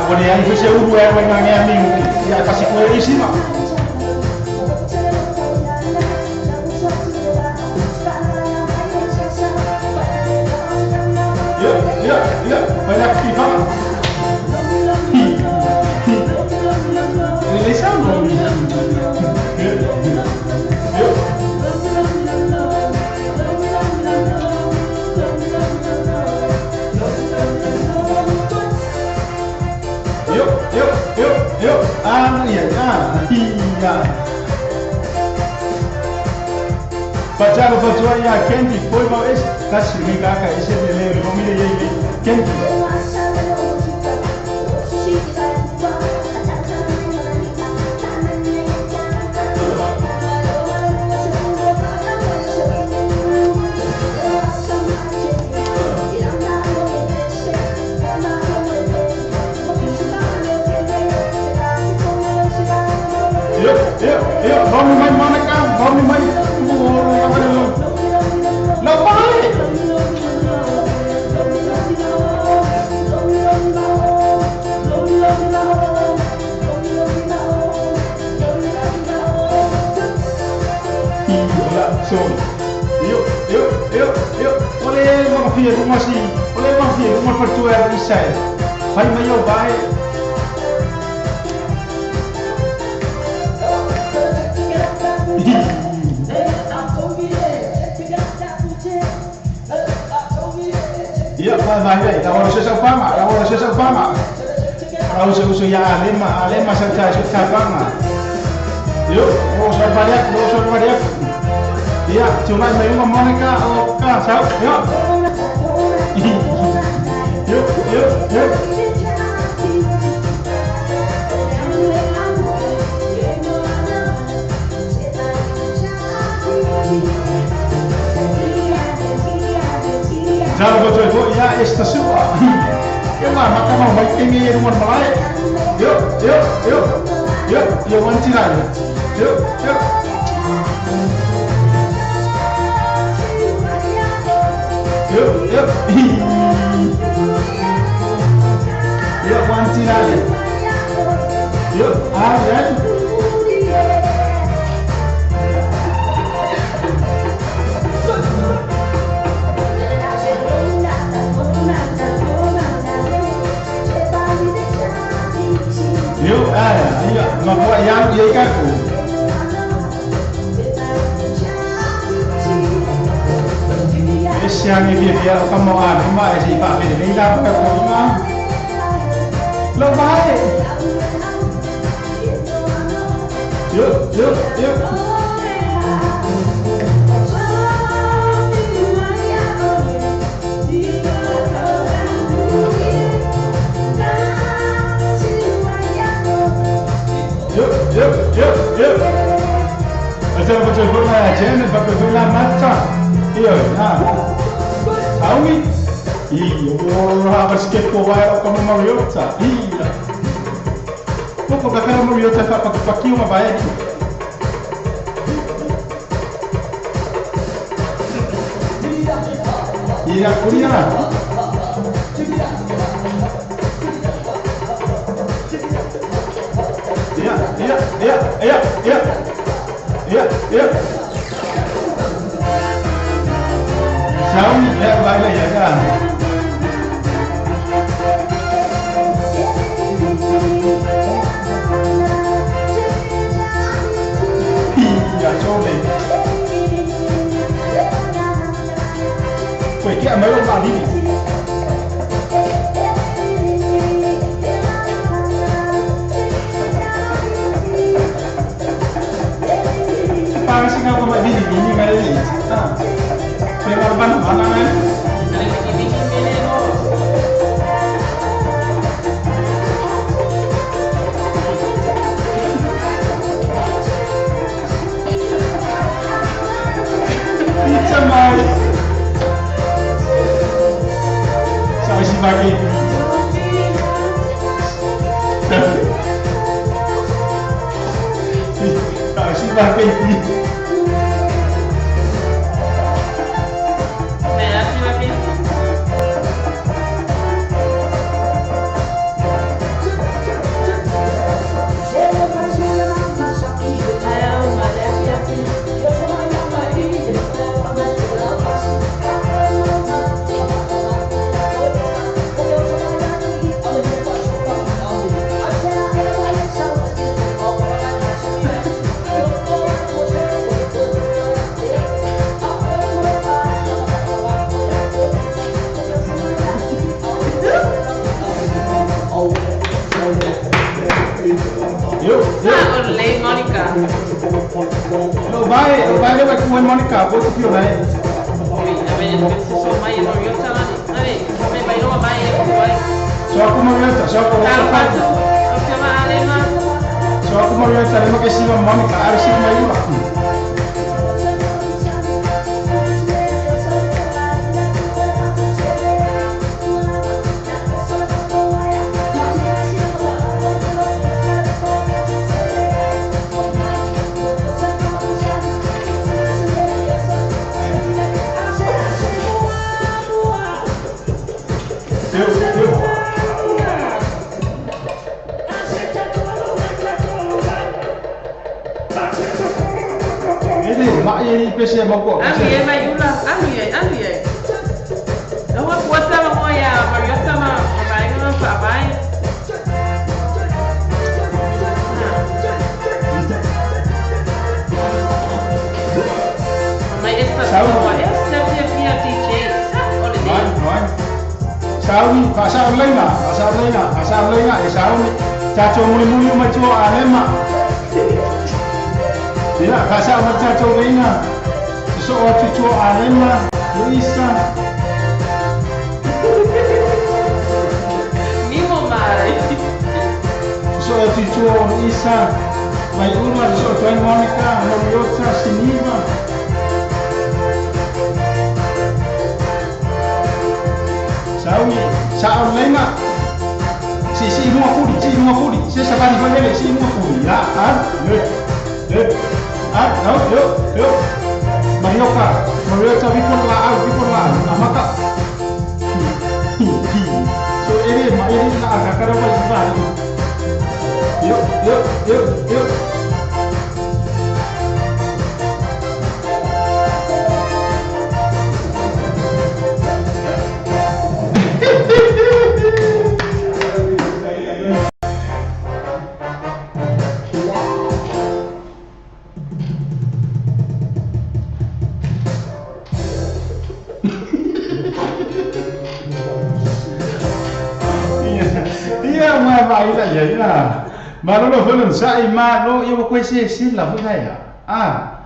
Ua leai foi se ulu e alu ai gagea niu ia e fasikoe isi ma. Ia, ia, ia, fai le tifaga. Hi, hi. E lelei saunoa. Ia, ia. Yo, yo, yo, yo. Ah, ia, ah, ia. Fatalo fatua ia Kendi, foi mau ese. Tasi mi kaka ese le le le mi le ye Kendi. Yo, yo, yo, Mami mai Monica, mami mai. Lo vai. Ia, so. Yo, yo, yo, yo. Ole ma fia ma si. Ole ma fia ma fatua i sai. Fai mai yo vai. Ia, vai vai vai. Tawara se sa panga, tawara se sa panga. Ara uso uso ya alema, alema sa ta sa panga. Yo, o sa variak, o sa variak. Ia, tunai mai uma Monica o ka sa. Yo. Yo, yo, yo. Talo ko toi ia esta sua. Ia ma maka mau mai kenge ia rumah malai. Yo, yo, yo. Yo, yo wanti lai. Yo, yo. Yo, yo. Yo wanti lai. Yo, ah, ya. Yo, ah, iya, ma yang ia kaku. Siang ni biar kamu ah, ma si pak ni la ka ko ma. Lo vai. Yo, yo, yo. Yo, yo, yo, yo. Macam betul pun lah, jangan pakai pun lah macam. Iyo, ha. Saumi. Iyo, ora sikit ko vai o kama Mariota. Iya. Poko kakara Mariota fa pa pa ki uma vai. Iya, kuria. Iya, iya, iya, iya, iya. Iya, iya. Saumi ya vai lah ya kan. Iya, coba. Wait, kia mấy ông bà đi. Para sing ako mai bini bini mai ni. Ah. Pengarban mana ni? Pizza mai. Sampai si pagi. Sampai si pagi. Lo vai, lo vai le vai ku Monica, bo ku lai. So aku Mariota, so aku So aku Mariota, lema ke siva Monica, ari siva mai ula. Pese moko. Ami e mai ula, ami e, ami e. Não a puta mo ya, Mariota ma, vai no fa vai. Mas esta esta é a DJ. Vai, vai. Sawi, pasa leina, pasa leina, pasa leina, e sawi. Chacho muli muli ma chuo alema. Ia, pasa ma chacho leina. So o Alema, Luisa. Mimo mai. So o chuo Luisa, mai ula so o Monica, Mariota, Siniva. Sawi, sa Alema. Si si mua kuri, si mua kuri. Si sa bani fai si mua kuri. Ya, ah, le. Le. Ah, no, yo, yo. Marioka, Mariota before la out, before la amaka. So ere ma ere la akara wa iba. Yo yo yo yo. Malo lo sa ma lo io ko se se la vo ya. Ah.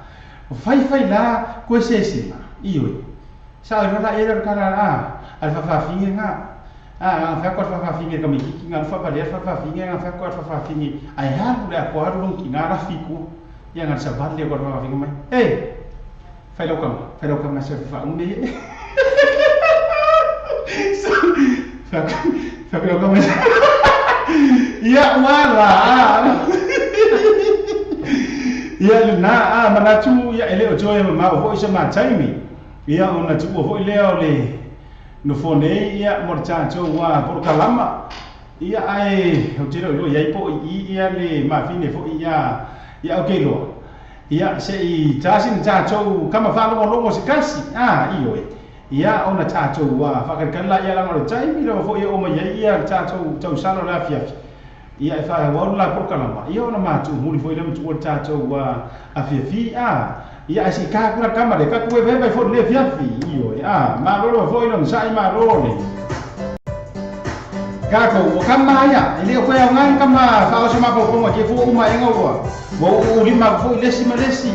Fai fai la ko se se la. Io. Sa ro la era ka la al fa fa finge nga. Ah, fa ko fa fa finge ka mi ki nga fa fa le fa fa finge nga fa ko fa fa finge. Ai ha ru la ko ha ru ki nga ra fiku. Ya nga sa ba le ko fa finge mai. Eh. Fai lo kam se fa un ne. Fa fa lo kam. Ia wala. Ia na a manatu ia ele o joe ma o foi ma taimi. Ia ona tu o foi leo le no fone ia mo cha cho wa por kalama. Ia ai o tiro lo ia po i ia le ma fine fo ia ia o ke lo. Ia se i cha sin cha cho kama fa lo lo se kasi. Ah i oi. Ia ona cha cho wa fa kan la ia la mo taimi lo fo ia o ma ia ia cha cho cho sa lo la fia. Ia e whae waru la prokalama. Ia ona mātu muli foi lema tuua tātou a fiafi. A, ia ai si kākura kamare, kaku e wewe fo le fiafi. Io e, a, mā lolo foi lona, sa'i mā lolo le. Kākou, o kama ia, i leo koe au ngai kama whaoso mā pau ke fua uma enga ua. Mo u lima foi lesi ma lesi.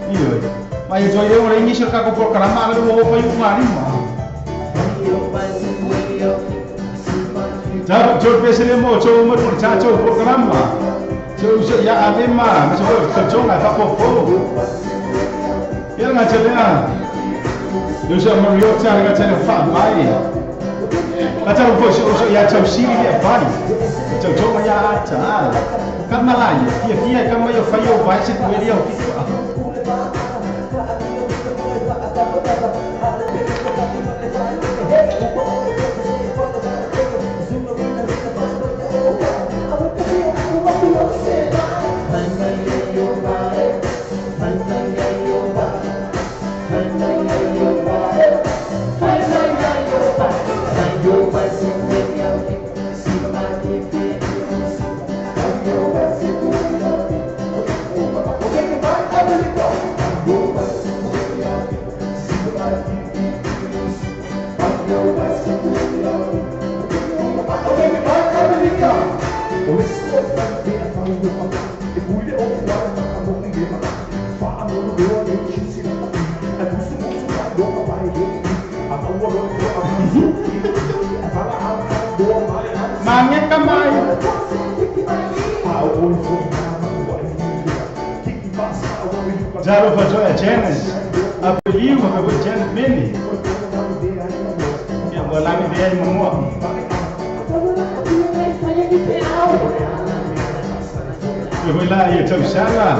Io e, mai e toi leo le ingisio kākou prokalama, ala lua opa iu ngā lima. Tá, jo pese mo jo mo por cha jo programa. Jo jo ya alema, ma jo jo nga fa po po. Ya nga chelea. Jo jo Mario cha nga chele fa mai. A cha po jo ya cha si ya bai. Jo jo ma ya cha. Kama la ya, fia kama yo fa yo vai se ku ele yo. Talofa atu ia Janice Apeliu faapea foi Janet Meli. Ia ua lagi lea i Mamoa. Ia foi la ia tausaga.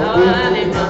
Ah, Lema.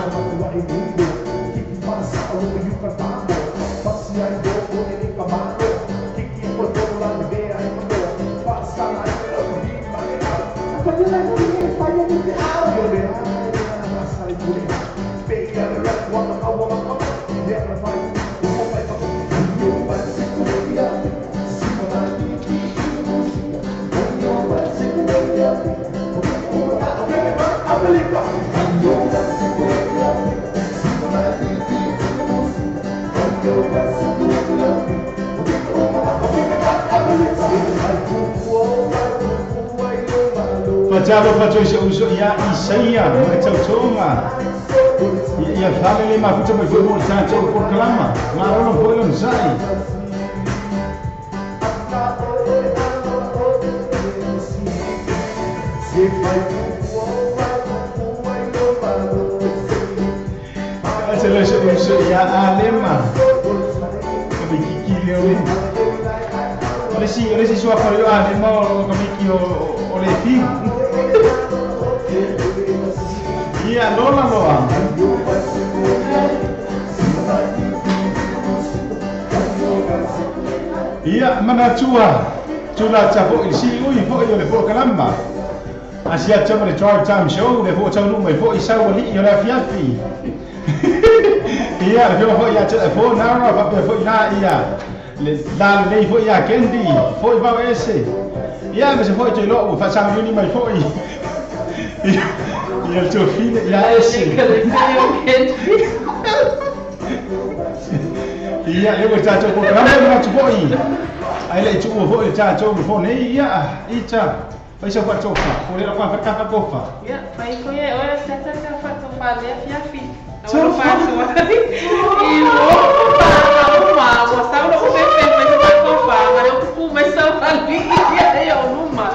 Faatalofa atu i si ou uso ia Isaia ma le tautoga. Ia fale le mafuta mai foi mo le tatou polokalama. Malolo foi lona sa'i. Faatalofa i si ou uso ia Alema. Ka mikiki lea o le. O le isi, o le isi suafa o Alema o ka miki o le fiu. Ia lola loa. Ia manatua tula foi i siui foi o le polokalama. Asia ma le Drive Time Show le foi taunuu mai foi sau alii o le afiafi. Ia le fioga foi ia te fo nara faapea foi la ia le la lelei foi ia Kendi foi vao ese. Ia ma se foi te loo ua faasauniuni mai foi ia ia le tofine ia ese. Ia le ua tatou polokalama e manatu foi ai le i tuua foi le tatou le fo nei ia ita fai sau faatofa po le lau fa ka tofa. Ia, fai ko ia oe se ta ka faatofa le afiafi. Tofa. I lo pa uma, ua sau lo pepe mai sa faatofa, ma le kuku mai sau ali ia ia o luma.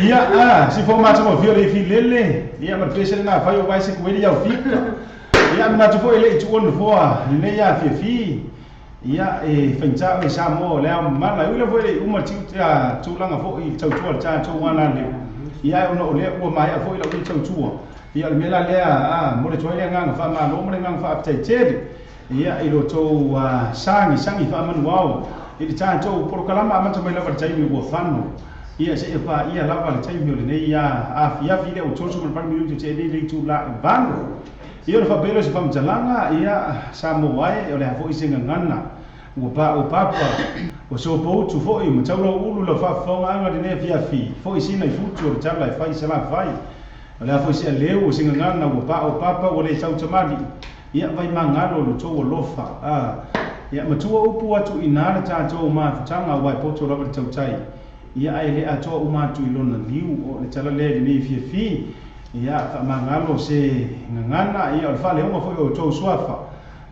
Ia a si fo matu mo fio le fi lele ia ma pese na fai o vai se kueli ia fika. Ia manatu foi le i tuua le nofoa lenei ia fiafia. Ia e faigata o e Samoa o le ao mamala. E ui lava foi le uma le tulaga foi i le tautua a le tatou alaleu. Ia ae ona o lea ua maea foi lau nei tautua. Ia o le mea la lea a momoli atu ai le agaga faamalo ma le agaga faafetai tele ia i lo outou sagisagi faamanuao i le tatou polokalama amata mai lava i le taimi ua fano. Ia seia paia lava le taimi o lenei afiafi lea ua 38 minute te nei le itula e 8. Ia ona faapea lea o se faamatalaga, ia, Samoa e, o le a foi se gagana ua paʻu papa, ua sopoutu foi ma taulau ulu lau faafofogaaga lenei afiafi, foi sina i futu o le tala e fai i Salafai. O le a foi se aleu o se gagana ua paʻu papa ua le tau tamalii, ia, vai magalo lo tou alofa. A, ia, matua upu atu i ina le tatou mafutaga aua e poto lava le tautai. Ia, ae le atoa uma atu i lona liu o le tala lea i lenei afiafi. Ia, faamagalo se gagana, ia, o le faaleoga foi o outou suafa,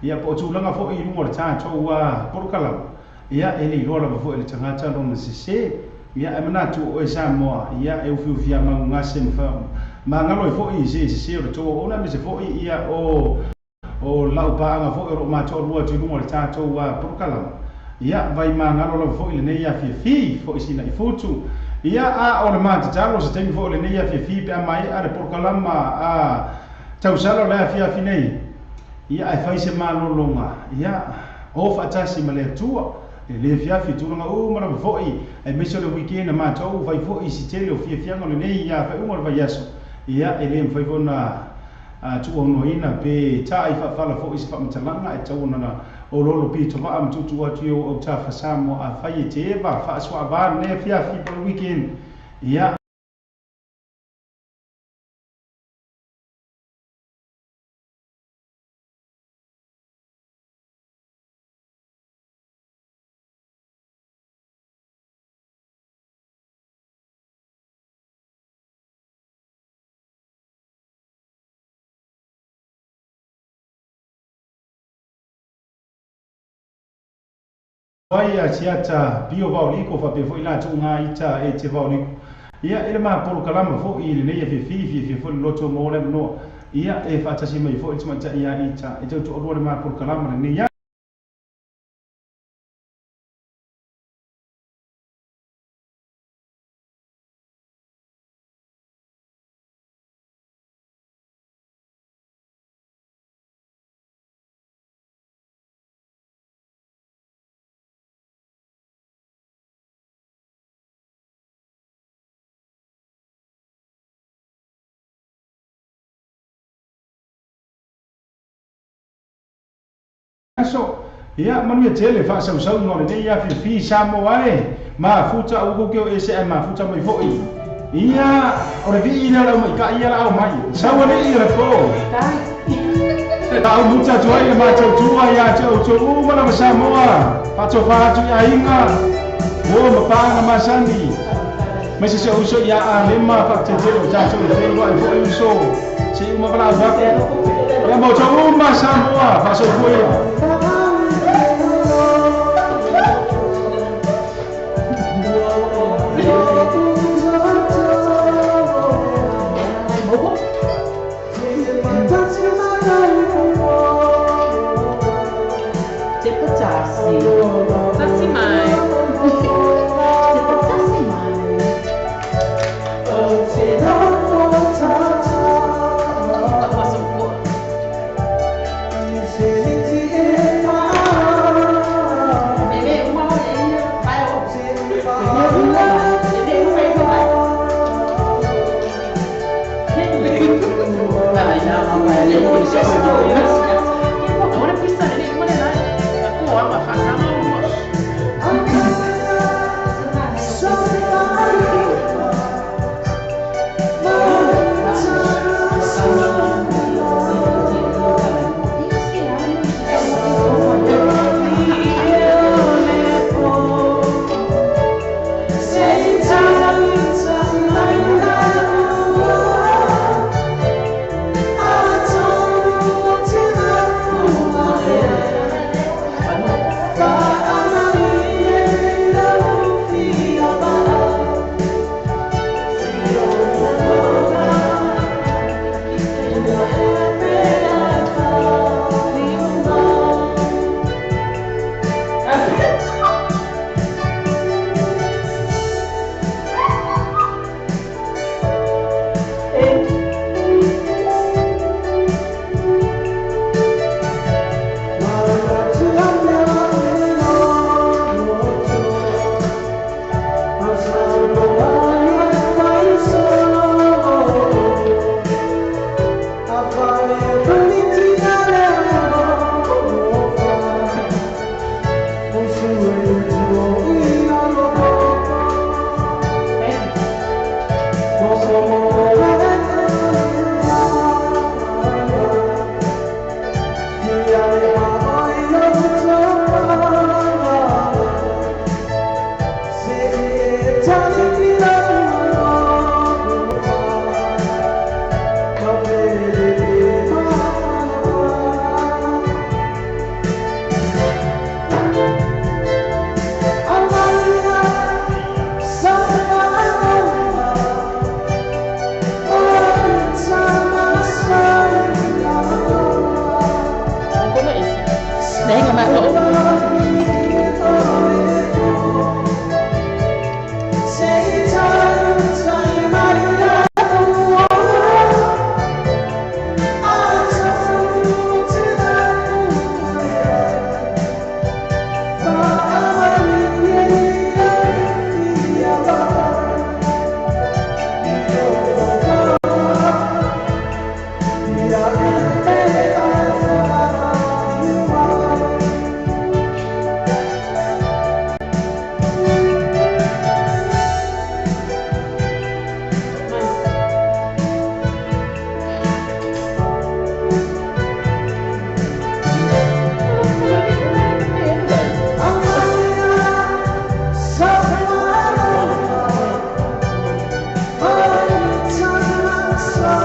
ia, po o tulaga foi i luga o le tatou polokalama, ia, e le iloa lava foi e le tagata lona sese, ia, ae manatu o oe Samoa, ia, e ufiufia magugase ma Magalo ai foi i se sese o le tou auauna aemaise foi ia o o lau paaga foi o lo o matoalua atu i luga o le tatou polokalama. Ia, vai magalo lava foi i lenei afiafi foi sina i futu. Ia, a o le ma tatalo se taimi foi o lenei afiafi pe a maea le polokalama a tausala o le afiafi nei, ia ae fai se malologa, ia, o faatasi ma le Atua i lenei afiafi i tulaga uma lava foi, aemaise o le weekend a matou fai foi i se tele o fiafiaga o lenei faaiuga o le vaiaso, ia, e le mafai foi ona tuuaunoaina pe taai faafala foi se faamatalaga e tatau ona oloolo pitovaa ma tuutuu atu i ou autafa Samoa afai e te eva faasuaava lenei afiafi po o le weekend ia Ai a siata pio vaoliko faapea foi la tuuga ita e te vaoliko ia i le ma polokalama foi i lenei afiafi fiafia foi le loto mo le avanoa ia e faatasi mai foi le tamaitai ia ita e tau toalua le ma polokalama lenei. Aso, ia manuia tele faasausauga o lenei afiafi Samoa e, mafuta aua kou te o ese ae mafuta mai foi. Ia, o le vii lea o le aumaikai ia la ao mai. Sau alii o le po. Faaumuta atu ai le matou tua ia te outou uma lava Samoa, faatofa atu i aiga, uo ma paaga masani. Mai se se uso ia Alema faafetai tele o tatou i feiloai foi uso se i uma valaau atu. Ia ma outou uma Samoa faasoifua ia. Tasi mai.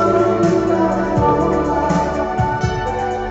Sorry.